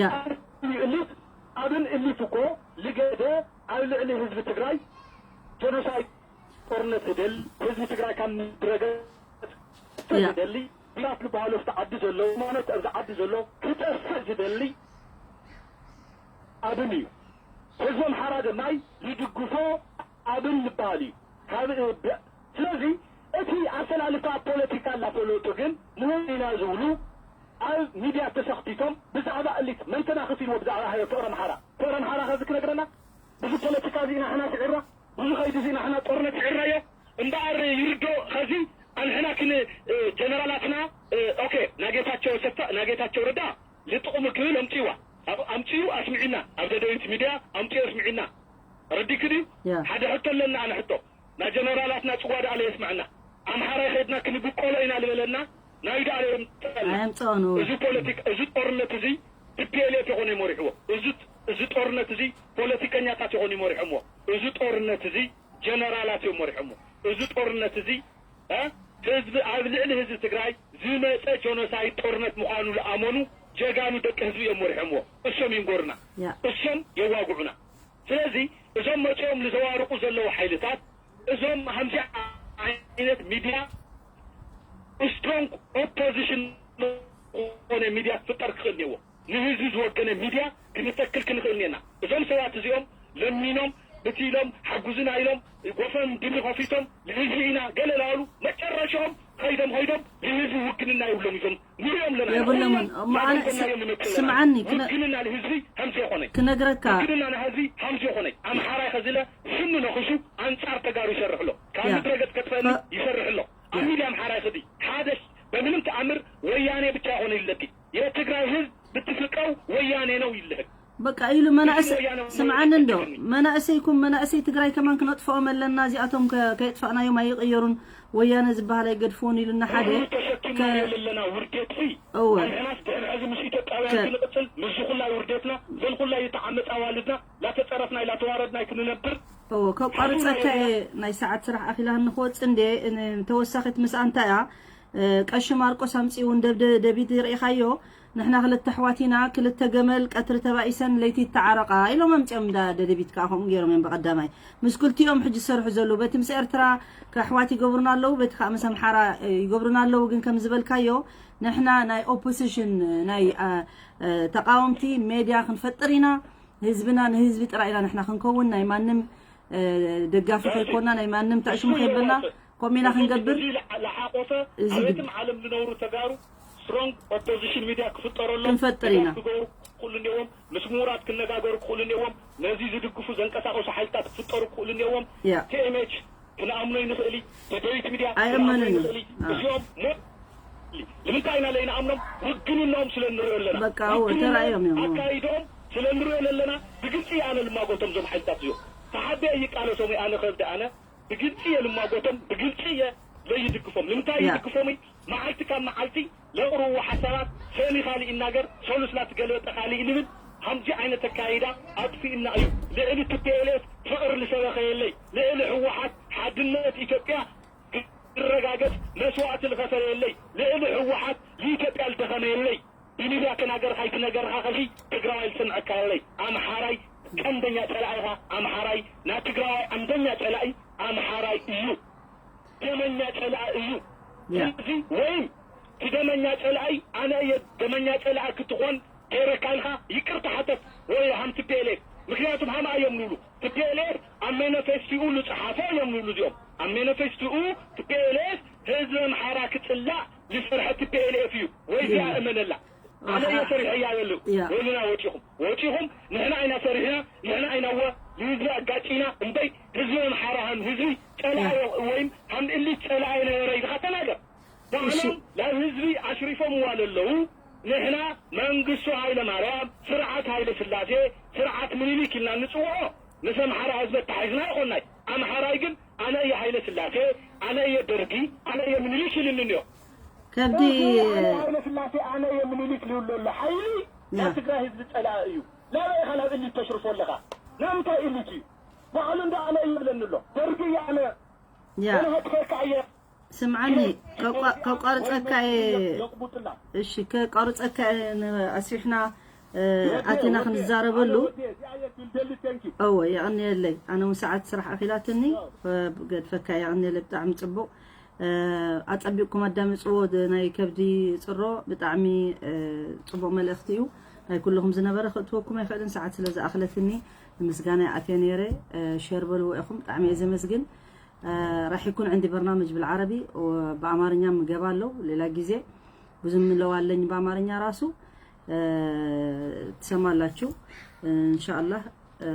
ያ እሊት ኣብን እሊት እኮ ልገደ ኣብ ልዕሊ ህዝቢ ትግራይ ጆኖሳይድ ጦርነት ዝደሊ ህዝቢ ትግራይ ካብ ምድረገፅ ያ። ዝደሊ ብላት ዝበሃሉ ኣብቲ ዓዲ ዘሎ ሃይማኖት ኣብዚ ዓዲ ዘሎ ክጠፍእ ዝደሊ ኣብን እዩ። ህዝቢ ኣምሓራ ድማ ይድግፎ ኣብን ዝበሃል እዩ። ካብ ብ- ስለዚ እቲ ኣሰላልፋ ፖለቲካ እናፈለጡ ግን ንህዝቢ ኢና ዝብሉ ኣብ ሚድያ ተሰኽቲቶም ብዛዕባ እሊት መን ተናኽፍ ኢልዎ ብዛዕባ ፍቕሪ ኣምሓራ ፍቕሪ ኣምሓራ ከዚ ክነግረና ብዙ ፖለቲካ እዚ ኢና ሕና ስዒራ ብዙ ከይዲ እዚ ኢና ሕና ጦርነት ስዒራዮ እምበኣር ይርዶ ከዚ ኣንሕና ክን ጀነራላትና ኦኬ ናጌታቸው ሰፋ ናጌታቸው ረዳ ልጥቕሙ ክብል ኣምፅዋ ኣምፅዩ ኣስምዒና ኣብ ደደቢት ሚድያ ኣምፅዩ ኣስምዒና ረዲክ ድዩ ሓደ ሕቶ ኣለና ኣነ ሕቶ ናይ ጀነራላትና ፅዋ ደኣ ለየስምዐና ኣምሓራይ ከድና ክንብቆሎ ኢና ዝበለና ናይ ደኣ ለየምፅኣና ኣየምፅኦን እዚ ፖለቲክ እዚ ጦርነት እዚ ቲ ፒ ኤል ኤፍ ይኾኑ ይመሪሕዎ እዚ ጦርነት እዚ ፖለቲከኛታት ይኾኑ ይመሪሖምዎ እዚ ጦርነት እዚ ጀነራላት እዮም መሪሖምዎ እዚ ጦርነት እዚ ህዝቢ ኣብ ልዕሊ ህዝቢ ትግራይ ዝመፀ ጆኖሳይድ ጦርነት ምዃኑ ዝኣመኑ ጀጋኑ ደቂ ህዝቢ እዮም መሪሖምዎ። እሶም ይንጎርና፣ እሶም የዋግዑና። ስለዚ እዞም መፂኦም ንዘዋርቁ ዘለዉ ሓይልታት እዞም ከምዚ ዓይነት ሚድያ ስትሮንግ ኦፖዚሽን ዝኾነ ሚድያ ክፍጠር ክኽእል እኒአዎ። ንህዝቢ ዝወገነ ሚድያ ክንተክል ክንኽእል እኒአና። እዞም ሰባት እዚኦም ለሚኖም ብቲ ኢሎም ሓጉዝና ኢሎም ጎፈንድሚ ከፊቶም ንህዝቢ ኢና ገለ ላሉ መጨረሻኦም ኸይዶም ኸይዶም ንህዝቢ ውግንና ይብሎም እዞም ንሪኦም ኣለና ኢና። የብሎምን። እሞ ኣነ ናባይ ስ- ጎና እዮም ይመፅእ ኣለና። ስምዓኒ፣ ክነ- ውግንና ንህዝቢ ከምዚ ይኾነ። ክነግረካ። ውግንና ንህዝቢ ከምዚ ይኾነ። ኣምሓራይ ኸዚለ ስሙ ነኽሱ ኣንፃር ተጋሩ ይሰርሕ ኣሎ። ካብ ያ። ምድረ ገፅ ከጥፈኒ ከ- ይሰርሕ ኣሎ። ኣብ ሚድያ ኣምሓራይ ኸዲ ሓደ በምንም ተኣምር ወያኔ ብቻ ይኾነ ይለኪ። የትግራይ ህዝብ ብትፍቀው ወያኔ ነው ይልህግ። በቃ ኢሉ መናእሰ- ወያነ ስምዓኒ እንዶ ይልህግ። መናእሰይኩም መናእሰይ ትግራይ ከማን ክነጥፍኦም ኣለና፣ እዚኣቶም ከ- ከየጥፋእናዮም ኣይቕየሩን፣ ወያነ ዝበሃል ኣይገድፍዎን ኢሉና ሓደ ንሕና ተሸኪምናዮ ከ- ዘለና ውርደት ሲ እወ። ንሕናስ ድሕሪ ሕዚ ምስ ኢትዮጵያውያን ከ- ክንቕፅል ምስዚ ኩላይ ውርደትና ዘን ኩላይ ዝተዓመፃ ኣዋልድና ላተፀረፍናይ ላተዋረድናይ ክንነብር እወ፣ ከቋርፀካ እየ። ናይ ሰዓት ስራሕ ኣኺላ ንክወፅእ እንደ ተወሳኺት ምስኣ እንታይ እያ? ቀሺ ማርቆስ ኣምፂኡ እንደ ደደቢት ርኢኻዮ? ንሕና ክልተ ኣሕዋት ኢና፣ ክልተ ገመል ቀትሪ ተባኢሰን ለይቲ ይተዓረቓ ኢሎም ኣምፂኦም። እንዳ ደደቢት ከዓ ከምኡ ገይሮም እዮም። ብቐዳማይ ምስ ክልቲኦም ሕጂ ዝሰርሑ ዘለዉ በቲ ምስ ኤርትራ ኣሕዋት ይገብሩና ኣለዉ፣ በቲ ከዓ ምስ ኣምሓራ ይገብሩና ኣለዉ። ግን ከም ዝበልካዮ ንሕና ናይ ኦፖዚሽን ናይ ተቃወምቲ ሜድያ ክንፈጥር ኢና። ህዝብና ንህዝቢ ጥራይ ኢና ንሕና ክንከውን፣ ናይ ማንም ደጋፊ ከይኮና፣ ናይ ማንም ተዕሽሙ ከይበልና። ከምኡ ኢና ክንገብር። እዚ ለሓቆፈ እዚ ኣብ ግድ- የትም ዓለም ዝነብሩ ተጋሩ ስትሮንግ ኦፖዚሽን ሚድያ ክፍጠረሎም ክንፈጥር ኢና። ክገብሩ ክኽእሉ እኒዎም። ምስ ምሁራት ክነጋገሩ ክኽእሉ እኒዎም። ነዚ ዝድግፉ ዘንቀሳቀሱ ሓይልታት ክፍጠሩ ክኽእሉ እኒዎም። ያ። ቲኤምኤች ክንኣምኖ ይንኽእል እዩ። ደደቢት ሚድያ ኣይእመንን ክንኣምኖ እዩ። ይንኽእል እዩ። አ። እዚኦም ሞ- ንምንታይ ኢና ለይንኣምኖም? ውግንናኦም ስለ ንሪኦ ኣለና። በቃ፣ እወ፣ ውግንናኦም ተራእዮም እዮም። ኣካይዶም ስለ ንሪኦ ዘለና ብግልፂ ኣነ ልማጎቶም ዞም ሓይልታት እዚኦም። ተሓቢአ ይቃለሶም ኣነ ከብዲ ኣነ ብግልፂ እየ ልማጎቶም፣ ብግልፂ እየ ለይድግፎም። ንምንታይ ያ። ይድግፎም? መዓልቲ ካብ መዓልቲ ለቕርብዎ ሓሳባት ሰኒ ካሊእ ይናገር፣ ሰሉስ ላትገልበጠ ካሊእ ንብል። ከምዚ ዓይነት ኣካይዳ ኣጥፊእና እዩ። ልዕሊ ቲ ፒ ኤል ኤፍ ፍቕሪ ዝሰበኸ የለይ። ልዕሊ ህወሓት ሓድነት ኢትዮጵያ ክረጋገፅ መስዋእቲ ዝኸፈለ የለይ። ልዕሊ ህወሓት ንኢትዮጵያ ዝደኸመ የለይ። ብሚድያ ተናገርካ ኣይትነገርካ ከዚ ትግራዋይ ዝሰምዐካ የለይ። ኣምሓራይ ቀንደኛ ፀላኢኻ ኣምሓራይ፣ ናይ ትግራዋይ ቀንደኛ ፀላኢ ኣምሓራይ እዩ። ደመኛ ፀላኢ እዩ። ያ። ስለዚ ወይም እቲ ደመኛ ፀላኢ ኣነ እየ ደመኛ ፀላኢ ክትኾን ከይረካልካ ይቅርታ ሓተት ወይ ሃም ቲ ፒ ኤል ኤፍ። ምክንያቱም ሃምኣ እዮም ንብሉ። ቲ ፒ ኤል ኤፍ ኣብ ሜኒፌስቶኡ ዝፀሓፈ እዮም ንብሉ እዚኦም። ኣብ ሜኒፌስቶኡ ቲ ፒ ኤል ኤፍ ህዝቢ ኣምሓራ ክፅላእ ዝሰርሐ ቲ ፒ ኤል ኤፍ እዩ። ወይ እዚኣ ያ። እመነላ። ኣነ እየ ኣሓ- ሰሪሐያ በሉ። ያ። በሉና ወጪኹም። ወጪኹም ንሕና ኣይና ሰሪሕና፣ ንሕና ኣይና ወ ንህዝቢ ኣጋጪና እምበይ ህዝቢ ኣምሓራ ሃም ህዝቢ ፀላኢ ያ። ወይም ሃም እሊት ፀላኢ ነበረ ኢልካ ተናገር። ባዕሎም እሺ። ናብ ህዝቢ ኣሽሪፎምዋ ለለዉ ንሕና መንግስቱ ሃይለ ማርያም፣ ስርዓት ሃይለ ስላሴ፣ ስርዓት ምኒልክ ኢልና ንፅውዖ ምስ ኣምሓራ ህዝቢ ኣተሓሒዝና ይኾናይ። ኣምሓራይ ግን ኣነ እየ ሃይለ ስላሴ፣ ኣነ እየ ደርጊ፣ ኣነ እየ ምኒልክ ኢልኒ እኒኦ። ከብዲ እዚ ኣነ ሃይለ ስላሴ፣ ኣነ እየ ምኒልክ ልብሎ ኣሎ ሓይሊ ያ። ናይ ትግራይ ህዝቢ ፀላኢ እዩ። ናበይ ኢኻ ናብ እሊት ተሽርፎ ኣለኻ? ናብ እንታይ እሊት እዩ? ባዕሉ እንዶ ኣነ እዩ ይብለኒ ኣሎ። ደርጊ እየ ኣነ። ያ። ገለ ከጥፈካ እየ። ስምዓኒ፣ ከቋ-፣ ከቋርፀካ እየ። ለቁቡጥላ። እሺ፣ ከቋርፀካ እየ። ን-፣ ኣስፊሕና፣ እ፣ ወዴ፣ ኣቲና ወዴ፣ ክንዛረበሉ። ኣነ ወዴ፣ እዚኣ እየ ትልደሊ፣ thank you። እወ፣ የቐንየለይ። ኣነ እውን ሰዓት ስራሕ ኣኺላትኒ፣ ያው። እ፣ ገድፈካ፣ የቐንየለይ። ብጣዕሚ ፅቡቕ። እ፣ ኣፀቢቕኩም ኣዳምፅዎ፣ ድ-፣ ናይ ከብዲ ፅሮ ብጣዕሚ፣ እ፣ ፅቡቕ መልእኽቲ እዩ። ናይ ኩልኹም ዝነበረ ክእትወኩም ኣይኽእልን፣ ሰዓት ስለ ዝኣኽለትኒ ንምስጋና ይኣትየ ነይረ። እ፣ ሼር በልዎ ኢኹም፣ ብጣዕሚ እየ ዘመስግን። እ፣ راح يكون عندي برنامج بالعربي ብ-፣ ብኣማርኛ ምገባ ኣለዉ፣ ሌላ ግዜ ብዙ ምለው ኣለኝ ብኣማርኛ ራሱ፣ እ፣ ትሰማላችሁ። እ፣ እንሻኣላህ፣ እ፣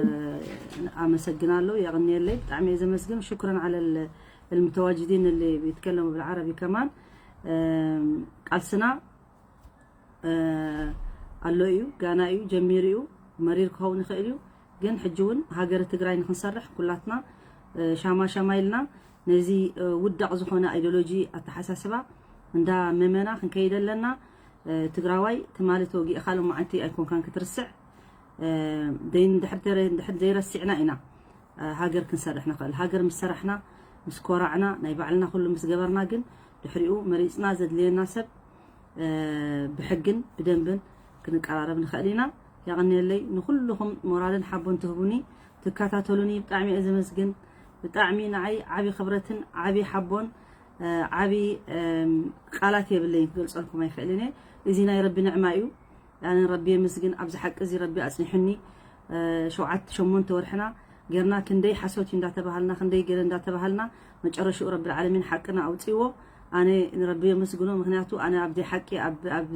ኣመሰግናለሁ። የቕንየለይ፣ ብጣዕሚ እየ ዘመስግን። شكرا على ال-، المتواجدين اللي بيتكلموا بالعربي كمان። እ፣ ቃልስና እ፣ ኣሎ እዩ፣ ጋና እዩ፣ ጀሚሩ እዩ፣ መሪር ክኸውን ይኽእል እዩ። ግን ሕጂ እውን ሃገረ ትግራይ ንክንሰርሕ ኩላትና፣ እ፣ ሻማ ሻማ ኢልና ነዚ፣ እ፣ ውዳቕ ዝኾነ ኣይዲዮሎጂ ኣተሓሳስባ እንዳ መመና ክንከይድ ኣለና። እ፣ ትግራዋይ ትማሊ ተወጊእካ ሎማዓንቲ ኣይኮንካን ክትርስዕ። እ፣ ደይ-፣ እንድሕር ተረ-፣ እንድሕር ዘይረሲዕና ኢና፣ እ፣ ሃገር ክንሰርሕ ንኽእል። ሃገር ምስ ሰራሕና፣ ምስ ኮራዕና፣ ናይ ባዕልና ኩሉ ምስ ገበርና ግን ድሕሪኡ መሪፅና ዘድልየና ሰብ፣ እ፣ ብሕግን ብደንብን ክንቀራረብ ንኽእል ኢና። የቐንየለይ ንኹልኹም ሞራልን ሓቦን ትህቡኒ ትከታተሉኒ ብጣዕሚ እየ ዘመስግን። ብጣዕሚ ንዓይ ዓቢ ክብረትን ዓቢ ሓቦን ዓቢ ቃላት የብለይን ክገልፀልኩም ኣይኽእልን እየ። እዚ ናይ ረቢ ንዕማ እዩ። ኣነ ረቢ የመስግን ኣብዚ ሓቂ እዚ ረቢ ኣፅኒሑኒ። ሸውዓተ ሸሞንተ ወርሕና ጌርና ክንደይ ሓሶት እዩ እንዳተባሃልና ክንደይ ገለ እንዳተባሃልና መጨረሽኡ ረቢ ዓለሚን ሓቅና ኣውፅእዎ። ኣነ ንረቢ የመስግኖ ምክንያቱ ኣነ ኣብዚ ሓቂ ኣብ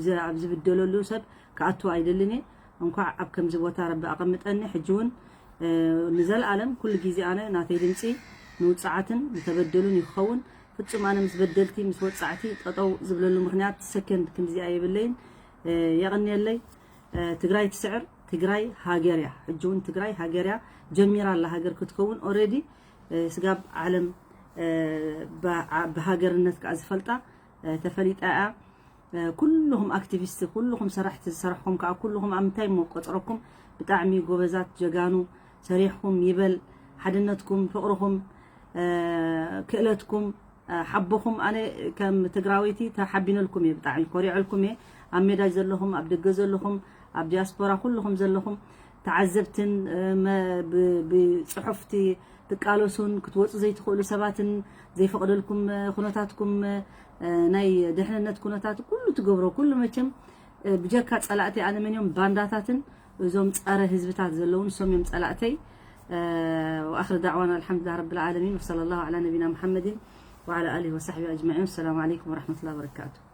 ዝብደለሉ ሰብ ክኣቱ ኣይደልን እየ። እንኳዕ ኣብ ከምዚ ቦታ ረቢ ኣቐምጠኒ ሕጂ እውን ንዘለኣለም ኩሉ ግዜ ኣነ ናተይ ድምፂ ንውፅዓትን ንተበደሉን ይኸውን። ፍፁም ኣነ ምስ በደልቲ ምስ ወፃዕቲ ጠጠው ዝብለሉ ምክንያት ሰከንድ ክንዲዚኣ የብለይን። የቐንየለይ። ትግራይ ትስዕር። ትግራይ ሃገር እያ። ሕጂ እውን ትግራይ ሃገር እያ። ጀሚራ ኣላ ሃገር ክትከውን ኦረዲ ስጋብ ዓለም ብሃገርነት ከዓ ዝፈልጣ ተፈሊጣ እያ። ኩልኹም ኣክቲቪስት ኩልኹም ሰራሕቲ ዝሰራሕኹም ከዓ ኩልኹም ኣብ ምንታይ እሞ ቆፅረኩም ብጣዕሚ ጎበዛት ጀጋኑ ሰሪሕኹም ይበል ሓድነትኩም ፍቕርኹም ክእለትኩም ሓቦኹም ኣነ ከም ትግራወይቲ ተሓቢነልኩም እየ ብጣዕሚ ኮሪዐልኩም እየ። ኣብ ሜዳ ዘለኹም ኣብ ደገ ዘለኹም ኣብ ዲያስፖራ ኩልኹም ዘለኹም ተዓዘብትን ብፅሑፍቲ ትቃለሱን ክትወፁ ዘይትኽእሉ ሰባትን ዘይፈቕደልኩም ኩነታትኩም ናይ ድሕንነት ኩነታት ኩሉ ትገብሮ ኩሉ መቸም ብጀካ ፀላእቲ ኣነ መን እዮም ባንዳታትን እዞም ፀረ ህዝብታት ዘለውን እሶም እዮም ፀላእተይ። وآخر دعوانا الحمد لله رب العالمين وصلى الله على نبينا محمد وعلى آله وصحبه أجمعين والسلام عليكم ورحمة الله وبركاته.